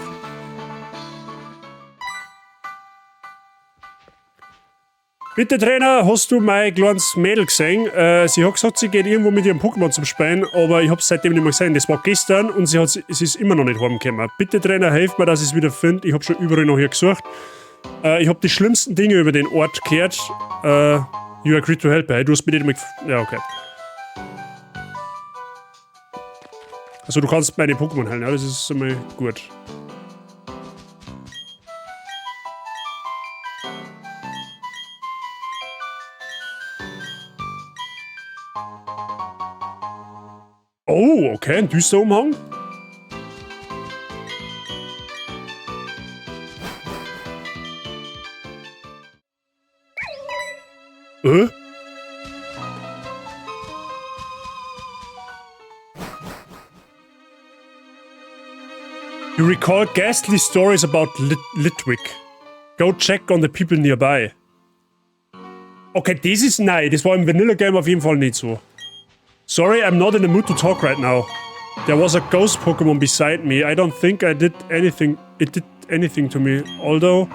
Bitte Trainer, hast du mein kleines Mädel gesehen? Sie hat gesagt, sie geht irgendwo mit ihrem Pokémon zum Spielen, aber ich hab's seitdem nicht mehr gesehen. Das war gestern und sie ist immer noch nicht heimgekommen. Bitte Trainer, helf mir, dass ich's wieder finde. Ich hab schon überall nach ihr gesucht. Ich hab die schlimmsten Dinge über den Ort gehört. You agreed to help her. Du hast mir nicht einmal ja, okay. Also du kannst meine Pokémon heilen, ja, das ist einmal gut. Oh, okay, ein düster Umhang. You recall ghastly stories about Litwick. Go check on the people nearby. Okay, das ist neu. Das war im Vanilla Game auf jeden Fall nicht so. Sorry, I'm not in the mood to talk right now. There was a ghost Pokémon beside me. I don't think I did anything. It did anything to me. Although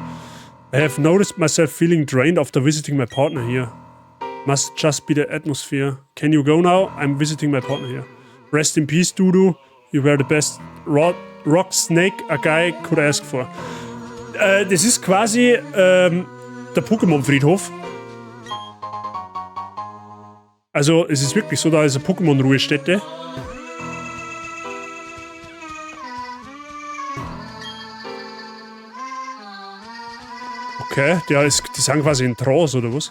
I have noticed myself feeling drained after visiting my partner here. Must just be the atmosphere. Can you go now? I'm visiting my partner here. Rest in peace, Dudu. You were the best rock snake a guy could ask for. Das ist quasi der Pokémon-Friedhof. Also, es ist wirklich so, da ist eine Pokémon-Ruhestätte. Okay, die sind quasi in Trance, oder was?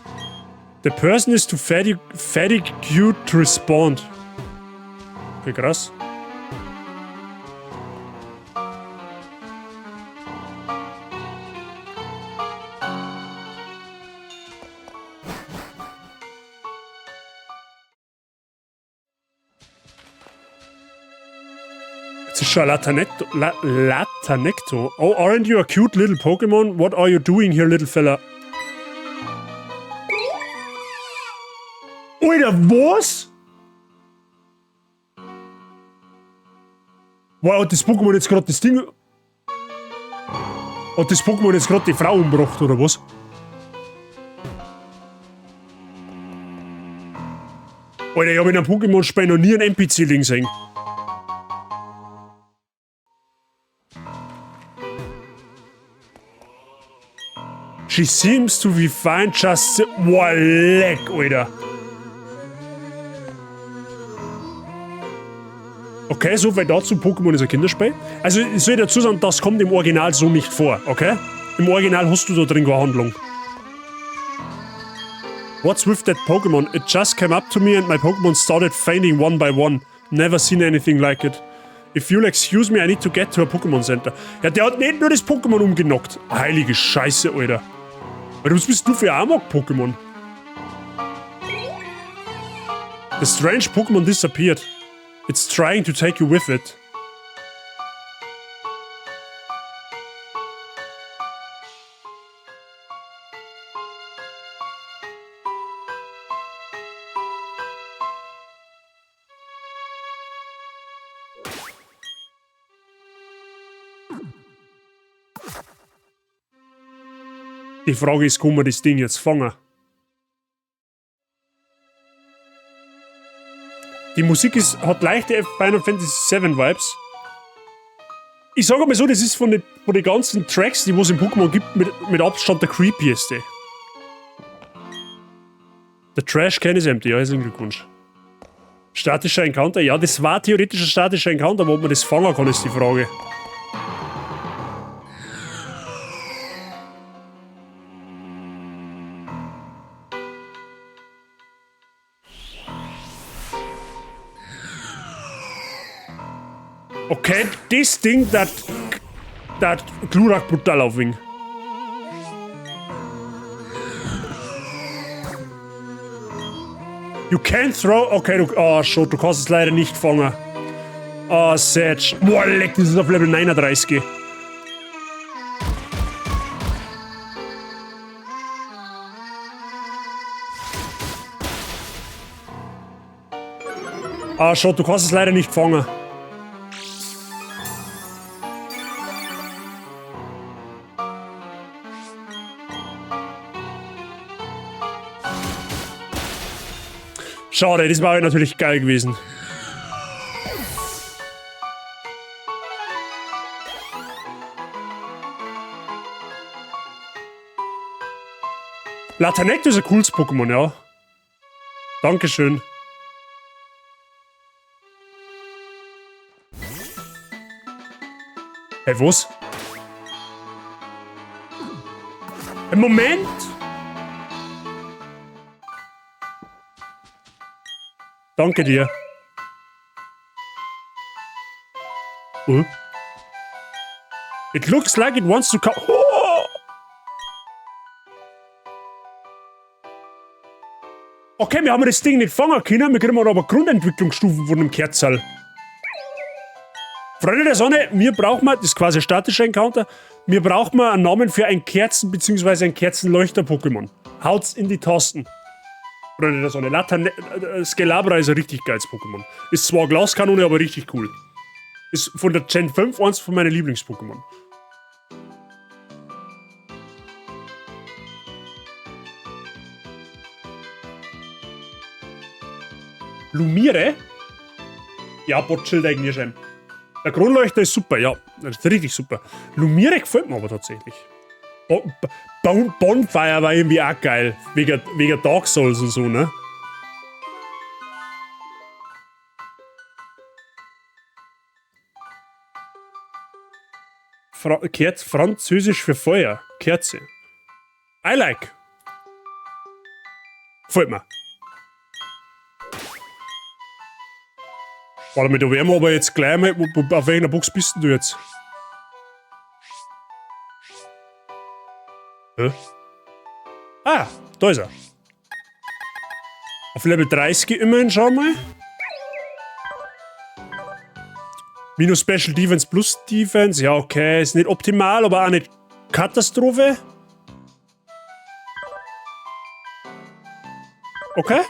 The person is too fatigued to respond. Okay, krass. Jetzt ist schon Latanecto. Latanecto. Oh, aren't you a cute little Pokémon? What are you doing here, little fella? Alter, was? Wow, hat das Pokémon jetzt grad das Ding... Hat das Pokémon jetzt grad die Frau umgebracht, oder was? Alter, ich hab in einem Pokémon-Spiel noch nie einen NPC liegen sehen. She seems to be fine, just... Boah, leck, Alter. Okay, soweit dazu, Pokémon ist ein Kinderspiel. Also, ich soll dazu sagen, das kommt im Original so nicht vor, okay? Im Original hast du da drin keine Handlung. What's with that Pokémon? It just came up to me and my Pokémon started fainting one by one. Never seen anything like it. If you'll excuse me, I need to get to a Pokémon Center. Ja, der hat nicht nur das Pokémon umgenockt. Heilige Scheiße, Alter. Alter, was bist du für ein Amok-Pokémon? The strange Pokémon disappeared. It's trying to take you with it. Die Frage ist, kann man das Ding jetzt fangen? Die Musik hat leichte Final Fantasy VII Vibes. Ich sage mal so, das ist von den ganzen Tracks, die es im Pokémon gibt, mit Abstand der creepieste. The trash can is empty. Ja, herzlichen Glückwunsch. Statischer Encounter? Ja, das war theoretisch ein statischer Encounter, aber ob man das fangen kann, ist die Frage. Okay, das Ding, dat Glurak brutal aufwiegen. You can't throw. Okay, du. Oh, schon, du kannst es leider nicht fangen. Oh, sad. Boah, leck, das ist auf Level 39. Ah, schon, du kannst es leider nicht fangen. Schade, das war natürlich geil gewesen. Laternecto ist ein cooles Pokémon, ja. Dankeschön. Hey, was? Hey, Moment! Danke dir. Oh. It looks like it wants to come. Oh! Okay, wir haben das Ding nicht fangen können, wir kriegen aber Grundentwicklungsstufen von dem Kerzerl. Freunde der Sonne, mir brauchen wir, das ist quasi ein statischer Encounter, mir brauchen wir einen Namen für ein Kerzen- bzw. ein Kerzenleuchter-Pokémon. Haut's in die Tasten. Freunde der Sonne. Skelabra ist ein richtig geiles Pokémon. Ist zwar Glaskanone, aber richtig cool. Ist von der Gen 5 eins von meinen Lieblings-Pokémon. Lumire? Ja, Botschilder eigentlich schon. Der Kronleuchter ist super, ja. Das ist richtig super. Lumire gefällt mir aber tatsächlich. Bonfire war irgendwie auch geil. Wegen Dark Souls und so, ne? Kerz, Französisch für Feuer. Kerze. I like. Gefällt mir. Warte mal, da werden wir aber jetzt gleich mal. Auf welcher Box bist denn du jetzt? Hä? Ah, da ist er. Auf Level 30 immerhin schon mal. Minus Special Defense plus Defense. Ja, okay, ist nicht optimal, aber auch nicht Katastrophe. Okay.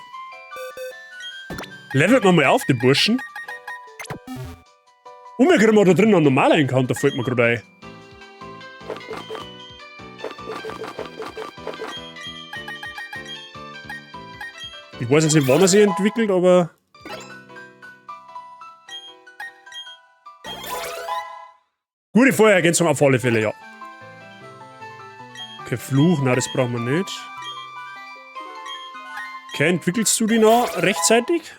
Levelt man mal auf, den Burschen. Und wir kriegen da drin noch einen normalen Encounter, fällt mir gerade ein. Ich weiß jetzt nicht, wann er sich entwickelt, aber. Gute Feuerergänzung auf alle Fälle, ja. Okay, Fluch, nein, das brauchen wir nicht. Okay, entwickelst du die noch rechtzeitig?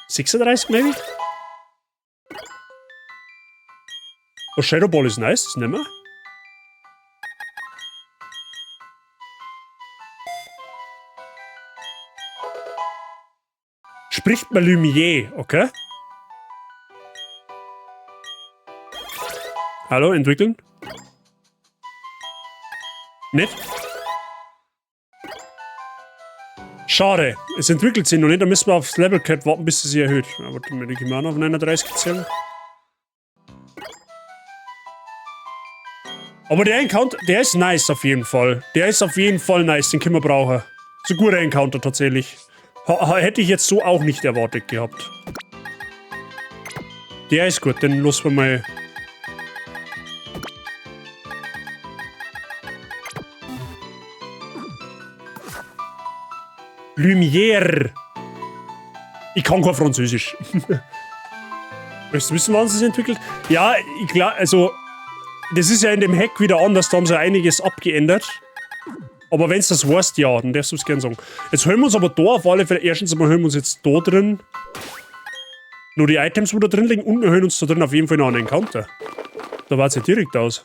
36 maybe? Oh, Shadow Ball ist nice, das nehmen wir. Spricht man Lumiere, okay? Hallo, entwickeln? Nicht? Schade, es entwickelt sich noch nicht, da müssen wir aufs Level Cap warten, bis es sich erhöht. Ja, warte mal, die können wir auch noch auf 39 zählen. Aber der Encounter, der ist nice auf jeden Fall. Der ist auf jeden Fall nice, den können wir brauchen. So ein guter Encounter tatsächlich. Ha, hätte ich jetzt so auch nicht erwartet gehabt. Der ist gut, den lassen wir mal. Lumière. Ich kann kein Französisch. Möchtest du wissen, wann es sich entwickelt? Ja, ich glaube, also, das ist ja in dem Hack wieder anders, da haben sie einiges abgeändert. Aber wenn es das weißt, ja, dann darfst du es gerne sagen. Jetzt holen wir uns aber da auf alle Fälle, erstens einmal holen wir uns jetzt da drin nur die Items, wo da drin liegen, und wir holen uns da drin auf jeden Fall noch einen Encounter. Da war es ja direkt aus.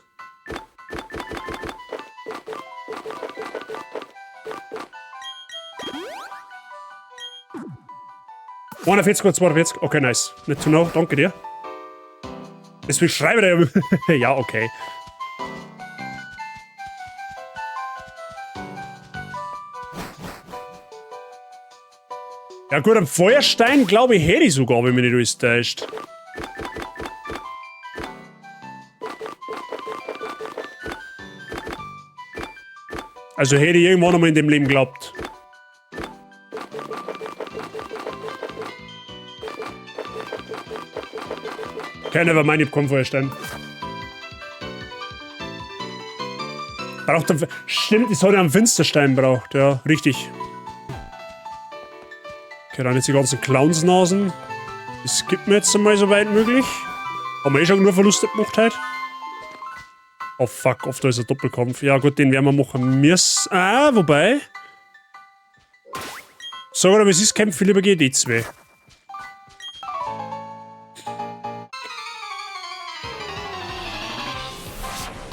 41,42. Okay, nice. Need to know. Danke dir. Deswegen schreibe ich ja. Ja, okay. Ja gut, am Feuerstein, glaube ich, hätte ich sogar, wenn mich nicht alles täuscht. Also hätte ich irgendwann einmal in dem Leben geglaubt. Okay, never mind, ich hab keinen Feuerstein. Braucht ein, stimmt, das hat er einen Finsterstein braucht, ja, richtig. Okay, dann jetzt die ganzen Clownsnasen. Das skippen wir jetzt einmal so weit möglich. Haben wir eh schon nur Verluste gemacht heute. Oh fuck, oft da ist ein Doppelkampf. Ja gut, den werden wir machen müssen. Ah, wobei. Sag mal, es ist, kämpfe lieber gegen die zwei.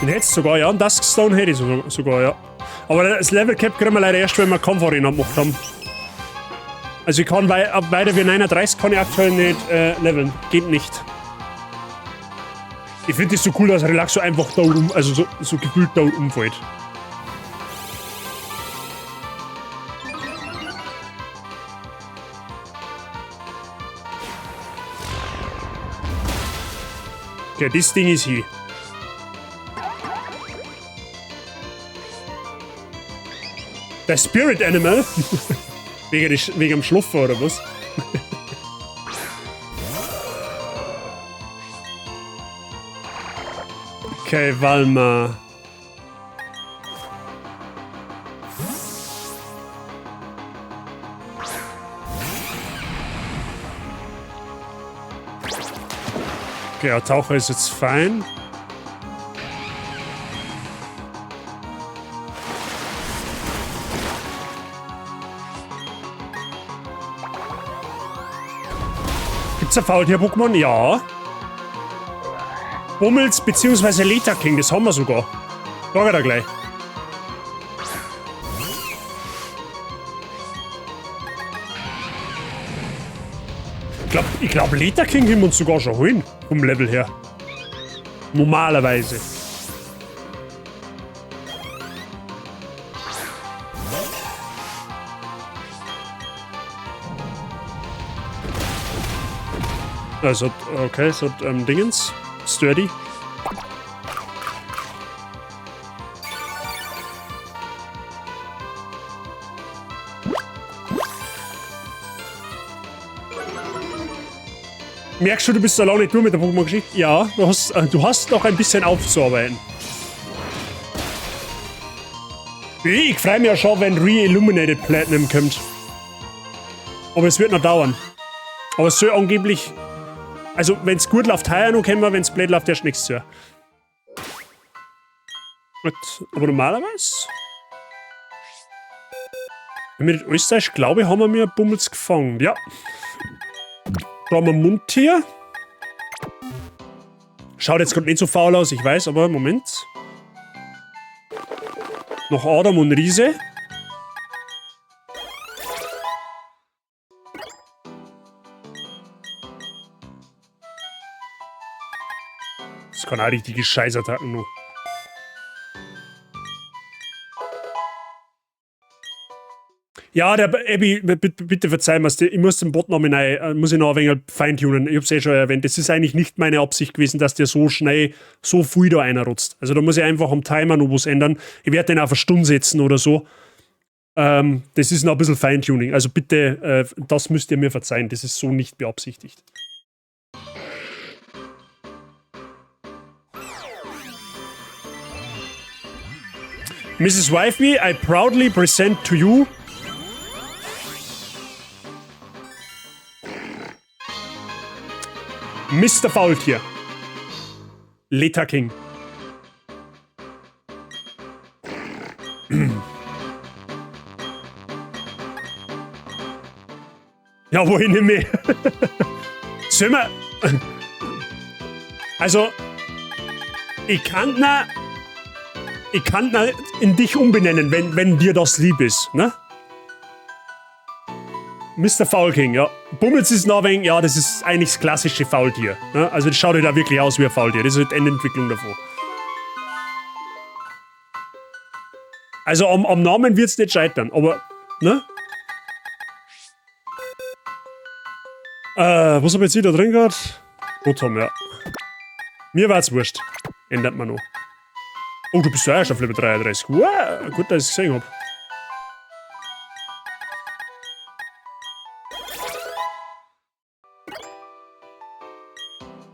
Den hättest du sogar, ja. Einen Duskstone hätte ich sogar, ja. Aber das Level Cap kriegen wir leider erst, wenn wir Kampfarena gemacht haben. Also ich kann ab weiter wie 39 kann ich aktuell nicht leveln. Geht nicht. Ich finde es so cool, dass Relaxo einfach da um, also so gefühlt da umfällt. Okay, das Ding ist hier. Der Spirit Animal? Wegen dem Schlupfer oder was? Okay, Valma. Okay, der Taucher ist jetzt fein. Gibt's ein Faultier-Pokémon? Ja. Bummels bzw. Leta King, das haben wir sogar. Sag ich da gleich. Ich glaub, Leta King können wir uns sogar schon holen. Vom Level her. Normalerweise. Also, okay, so, Dingens. Sturdy. Merkst du, du bist alleine nicht nur mit der Pokémon-Geschichte? Ja, du hast noch ein bisschen aufzuarbeiten. Ich freue mich ja schon, wenn Re-Illuminated Platinum kommt. Aber es wird noch dauern. Aber es soll angeblich... Also, wenn's gut läuft, heuer noch kommen, wenn's blöd läuft, erst nächstes Jahr. Gut, aber normalerweise... Wenn mir nicht alles täuscht, glaube ich, haben wir mir Bummels gefangen. Ja. Da haben wir Mundtier. Schaut jetzt gerade nicht so faul aus, ich weiß, aber Moment. Noch Adam und Riese. Das kann auch richtige Scheißattacken noch. Ja, der Abby, bitte verzeih mir's, ich muss den Bot noch mal neu, muss ich noch ein wenig feintunen. Ich hab's eh schon erwähnt, das ist eigentlich nicht meine Absicht gewesen, dass der so schnell so viel da reinrutzt. Also da muss ich einfach am Timer noch was ändern. Ich werde den auf eine Stunde setzen oder so. Das ist noch ein bisschen Feintuning. Also bitte, das müsst ihr mir verzeihen, das ist so nicht beabsichtigt. Mrs. Wifey, I proudly present to you Mr. Faultier. Leta King. Ja, wohin nicht mehr? Sollen wir. Also, ich kann na. Ich kann na in dich umbenennen, wenn dir das lieb ist, ne? Mr. Foul King, ja. Bummels ist noch ein wenig, ja, das ist eigentlich das klassische Faultier. Ne? Also das schaut ja da wirklich aus wie ein Faultier. Das ist halt die Endentwicklung davon. Also am Namen wird's nicht scheitern, aber, ne? Was hab ich jetzt wieder drin gehabt? Rotom, ja. Mir war's wurscht. Ändert man noch. Oh, du bist ja auch schon auf Level 33. Wow, gut, dass ich's gesehen hab.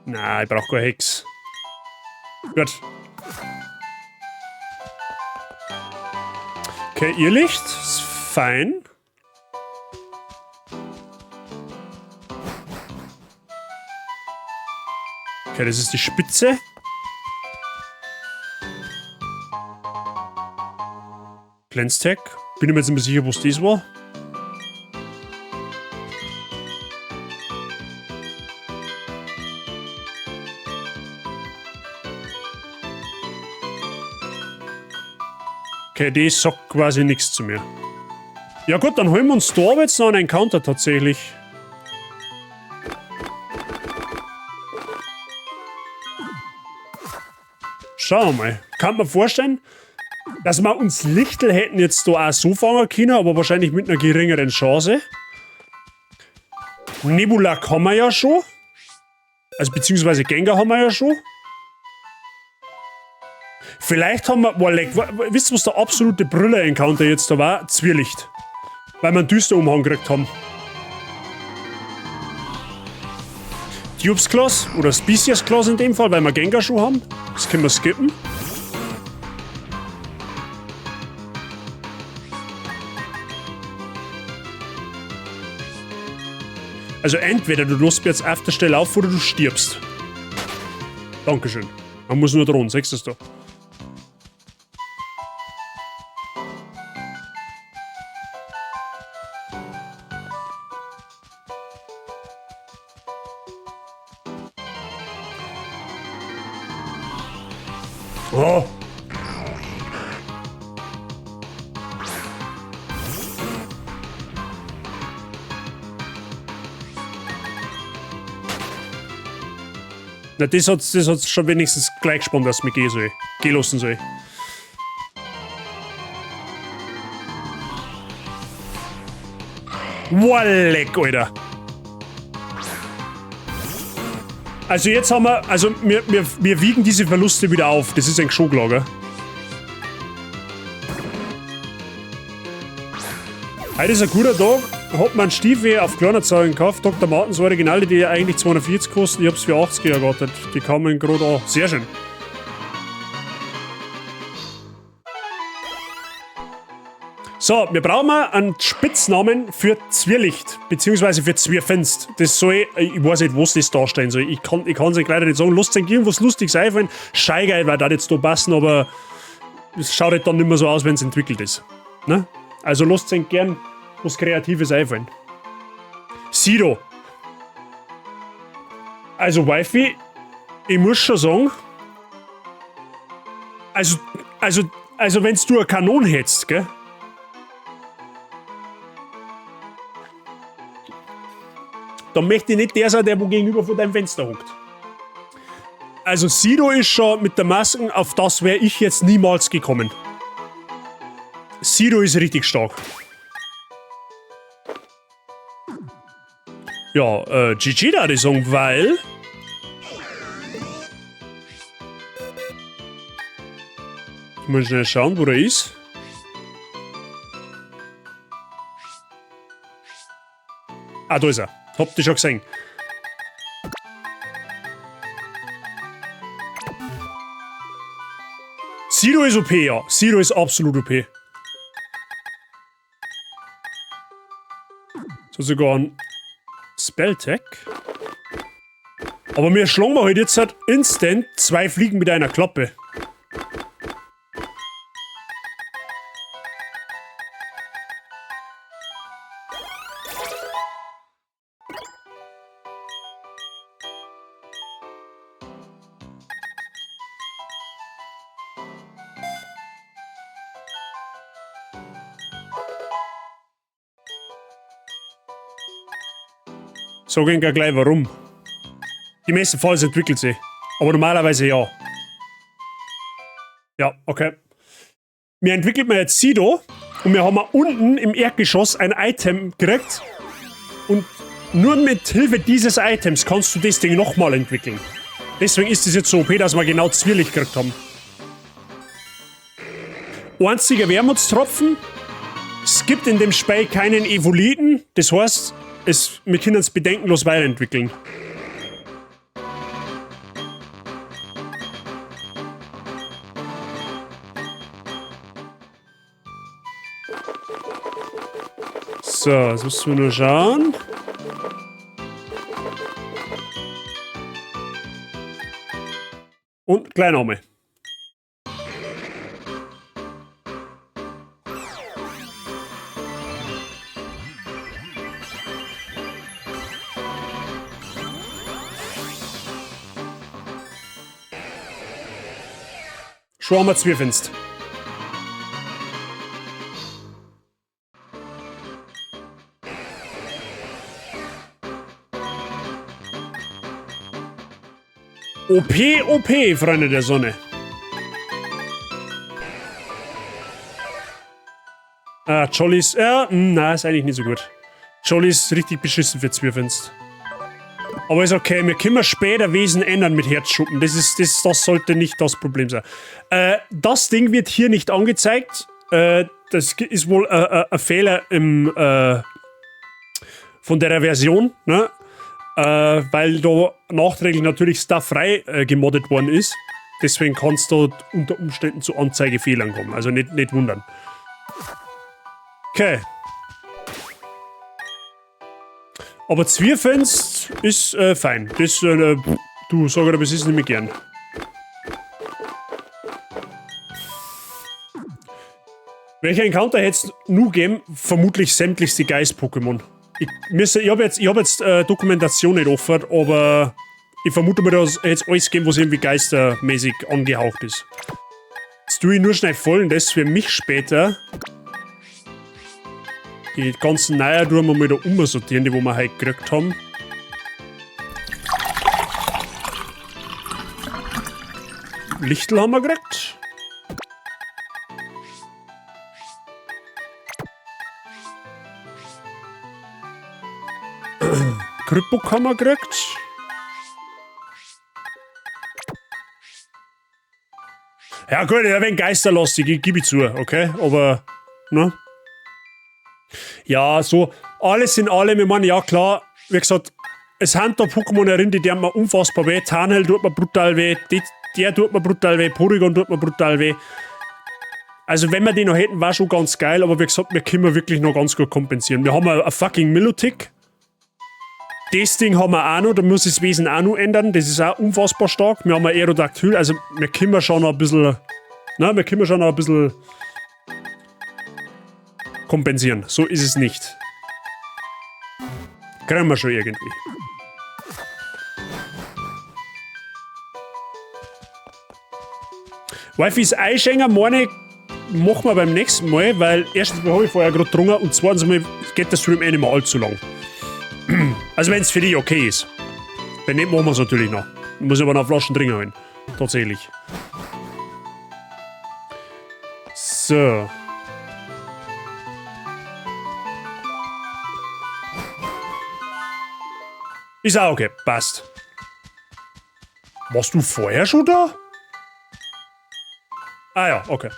Na, ich brauch keine Hex. Gut. Okay, ihr Licht ist fein. Okay, das ist die Spitze. Cleanse Tech. Bin ich mir jetzt nicht mehr sicher, was das war. Okay, die sagt quasi nichts zu mir. Ja gut, dann holen wir uns da aber jetzt noch einen Encounter tatsächlich. Schauen wir mal. Kann man vorstellen, dass wir uns Lichtel hätten jetzt da auch so fangen können, aber wahrscheinlich mit einer geringeren Chance. Nebula kann man ja schon. Also beziehungsweise Gengar haben wir ja schon. Vielleicht haben wir... Boah, leck, wisst ihr, was der absolute Brüller-Encounter jetzt da war? Zwielicht. Weil wir einen Düsterumhang gekriegt haben. Dupes Clause oder Species Clause in dem Fall, weil wir Gengar schon haben. Das können wir skippen. Also entweder du lässt mir jetzt auf der Stelle auf oder du stirbst. Dankeschön. Man muss nur drohen, siehst du das da? Oh. Na, das hat's schon wenigstens gleich gespannt, dass mich gehen soll. Gehen lassen soll. Walleck, Alter. Also jetzt haben wir, also wir wiegen diese Verluste wieder auf. Das ist ein Schocklager. Heute ist ein guter Tag. Hat man Stiefel auf Kleinanzeigen gekauft. Dr. Martens Originale, die ja eigentlich 240 kosten. Ich hab's für 80 ergattet. Die kamen gerade an. Sehr schön. So, wir brauchen mal einen Spitznamen für Zwirlicht, beziehungsweise für Zwirfenst. Das soll, ich weiß nicht, was das darstellen soll. Ich kann's euch leider nicht sagen. Lasst euch irgendwas Lustiges einfallen. Scheigeil, weil das jetzt da passen, aber es schaut halt dann nicht mehr so aus, wenn's entwickelt ist. Ne? Also lasst euch gern was Kreatives einfallen. Sido. Also Wifi, ich muss schon sagen, wenn's du eine Kanone hättest, gell? Dann möchte ich nicht der sein, der wo gegenüber von deinem Fenster hockt. Also Sido ist schon mit der Masken, auf das wäre ich jetzt niemals gekommen. Sido ist richtig stark. Ja, GG da die Song, weil... Ich muss schnell schauen, wo der ist. Ah, da ist er. Habt ihr schon gesehen. Sido ist OP, ja. Sido ist absolut OP. So, sogar ein Spelltech. Aber mir schlagen wir halt jetzt halt instant zwei Fliegen mit einer Klappe. Sag ich gleich warum. Die meisten Falls entwickelt sich. Aber normalerweise ja. Ja, okay. Wir entwickeln mir jetzt Sido und wir haben unten im Erdgeschoss ein Item gekriegt. Und nur mit Hilfe dieses Items kannst du das Ding nochmal entwickeln. Deswegen ist es jetzt so OP, dass wir genau Zwirrlicht gekriegt haben. Einziger Wermutstropfen. Es gibt in dem Spiel keinen Evoliten. Das heißt, wir können es bedenkenlos weiterentwickeln. So, jetzt müssen wir nur schauen. Und gleich nochmal. Schon haben wir Zwirrfinst. OP, OP, Freunde der Sonne. Ah, Jollies. Ja, na, ist eigentlich nicht so gut. Jolly ist richtig beschissen für Zwirrfinst. Aber ist okay, wir können später Wesen ändern mit Herzschuppen. Das sollte nicht das Problem sein. Das Ding wird hier nicht angezeigt. Das ist wohl ein Fehler von der Version, ne? Weil da nachträglich natürlich Stuff frei gemoddet worden ist. Deswegen kannst du unter Umständen zu Anzeigefehlern kommen. Also nicht wundern. Okay. Aber Zwirrfinst ist fein. Das, du, sag aber, das ist nicht mehr gern. Welcher Encounter hätt's nu gegeben? Vermutlich sämtlichste Geist-Pokémon. Ich hab jetzt Dokumentation nicht offen, aber ich vermute mal, dass es alles gegeben, was irgendwie geistermäßig angehaucht ist. Jetzt tue ich nur schnell vollen, das für mich später. Die ganzen neuen tun wir mal da umsortieren, die wo wir heute gekriegt haben. Lichtel haben wir gekriegt. Kryppuk haben wir gekriegt. Ja gut, ich bin geisterlastig, ich gebe zu, okay? Aber, ne? Ja, so, alles in allem, ich meine, ja klar, wie gesagt, es sind da Pokémon herin, die tun mir unfassbar weh. Tarnhell tut mir brutal weh, der tut mir brutal weh, Porygon tut mir brutal weh. Also wenn wir die noch hätten, war schon ganz geil, aber wie gesagt, wir können wirklich noch ganz gut kompensieren. Wir haben ein fucking Milotic. Das Ding haben wir auch noch, da muss ich das Wesen auch noch ändern, das ist auch unfassbar stark. Wir haben ein Aerodactyl, also wir können schon noch ein bisschen, ne, wir können schon noch ein bisschen kompensieren. So ist es nicht. Kriegen wir schon irgendwie. Wifi ist Einschenker, meine machen wir beim nächsten Mal, weil erstens mal habe ich vorher gerade getrunken und zweitens mal geht der Stream eh nicht mehr allzu lang. Also wenn's für dich okay ist. Wenn nicht, machen wir's natürlich noch. Ich muss aber noch Flaschen trinken holen. Tatsächlich. So. Ist auch okay, passt. Warst du vorher schon da? Ah ja, okay.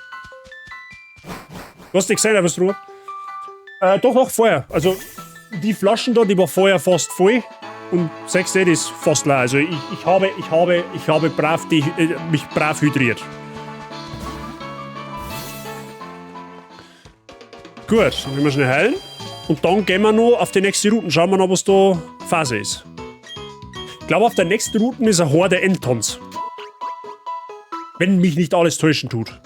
Du hast nicht gesehen, was du doch, vorher. Also, die Flaschen da, die war vorher fast voll. Und 6 die ist fast leer. Also, ich habe brav mich brav hydriert. Gut, dann gehen wir schnell heilen. Und dann gehen wir noch auf die nächste Route und schauen wir noch, was da Phase ist. Ich glaube, auf der nächsten Route ist eine Horde Entons. Wenn mich nicht alles täuschen tut.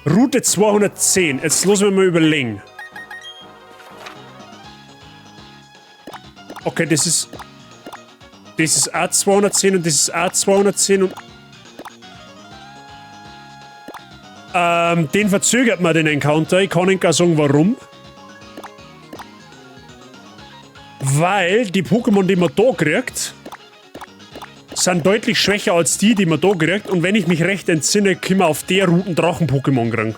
Route 210. Jetzt lass mich mal überlegen. Okay, das ist A210 und das ist A210 und. Den verzögert man, den Encounter. Ich kann nicht gar sagen, warum. Weil die Pokémon, die man da kriegt, sind deutlich schwächer als die, die man da kriegt. Und wenn ich mich recht entsinne, können wir auf der Route Drachen-Pokémon kriegen.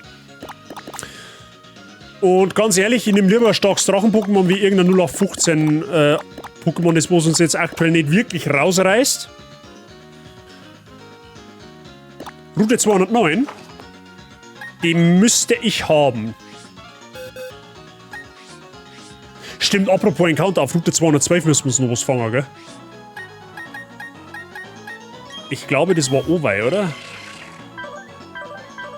Und ganz ehrlich, ich nehme lieber ein starkes Drachen-Pokémon wie irgendein 0815 Pokémon, das was uns jetzt aktuell nicht wirklich rausreißt. Route 209. Die müsste ich haben. Stimmt, apropos Encounter, auf Route 212 müssen wir uns noch was fangen, gell? Ich glaube, das war Owei, oder?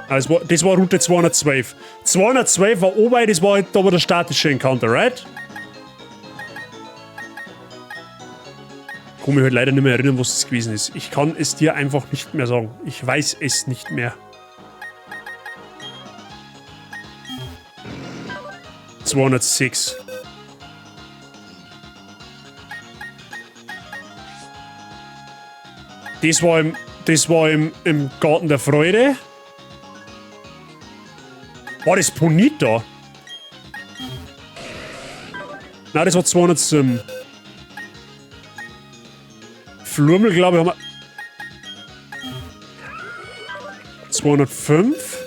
Ah, das war Route 212. 212 war Owei, das war halt aber der statische Encounter, right? Ich kann mich halt leider nicht mehr erinnern, was das gewesen ist. Ich kann es dir einfach nicht mehr sagen. Ich weiß es nicht mehr. 206. Das war im Garten der Freude. War das Ponita? Nein, das war 207. Flurmel, glaube ich, haben wir. 205.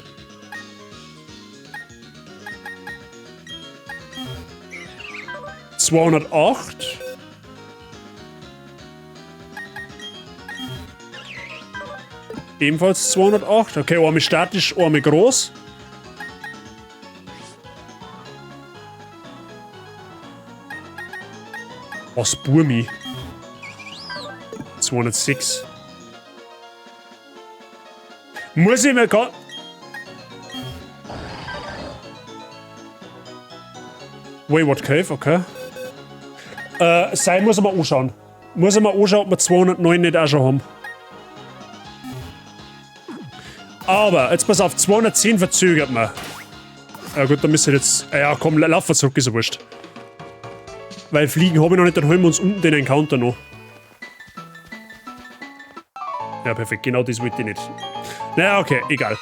208. Ebenfalls 208. Okay, einmal statisch, einmal groß. Was, Burmi? 206. Muss ich mir gar. Wayward Cave, okay. Sei muss ich mal anschauen. Muss ich mal anschauen, ob wir 209 nicht auch schon haben. Aber, jetzt pass auf, 210 verzögert man. Ja gut, dann müssen wir jetzt. Ja komm, lauf zurück, ist ja wurscht. Weil Fliegen habe ich noch nicht, dann holen wir uns unten den Encounter noch. Ja, perfekt, genau das wollte ich nicht. Naja, okay, egal.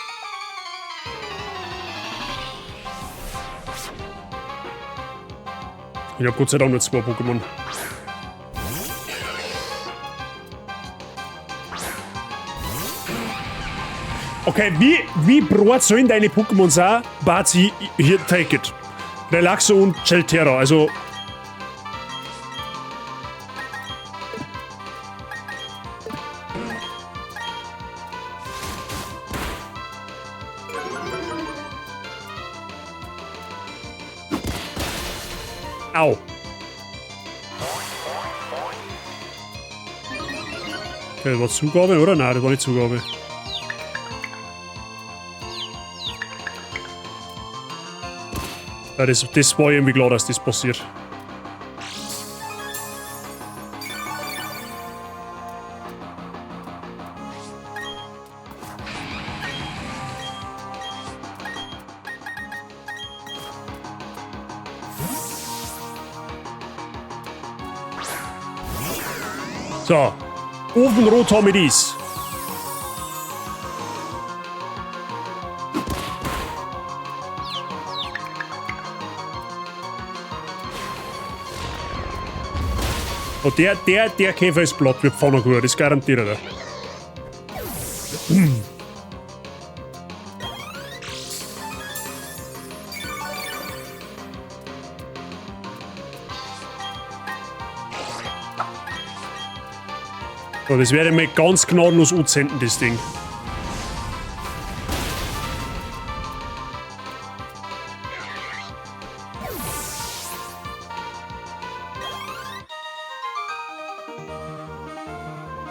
Ich habe Gott sei Dank nur zwei Pokémon. Okay, wie brot sollen deine Pokémon sein? Bazi, hier, take it. Relaxo und Chelterra, also. Au. Okay, das war Zugabe, oder? Nein, das war nicht Zugabe. Ja, das war irgendwie klar, dass das passiert. So. Ofenrot haben wir dies. Und der Käfer ist platt, wird Pfannkuchen, das garantiert er. So, das werde ich mir ganz gnadenlos anzünden, das Ding.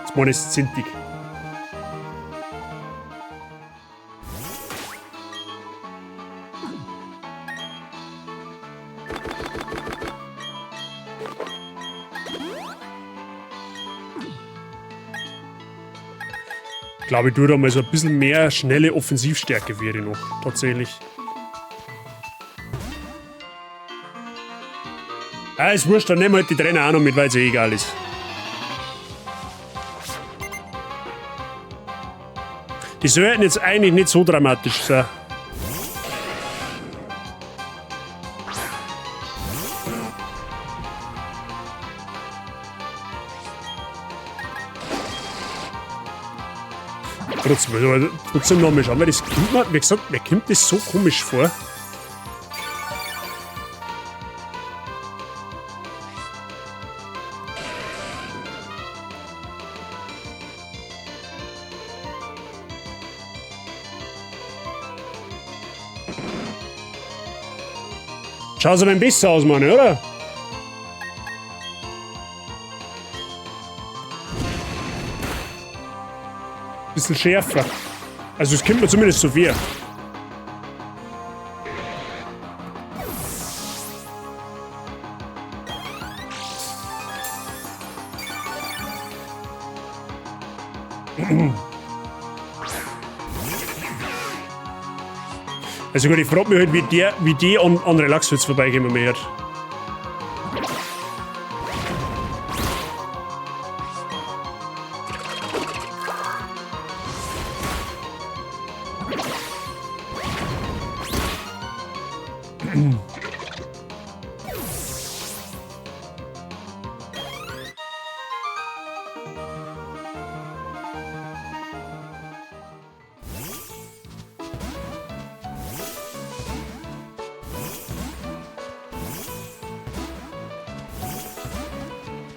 Das meine ist zintig. Glaube ich, tue da mal so ein bisschen mehr schnelle Offensivstärke wäre noch. Tatsächlich. Ah, ist wurscht, dann nehmen wir halt die Trainer auch noch mit, weil es eh egal ist. Die sollten jetzt eigentlich nicht so dramatisch sein. Trotzdem, trotzdem noch mal schauen, weil das kommt mir, wie gesagt, mir kommt das so komisch vor. Schaut aber ein besser aus, Mann, oder? Bisschen schärfer. Also es kommt mir zumindest so vor. Also gut, ich frag mich halt, wie die an Relaxwitz vorbeikommen wird.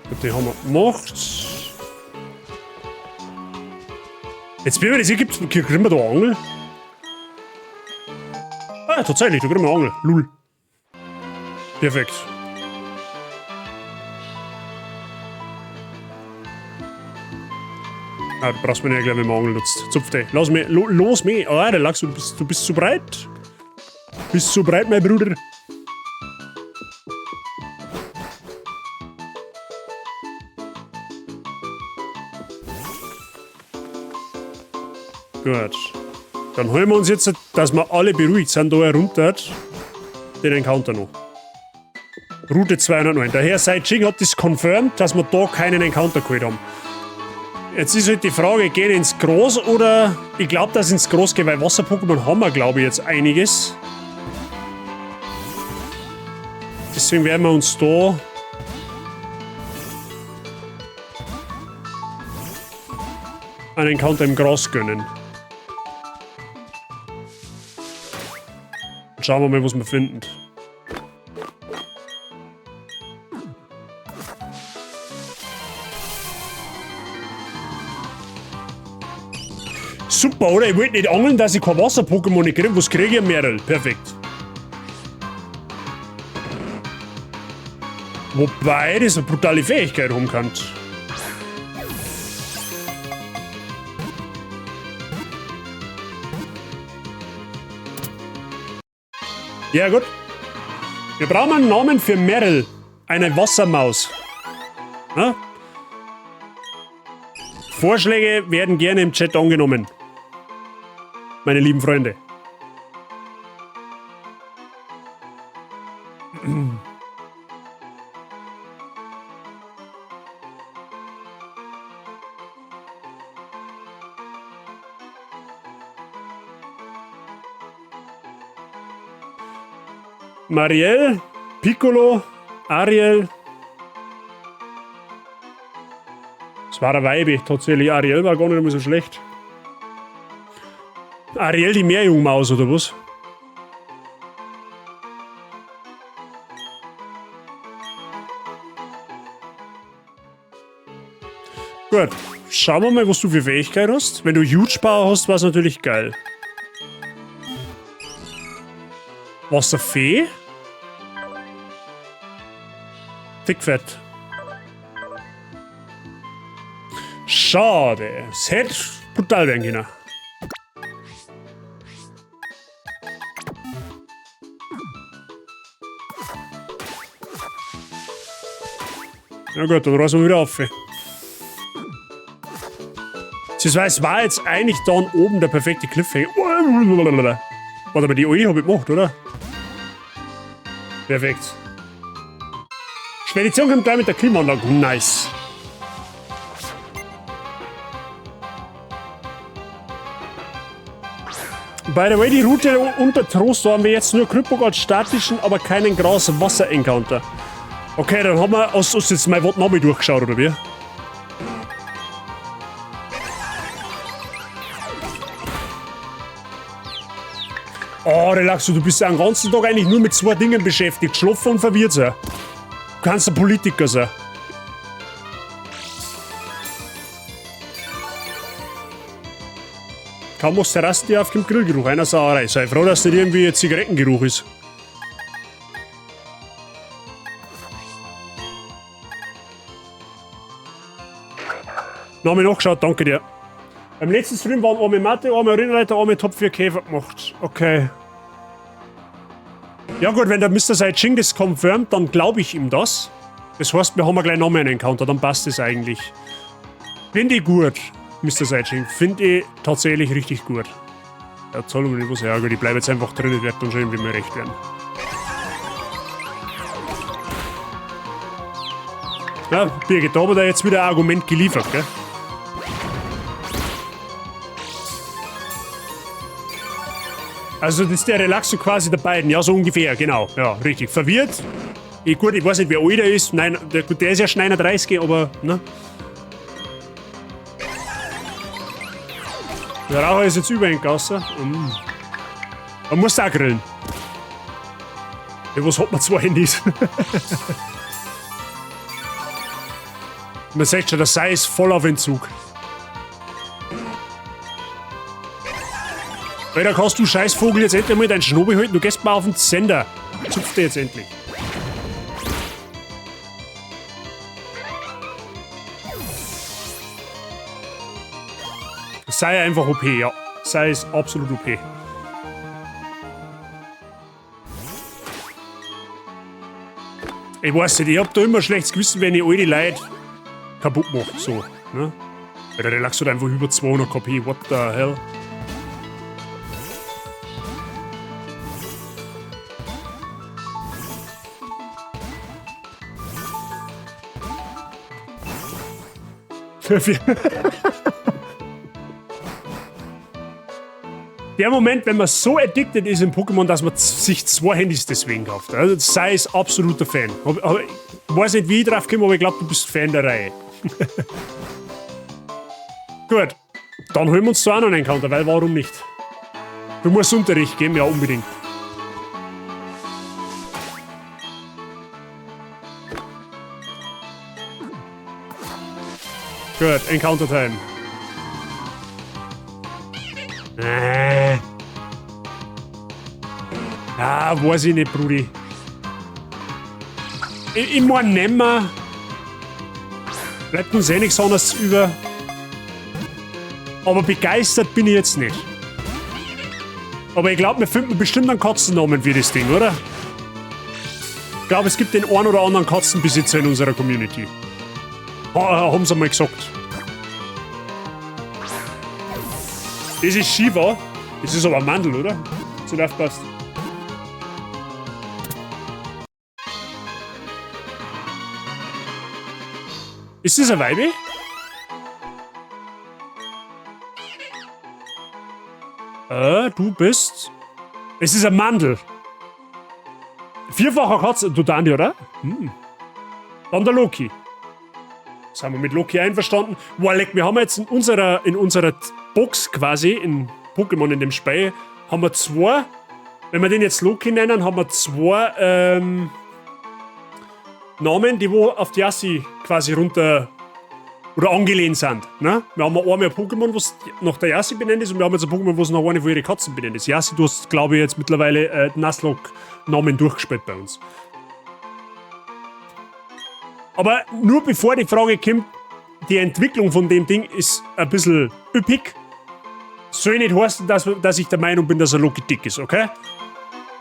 Gut, die haben wir gemacht. Jetzt bin ich mir nicht sicher, kriegen wir da Angel? Ah, tatsächlich, da kriegen wir Angel. Lul. Perfekt. Ah, du brauchst mir nicht erklären, wie man Angel nutzt. Zupf dich. Lass mich, los mich. Ah, der Lachs, du bist zu breit. Bist zu breit, mein Bruder. Gut. Dann holen wir uns jetzt, dass wir alle beruhigt sind, da herunter, den Encounter noch. Route 209. Der Herr Sai Ching hat das confirmed, dass wir da keinen Encounter geholt haben. Jetzt ist halt die Frage, gehen ins Groß oder... Ich glaub, dass ins Groß geht, weil Wasser-Pokémon haben wir, glaub ich, jetzt einiges. Deswegen werden wir uns da... einen Encounter im Gras gönnen. Schauen wir mal, was wir finden. Super, oder? Ich wollte nicht angeln, dass ich kein Wasser-Pokémon nicht kriege. Was kriege ich? Meryl. Perfekt. Wobei das eine brutale Fähigkeit haben kann. Ja, gut. Wir brauchen einen Namen für Meryl. Eine Wassermaus. Na? Vorschläge werden gerne im Chat angenommen. Meine lieben Freunde. Marielle, Piccolo, Ariel. Das war eine Weibe, tatsächlich. Ariel war gar nicht mehr so schlecht. Ariel, die Meerjungmaus, oder was? Gut, schauen wir mal, was du für Fähigkeit hast. Wenn du Huge Power hast, war's natürlich geil. Wasserfee? Dickfett. Schade. Es hätte brutal werden können. Na gut, dann reißen wir wieder auf. Das war jetzt eigentlich da oben der perfekte Cliffhanger. Warte mal, die OE habe ich gemacht, oder? Perfekt. Spedition kommt gleich mit der Klimaanlage. Nice. By the way, die Route unter Trost, da haben wir jetzt nur Kryppuk als statischen, aber keinen Gras-Wasser-Encounter. Okay, dann haben wir uns jetzt mein Wort nochmal durchgeschaut, oder wie? Oh, relax, du bist ja den ganzen Tag eigentlich nur mit zwei Dingen beschäftigt. Schlafen und verwirrt sein. Du kannst ein Politiker sein. Kaum machst du Terrasse auf dem Grillgeruch einer Sauerei. Sei froh, dass nicht irgendwie ein Zigarettengeruch ist. Noch einmal nachgeschaut, danke dir. Beim letzten Stream waren einmal Mathe, einmal Rinderleiter, einmal Top 4 Käfer gemacht. Okay. Ja gut, wenn der Mr. Sai Ching das confirmt, dann glaube ich ihm das. Das heißt, wir haben ja gleich nochmal einen Encounter, dann passt es eigentlich. Finde ich gut, Mr. Sai Ching. Finde ich tatsächlich richtig gut. Ja, Zahlung nicht was. Ja gut, ich bleibe jetzt einfach drin, ich werde dann schon irgendwie mal recht werden. Ja, Birgit, da haben wir da jetzt wieder ein Argument geliefert, gell? Also das ist der Relaxo quasi der beiden, ja so ungefähr, genau. Ja, richtig. Verwirrt. Ich, gut, ich weiß nicht, wer alt er ist. Nein, der, gut, der ist ja schon 39, aber, ne? Der Raucher ist jetzt über ihn gegessen. Mm. Man muss auch grillen. Ja, was hat man zwei Handys? Man sieht schon, der Sei ist voll auf Entzug. Alter, kannst du Scheißvogel jetzt endlich mal deinen Schnobel halten? Du gehst mal auf den Sender. Zupf dir jetzt endlich. Sei einfach OP, ja. Sei ist absolut OP. Ich weiß nicht, ich hab da immer schlechtes Gewissen, wenn ich alte Leute kaputt mache. So, ne? Alter, der Lachs hat einfach über 200 KP, what the hell? Der Moment, wenn man so addicted ist in Pokémon, dass man sich zwei Handys deswegen kauft. Also sei es absoluter Fan. Aber, ich weiß nicht, wie ich drauf komme, aber ich glaube, du bist Fan der Reihe. Gut, dann holen wir uns zu einem Encounter, weil warum nicht? Du musst Unterricht geben, ja unbedingt. Gut, Encounter Time. Ah, weiß ich nicht, Brudi. Ich mein, nimmer. Bleibt uns eh nichts anderes über. Aber begeistert bin ich jetzt nicht. Aber ich glaub, wir finden bestimmt einen Katzennamen für das Ding, oder? Ich glaub, es gibt den einen oder anderen Katzenbesitzer in unserer Community. Ha, haben sie mal gesagt. Das ist Shiva. Das ist aber ein Mandel, oder? So aufpasst. Ist das ein Weibe? Du bist... Es ist ein Mandel. Vierfacher Katze. Du Dani, oder? Hm. Dann der Loki. Sind wir mit Loki einverstanden? Boah, leck, wir haben jetzt in unserer Box quasi, in Pokémon in dem Spiel, haben wir zwei, wenn wir den jetzt Loki nennen, haben wir zwei Namen, die wo auf die Yassi quasi runter oder angelehnt sind. Ne? Wir haben einmal ein Pokémon, was nach der Yassi benannt ist, und wir haben jetzt ein Pokémon, was nach einer von ihren Katzen benannt ist. Yassi, du hast, glaube ich, jetzt mittlerweile Nuzlocke-Namen durchgespielt bei uns. Aber nur bevor die Frage kommt, die Entwicklung von dem Ding ist ein bisschen üppig. Soll nicht heißen, dass ich der Meinung bin, dass er Loki dick ist, okay?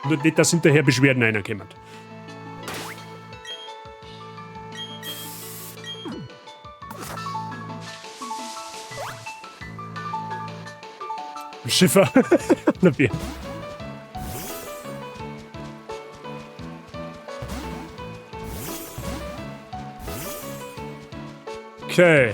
Und nicht, dass hinterher Beschwerden reinkommen. Schiffer. Na wie. Okay.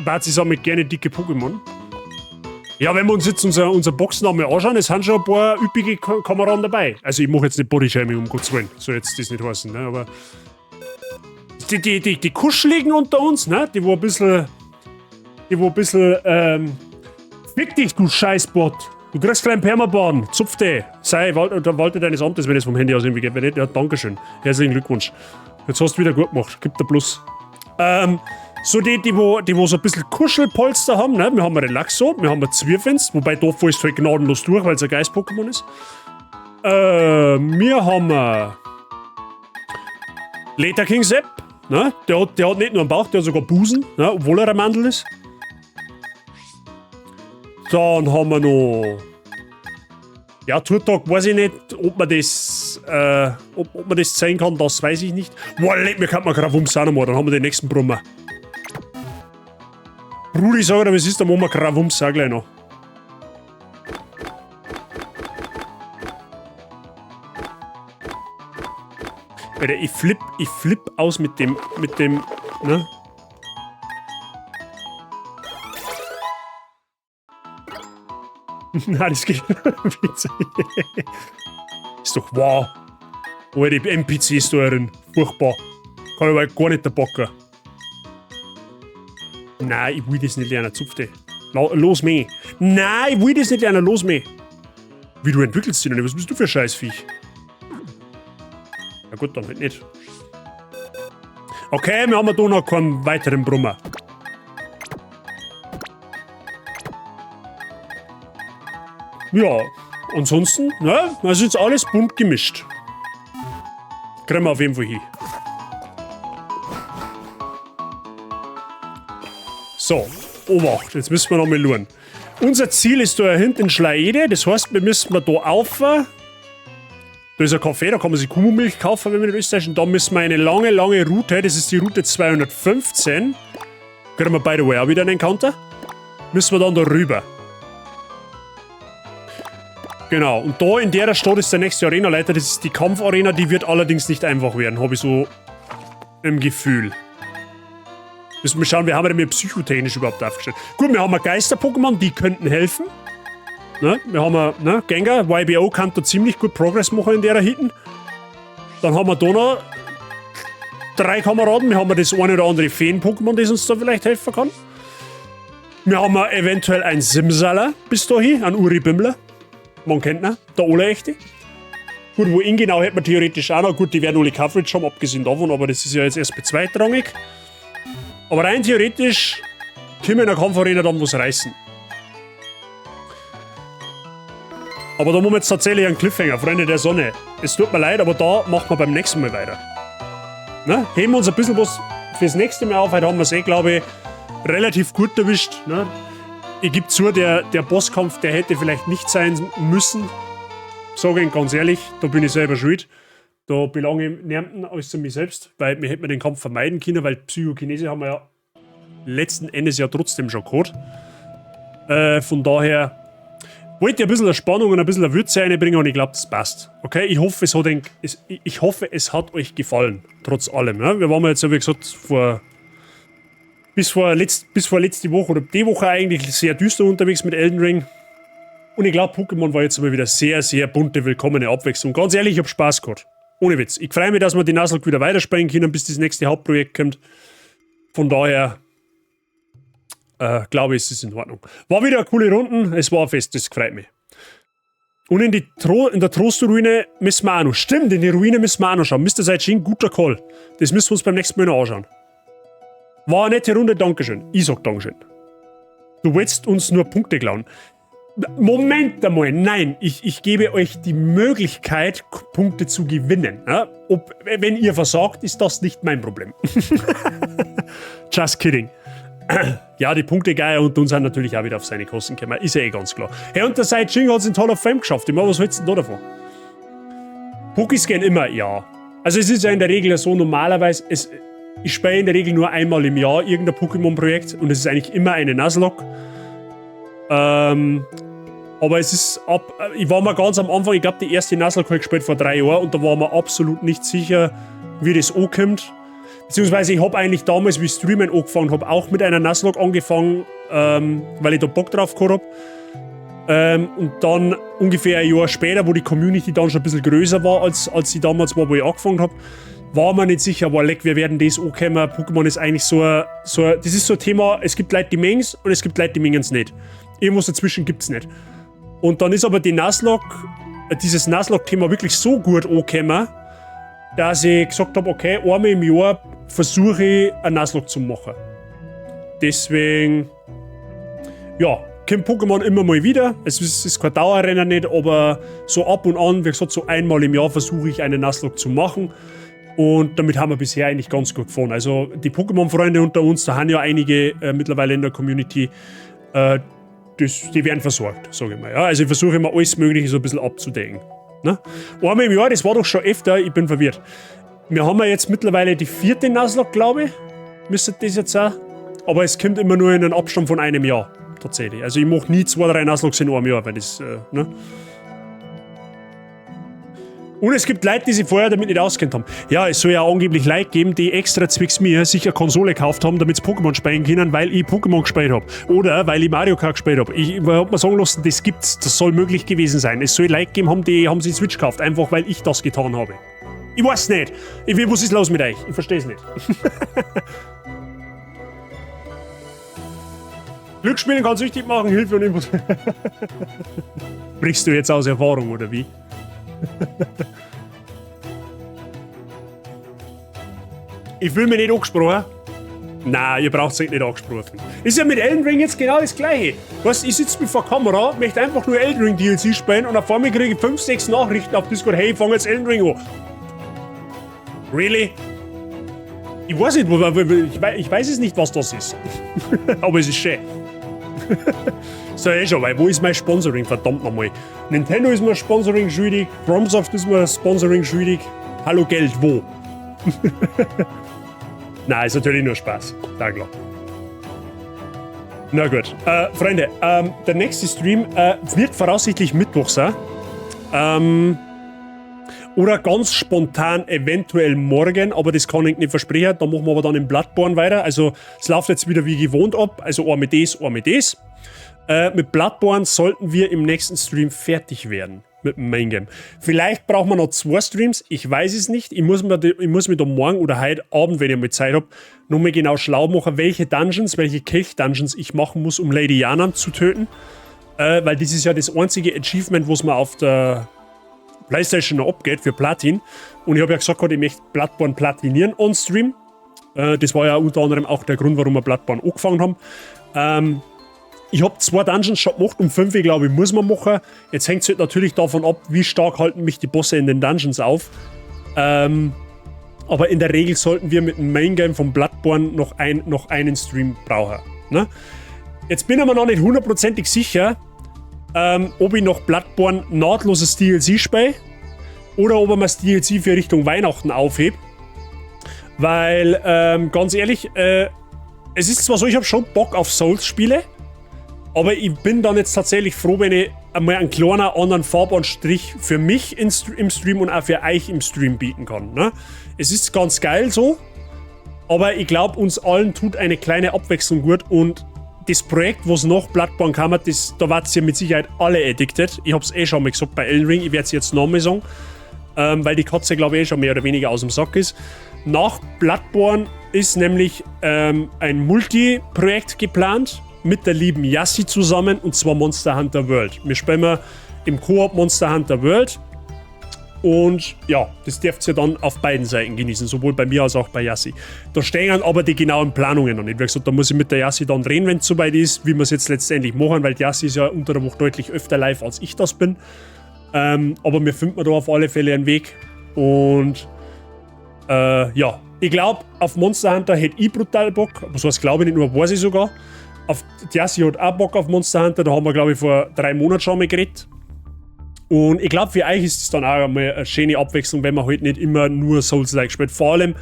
Bazi sammelt gerne dicke Pokémon. Ja, wenn wir uns jetzt unser Boxname anschauen, es sind schon ein paar üppige Kameraden dabei. Also ich mache jetzt nicht Bodyshaming, um Gottes Willen. Soll jetzt das nicht heißen, ne? Aber die Kuscheligen unter uns, ne? Die wo ein bisschen... Die wo ein bisschen, Fick dich, du Scheißbot! Du kriegst gleich einen Permaban. Zupf dich. Sei Walter deines Amtes, wenn es vom Handy aus irgendwie geht. Wenn nicht, ja, Dankeschön. Herzlichen Glückwunsch. Jetzt hast du wieder gut gemacht. Gib dir Plus. So die wo so ein bisschen Kuschelpolster haben, ne? Wir haben ein Relaxo, wir haben ein Zwirrfinst, wobei da fällst du halt gnadenlos durch, weil es ein Geist-Pokémon ist. Wir haben Leta King Sepp, ne? Der hat nicht nur einen Bauch, der hat sogar Busen, ne? Obwohl er ein Mandel ist. Dann haben wir noch... Ja, Turtok weiß ich nicht, ob man das, ob man das zeigen kann, das weiß ich nicht. Boah, leck mir, kann man Krawumms auch noch mal, dann haben wir den nächsten Brummer. Brudi, sag dir, was ist, dann machen wir Krawumms auch gleich noch. Alter, ich flipp aus mit dem, ne? Nein, das geht nicht. Ist doch wahr. Alte N P Cs da drin. Furchtbar. Kann ich aber gar nicht der Bocker. Nein, ich will das nicht lernen. Zupf dich. Los mich. Nein, ich will das nicht lernen. Los mich. Wie, du entwickelst dich noch nicht? Was bist du für ein Scheißviech? Na gut, dann halt nicht. Okay, wir haben da noch keinen weiteren Brummer. Ja, ansonsten, ne, das ist jetzt alles bunt gemischt. Kriegen wir auf jeden Fall hin. So, Obacht, jetzt müssen wir noch mal schauen. Unser Ziel ist da hinten in Schlaede, das heißt, wir müssen da auf. Da ist ein Café, da kann man sich Kuhmilch kaufen, wenn wir in Österreich sind. Da müssen wir eine lange, lange Route, das ist die Route 215. Kriegen wir by the way auch wieder einen Encounter. Müssen wir dann da rüber. Genau, und da in der Stadt ist der nächste Arena-Leiter, das ist die Kampfarena, die wird allerdings nicht einfach werden, hab ich so im Gefühl. Müssen wir schauen, wie haben wir denn hier psychotechnisch überhaupt aufgestellt. Gut, wir haben ein Geister-Pokémon, die könnten helfen. Ne? Wir haben ein, ne? Gengar, YBO kann da ziemlich gut Progress machen in der hinten. Dann haben wir da noch 3 Kameraden, wir haben das eine oder andere Feen-Pokémon, das uns da vielleicht helfen kann. Wir haben eventuell ein Simsala bis dahin, ein Uri Bimmler. Man kennt ihn, der Ole Echte. Gut, wo ihn genau hätte man theoretisch auch noch. Gut, die werden alle Coverage haben, abgesehen davon, aber das ist ja jetzt erst zweitrangig. Aber rein theoretisch können wir in der Kampfarena dann was reißen. Aber da machen wir jetzt tatsächlich einen Cliffhanger, Freunde der Sonne. Es tut mir leid, aber da machen wir beim nächsten Mal weiter. Ne? Heben wir uns ein bisschen was fürs nächste Mal auf. Heute haben wir es eh, glaube ich, relativ gut erwischt. Ne? Ich gebe zu, der Bosskampf, der hätte vielleicht nicht sein müssen. Sag ich Ihnen ganz ehrlich, da bin ich selber schuld. Da belange ich niemanden außer mich selbst, weil wir hätten den Kampf vermeiden können, weil Psychokinese haben wir ja letzten Endes ja trotzdem schon gehabt. Von daher wollte ich ein bisschen Spannung und ein bisschen Würze reinbringen und ich glaub, das passt. Okay, ich hoffe, es hat ein, es, ich hoffe, es hat euch gefallen, trotz allem. Ja? Wir waren jetzt, wie gesagt, bis vor letzte Woche oder die Woche eigentlich sehr düster unterwegs mit Elden Ring. Und ich glaub, Pokémon war jetzt mal wieder sehr, sehr bunte, willkommene Abwechslung. Ganz ehrlich, ich hab Spaß gehabt. Ohne Witz. Ich freue mich, dass wir die Nuzlocke wieder weiterspielen können, bis das nächste Hauptprojekt kommt. Von daher glaube ich, es ist in Ordnung. War wieder eine coole Runde. Es war ein Fest, das freut mich. Und in der Trostruine müssen wir auch noch. Stimmt, in die Ruine müssen wir auch noch schauen. Mister Saijin, guter Call. Das müssen wir uns beim nächsten Mal noch anschauen. War eine nette Runde, Dankeschön. Ich sag Dankeschön. Du willst uns nur Punkte klauen. Moment einmal, nein, ich gebe euch die Möglichkeit, Punkte zu gewinnen. Ja? Wenn ihr versagt, ist das nicht mein Problem. Just kidding. Ja, die Punktegeier und uns sind natürlich auch wieder auf seine Kosten gekommen. Ist ja eh ganz klar. Hey, und der Saijin hat's in Hall of Fame geschafft. Ich meine, was hältst du denn da davon? Pokis gehen immer, ja. Also es ist ja in der Regel so, normalerweise, ich spiele in der Regel nur einmal im Jahr irgendein Pokémon-Projekt und es ist eigentlich immer eine Nuzlocke. Aber es ist ab, ich war mal ganz am Anfang, ich glaube, die erste Nuzlocke habe ich gespielt vor 3 Jahren und da war mir absolut nicht sicher, wie das ankommt. Beziehungsweise ich habe eigentlich damals, wie ich Streamen angefangen habe, auch mit einer Nuzlocke angefangen, weil ich da Bock drauf gehabt habe. Und dann ungefähr ein Jahr später, wo die Community dann schon ein bisschen größer war, als sie damals war, wo ich angefangen habe, war man nicht sicher, boah, leck, wir werden das ankommen. Pokémon ist eigentlich so ein, das ist so ein Thema, es gibt Leute, die mögen's, und es gibt Leute, die mögen's nicht. Irgendwas dazwischen gibt's nicht. Und dann ist aber die Nuzlocke, dieses Nuzlocke-Thema wirklich so gut angekommen, dass ich gesagt habe, okay, einmal im Jahr versuche ich, ein Nuzlocke zu machen. Deswegen, ja, kommt Pokémon immer mal wieder. Es ist kein Dauerrenner nicht, aber so ab und an, wie gesagt, so einmal im Jahr versuche ich, eine Nuzlocke zu machen. Und damit haben wir bisher eigentlich ganz gut gefahren. Also die Pokémon-Freunde unter uns, da haben ja einige mittlerweile in der Community, die werden versorgt, sage ich mal. Ja, also ich versuche immer, alles Mögliche so ein bisschen abzudecken. Ne? Einmal im Jahr, das war doch schon öfter, ich bin verwirrt. Wir haben ja jetzt mittlerweile die vierte Nuzlocke, glaube ich. Müsste das jetzt sein. Aber es kommt immer nur in einem Abstand von einem Jahr. Tatsächlich. Also ich mache nie zwei, drei Nuzlockes in einem Jahr, weil das, ne? Und es gibt Leute, die sich vorher damit nicht auskennt haben. Ja, es soll ja angeblich Leute geben, die extra zwecks mir sich eine Konsole gekauft haben, damit sie Pokémon spielen können, weil ich Pokémon gespielt habe. Oder weil ich Mario Kart gespielt habe. Ich hab mir sagen lassen, das gibt's, das soll möglich gewesen sein. Es soll Leute geben haben, die haben sich Switch gekauft, einfach weil ich das getan habe. Ich weiß nicht. Was ist los mit euch? Ich verstehe es nicht. Glücksspielen kann süchtig machen, Hilfe und Input. Sprichst du jetzt aus Erfahrung, oder wie? Ich fühle mich nicht angesprochen. Nein, ihr braucht sich nicht angesprochen. Ist ja mit Elden Ring jetzt genau das Gleiche. Weißt, ich sitze mir vor Kamera, möchte einfach nur Elden Ring DLC spielen und auf einmal kriege ich 5, 6 Nachrichten auf Discord: Hey, ich fange jetzt Elden Ring an. Really? Ich weiß nicht, ich weiß es nicht, was das ist. Aber es ist schön. So, eh schon, weil wo ist mein Sponsoring, verdammt nochmal? Nintendo ist mir Sponsoring schuldig, FromSoft ist mir Sponsoring schuldig. Hallo Geld, wo? Nein, ist natürlich nur Spaß. Da klar. Na gut. Freunde, der nächste Stream wird voraussichtlich Mittwoch sein. Oder ganz spontan eventuell morgen, aber das kann ich nicht versprechen. Da machen wir aber dann im Bloodborne weiter. Also es läuft jetzt wieder wie gewohnt ab. Also einmal das, einmal das. Mit Bloodborne sollten wir im nächsten Stream fertig werden. Mit dem Main Game. Vielleicht brauchen wir noch zwei Streams, ich weiß es nicht. Ich muss mir da morgen oder heute Abend, wenn ich mal Zeit habe, nochmal genau schlau machen, welche Dungeons, welche Kelch-Dungeons ich machen muss, um Lady Yharnam zu töten. Weil das ist ja das einzige Achievement, was man auf der PlayStation noch abgeht für Platin. Und ich habe ja gesagt, ich möchte Bloodborne platinieren on Stream. Das war ja unter anderem auch der Grund, warum wir Bloodborne angefangen haben. Ich habe zwei Dungeons schon gemacht, um 5, glaube ich, muss man machen. Jetzt hängt es halt natürlich davon ab, wie stark halten mich die Bosse in den Dungeons auf. Aber in der Regel sollten wir mit dem Main Game von Bloodborne noch einen Stream brauchen. Ne? Jetzt bin ich mir noch nicht hundertprozentig sicher, ob ich noch Bloodborne nahtloses DLC spiele oder ob ich mir das DLC für Richtung Weihnachten aufhebe. Weil, ganz ehrlich, es ist zwar so, ich habe schon Bock auf Souls-Spiele, aber ich bin dann jetzt tatsächlich froh, wenn ich einmal einen kleinen anderen Farbanstrich für mich im Stream und auch für euch im Stream bieten kann. Ne? Es ist ganz geil so, aber ich glaube, uns allen tut eine kleine Abwechslung gut und das Projekt, was nach Bloodborne kam, da wart ihr mit Sicherheit alle addicted. Ich hab's eh schon mal gesagt bei Elden Ring, ich werde es jetzt nochmal sagen, weil die Katze, glaube ich, eh schon mehr oder weniger aus dem Sack ist. Nach Bloodborne ist nämlich ein Multi-Projekt geplant mit der lieben Yassi zusammen, und zwar Monster Hunter World. Wir spielen mal im Koop Monster Hunter World und ja, das dürft ihr dann auf beiden Seiten genießen, sowohl bei mir als auch bei Yassi. Da stehen aber die genauen Planungen noch nicht. Wie gesagt, da muss ich mit der Yassi dann reden, wenn es soweit ist, wie wir es jetzt letztendlich machen, weil die Yassi ist ja unter der Woche deutlich öfter live, als ich das bin. Aber wir finden da auf alle Fälle einen Weg und ja, ich glaub, auf Monster Hunter hätte ich brutal Bock, aber sowas glaube ich nicht, nur weiß ich sogar. Auf die Yassi hat auch Bock auf Monster Hunter, da haben wir, glaube ich, vor 3 Monaten schon mal geredet. Und ich glaube, für euch ist es dann auch einmal eine schöne Abwechslung, wenn man halt nicht immer nur Souls-like spielt. Vor allem,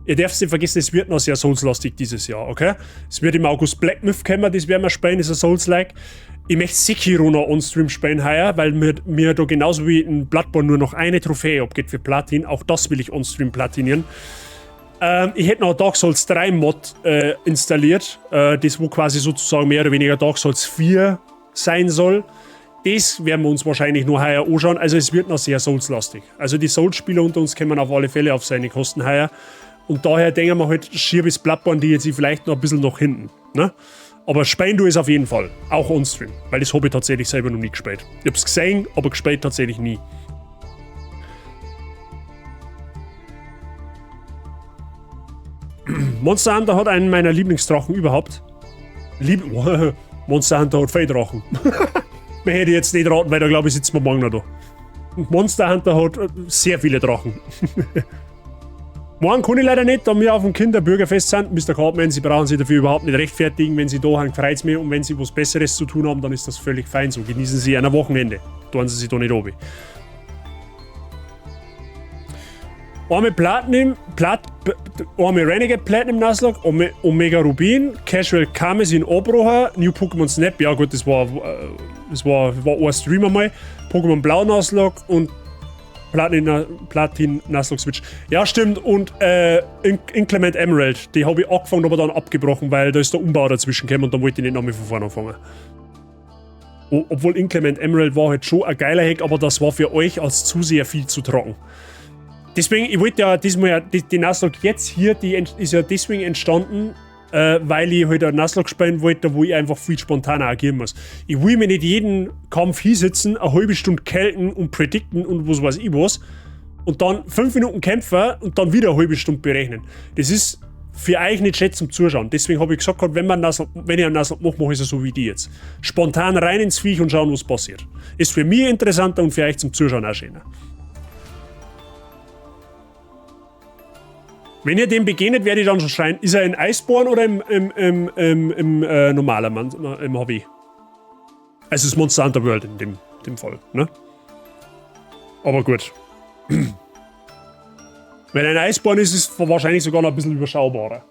ihr dürft nicht vergessen, es wird noch sehr Souls-lastig dieses Jahr, okay? Es wird im August Black Myth kommen, das werden wir spielen, ist ein Souls-like. Ich möchte Sekiro noch on-stream spielen heuer, weil mir da genauso wie in Bloodborne nur noch eine Trophäe abgeht für Platin. Auch das will ich on-stream platinieren. Ich hätte noch Dark Souls 3 Mod installiert, das wo quasi sozusagen mehr oder weniger Dark Souls 4 sein soll. Das werden wir uns wahrscheinlich nur heuer anschauen. Also es wird noch sehr Souls-lastig. Also die Souls-Spieler unter uns kommen auf alle Fälle auf seine Kosten heuer. Und daher denken wir halt, schieb ist Bloodborne die jetzt vielleicht noch ein bisschen nach hinten. Ne? Aber spielen du es auf jeden Fall. Auch on-stream. Weil das habe ich tatsächlich selber noch nie gespielt. Ich hab's gesehen, aber gespielt tatsächlich nie. Monster Hunter hat einen meiner Lieblingsdrachen überhaupt. Monster Hunter hat viele Drachen. Mir hätte ich jetzt nicht raten, weil da glaube ich sitzen wir morgen noch da. Monster Hunter hat sehr viele Drachen. Morgen kann ich leider nicht, da wir auf dem Kinderbürgerfest sind. Mr. Cartman, Sie brauchen sich dafür überhaupt nicht rechtfertigen. Wenn Sie da sind, freut's mich. Und wenn Sie was Besseres zu tun haben, dann ist das völlig fein so. Genießen Sie ein Wochenende. Tun Sie sich da nicht oben. Einmal Platinum, einmal Renegade Platinum Nuzlocke, einmal Omega Rubin, Casual Karmesin Obrocher, New Pokémon Snap, ja gut, das war ein Stream einmal, Pokémon Blau Nuzlocke und Platin Nuzlocke Switch. Ja, stimmt, und Inclement Emerald, die habe ich angefangen, aber dann abgebrochen, weil da ist der Umbau dazwischen gekommen und dann wollte ich nicht nochmal von vorne anfangen. Obwohl Inclement Emerald war halt schon ein geiler Hack, aber das war für euch als Zuseher viel zu trocken. Deswegen, ich wollte ja diesmal ja, die Nuzlocke jetzt hier, die ist ja deswegen entstanden, weil ich halt eine Nuzlocke spielen wollte, wo ich einfach viel spontaner agieren muss. Ich will mir nicht jeden Kampf hinsitzen, eine halbe Stunde calcen und predicten und was weiß ich was und dann 5 Minuten kämpfen und dann wieder eine halbe Stunde berechnen. Das ist für euch nicht schön zum Zuschauen. Deswegen habe ich gesagt, wenn ich einen Nuzlocke mache, mache ich es so wie die jetzt. Spontan rein ins Viech und schauen, was passiert. Ist für mich interessanter und für euch zum Zuschauen auch schöner. Wenn ihr dem begegnet, werde ich dann schon schreien. Ist er in Iceborne oder im normalen Mann, im HW? Also es ist Monster Hunter World in dem Fall, ne? Aber gut. Wenn er in Iceborne ist, ist es wahrscheinlich sogar noch ein bisschen überschaubarer.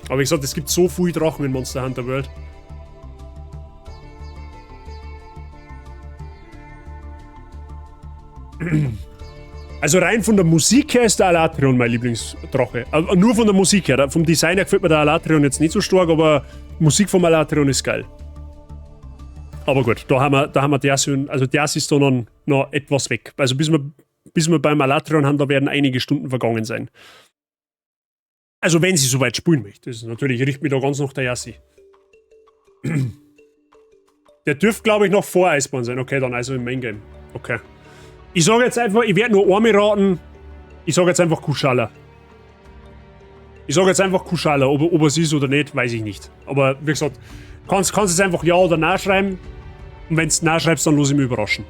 Aber wie gesagt, es gibt so viele Drachen in Monster Hunter World. Also rein von der Musik her ist der Alatreon mein Lieblingsdrache. Nur von der Musik her. Vom Design her gefällt mir der Alatreon jetzt nicht so stark, aber Musik vom Alatreon ist geil. Aber gut, da haben wir der, also der ist da noch etwas weg. Also bis wir beim Alatreon haben, da werden einige Stunden vergangen sein. Also wenn sie soweit spielen möchte. Das ist natürlich, ich richte mich da ganz nach der Yassi. Der dürfte, glaube ich, noch vor Iceborne sein. Okay, dann also im Main Game. Okay. Ich sage jetzt einfach, ich werde nur einmal raten. Ich sage jetzt einfach Kushala. Ich sage jetzt einfach Kushala. Ob es ist oder nicht, weiß ich nicht. Aber wie gesagt, kannst jetzt einfach Ja oder Nein schreiben. Und wenn du Nein schreibst, dann lass ich mich überraschen.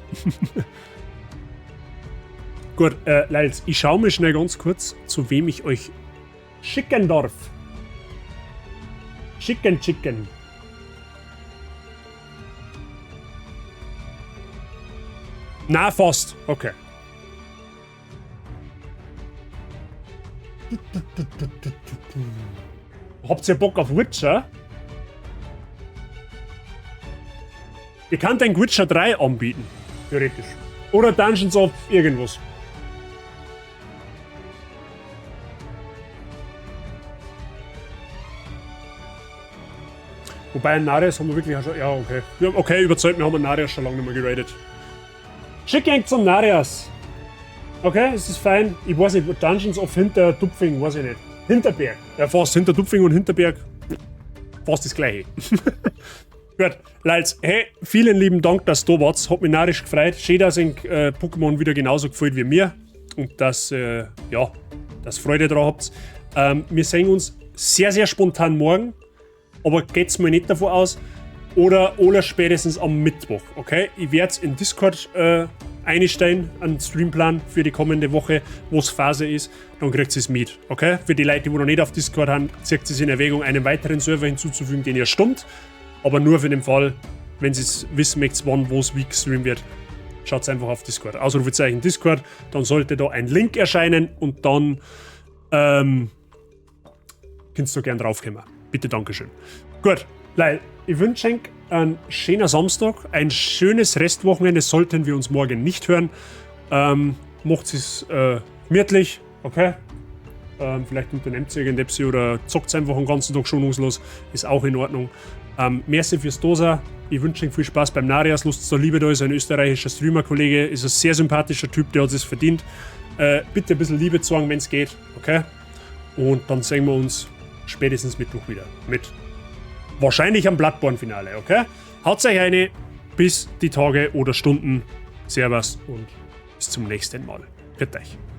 Gut, Leute, ich schaue mir schnell ganz kurz, zu wem ich euch schicken darf. Chicken, Chicken. Na, fast. Okay. Habt ihr Bock auf Witcher? Ich kann den Witcher 3 anbieten. Theoretisch. Oder Dungeons of irgendwas. Wobei Narius haben wir wirklich auch schon. Ja, okay. Ja, okay, überzeugt, wir haben Narius schon lange nicht mehr geraidet. Schick ihn zum Narius. Okay, es ist fein. Ich weiß nicht, Dungeons of Hintertupfing, weiß ich nicht. Hinterberg. Ja, fast Hintertupfing und Hinterberg. Fast das gleiche. Gut, Leute, hey, vielen lieben Dank, dass du da wart. Hat mich narrisch gefreut. Schön, dass euch Pokémon wieder genauso gefällt wie mir. Und dass, ja, dass Freude dran habt. Wir sehen uns sehr, sehr spontan morgen. Aber geht's mal nicht davon aus. Oder spätestens am Mittwoch, okay? Ich werde in Discord einstellen, einen Streamplan für die kommende Woche, wo es Phase ist, dann kriegt ihr es mit, okay? Für die Leute, die noch nicht auf Discord haben, zieht es in Erwägung, einen weiteren Server hinzuzufügen, den ihr stummt, aber nur für den Fall, Wenn ihr wissen möchtet, wann, wo es wie gestreamt wird, schaut einfach auf Discord. Ausrufezeichen Discord, dann sollte da ein Link erscheinen und dann könnt's du gern draufkommen. Bitte, Dankeschön. Gut, Lei, ich wünsche euch einen schönen Samstag, ein schönes Restwochenende, sollten wir uns morgen nicht hören. Macht es gemütlich, okay? Vielleicht unternehmt ihr irgendetwas oder zockt einfach den ganzen Tag schonungslos, ist auch in Ordnung. Merci fürs Dosa. Ich wünsche euch viel Spaß beim Narias. Lust zur Liebe da ist ein österreichischer Streamer-Kollege, ist ein sehr sympathischer Typ, der hat es verdient. Bitte ein bisschen Liebe zeigen, wenn es geht, okay? Und dann sehen wir uns spätestens Mittwoch wieder mit wahrscheinlich am Bloodborne-Finale, okay? Haut euch eine, bis die Tage oder Stunden. Servus und bis zum nächsten Mal. Pfiat euch.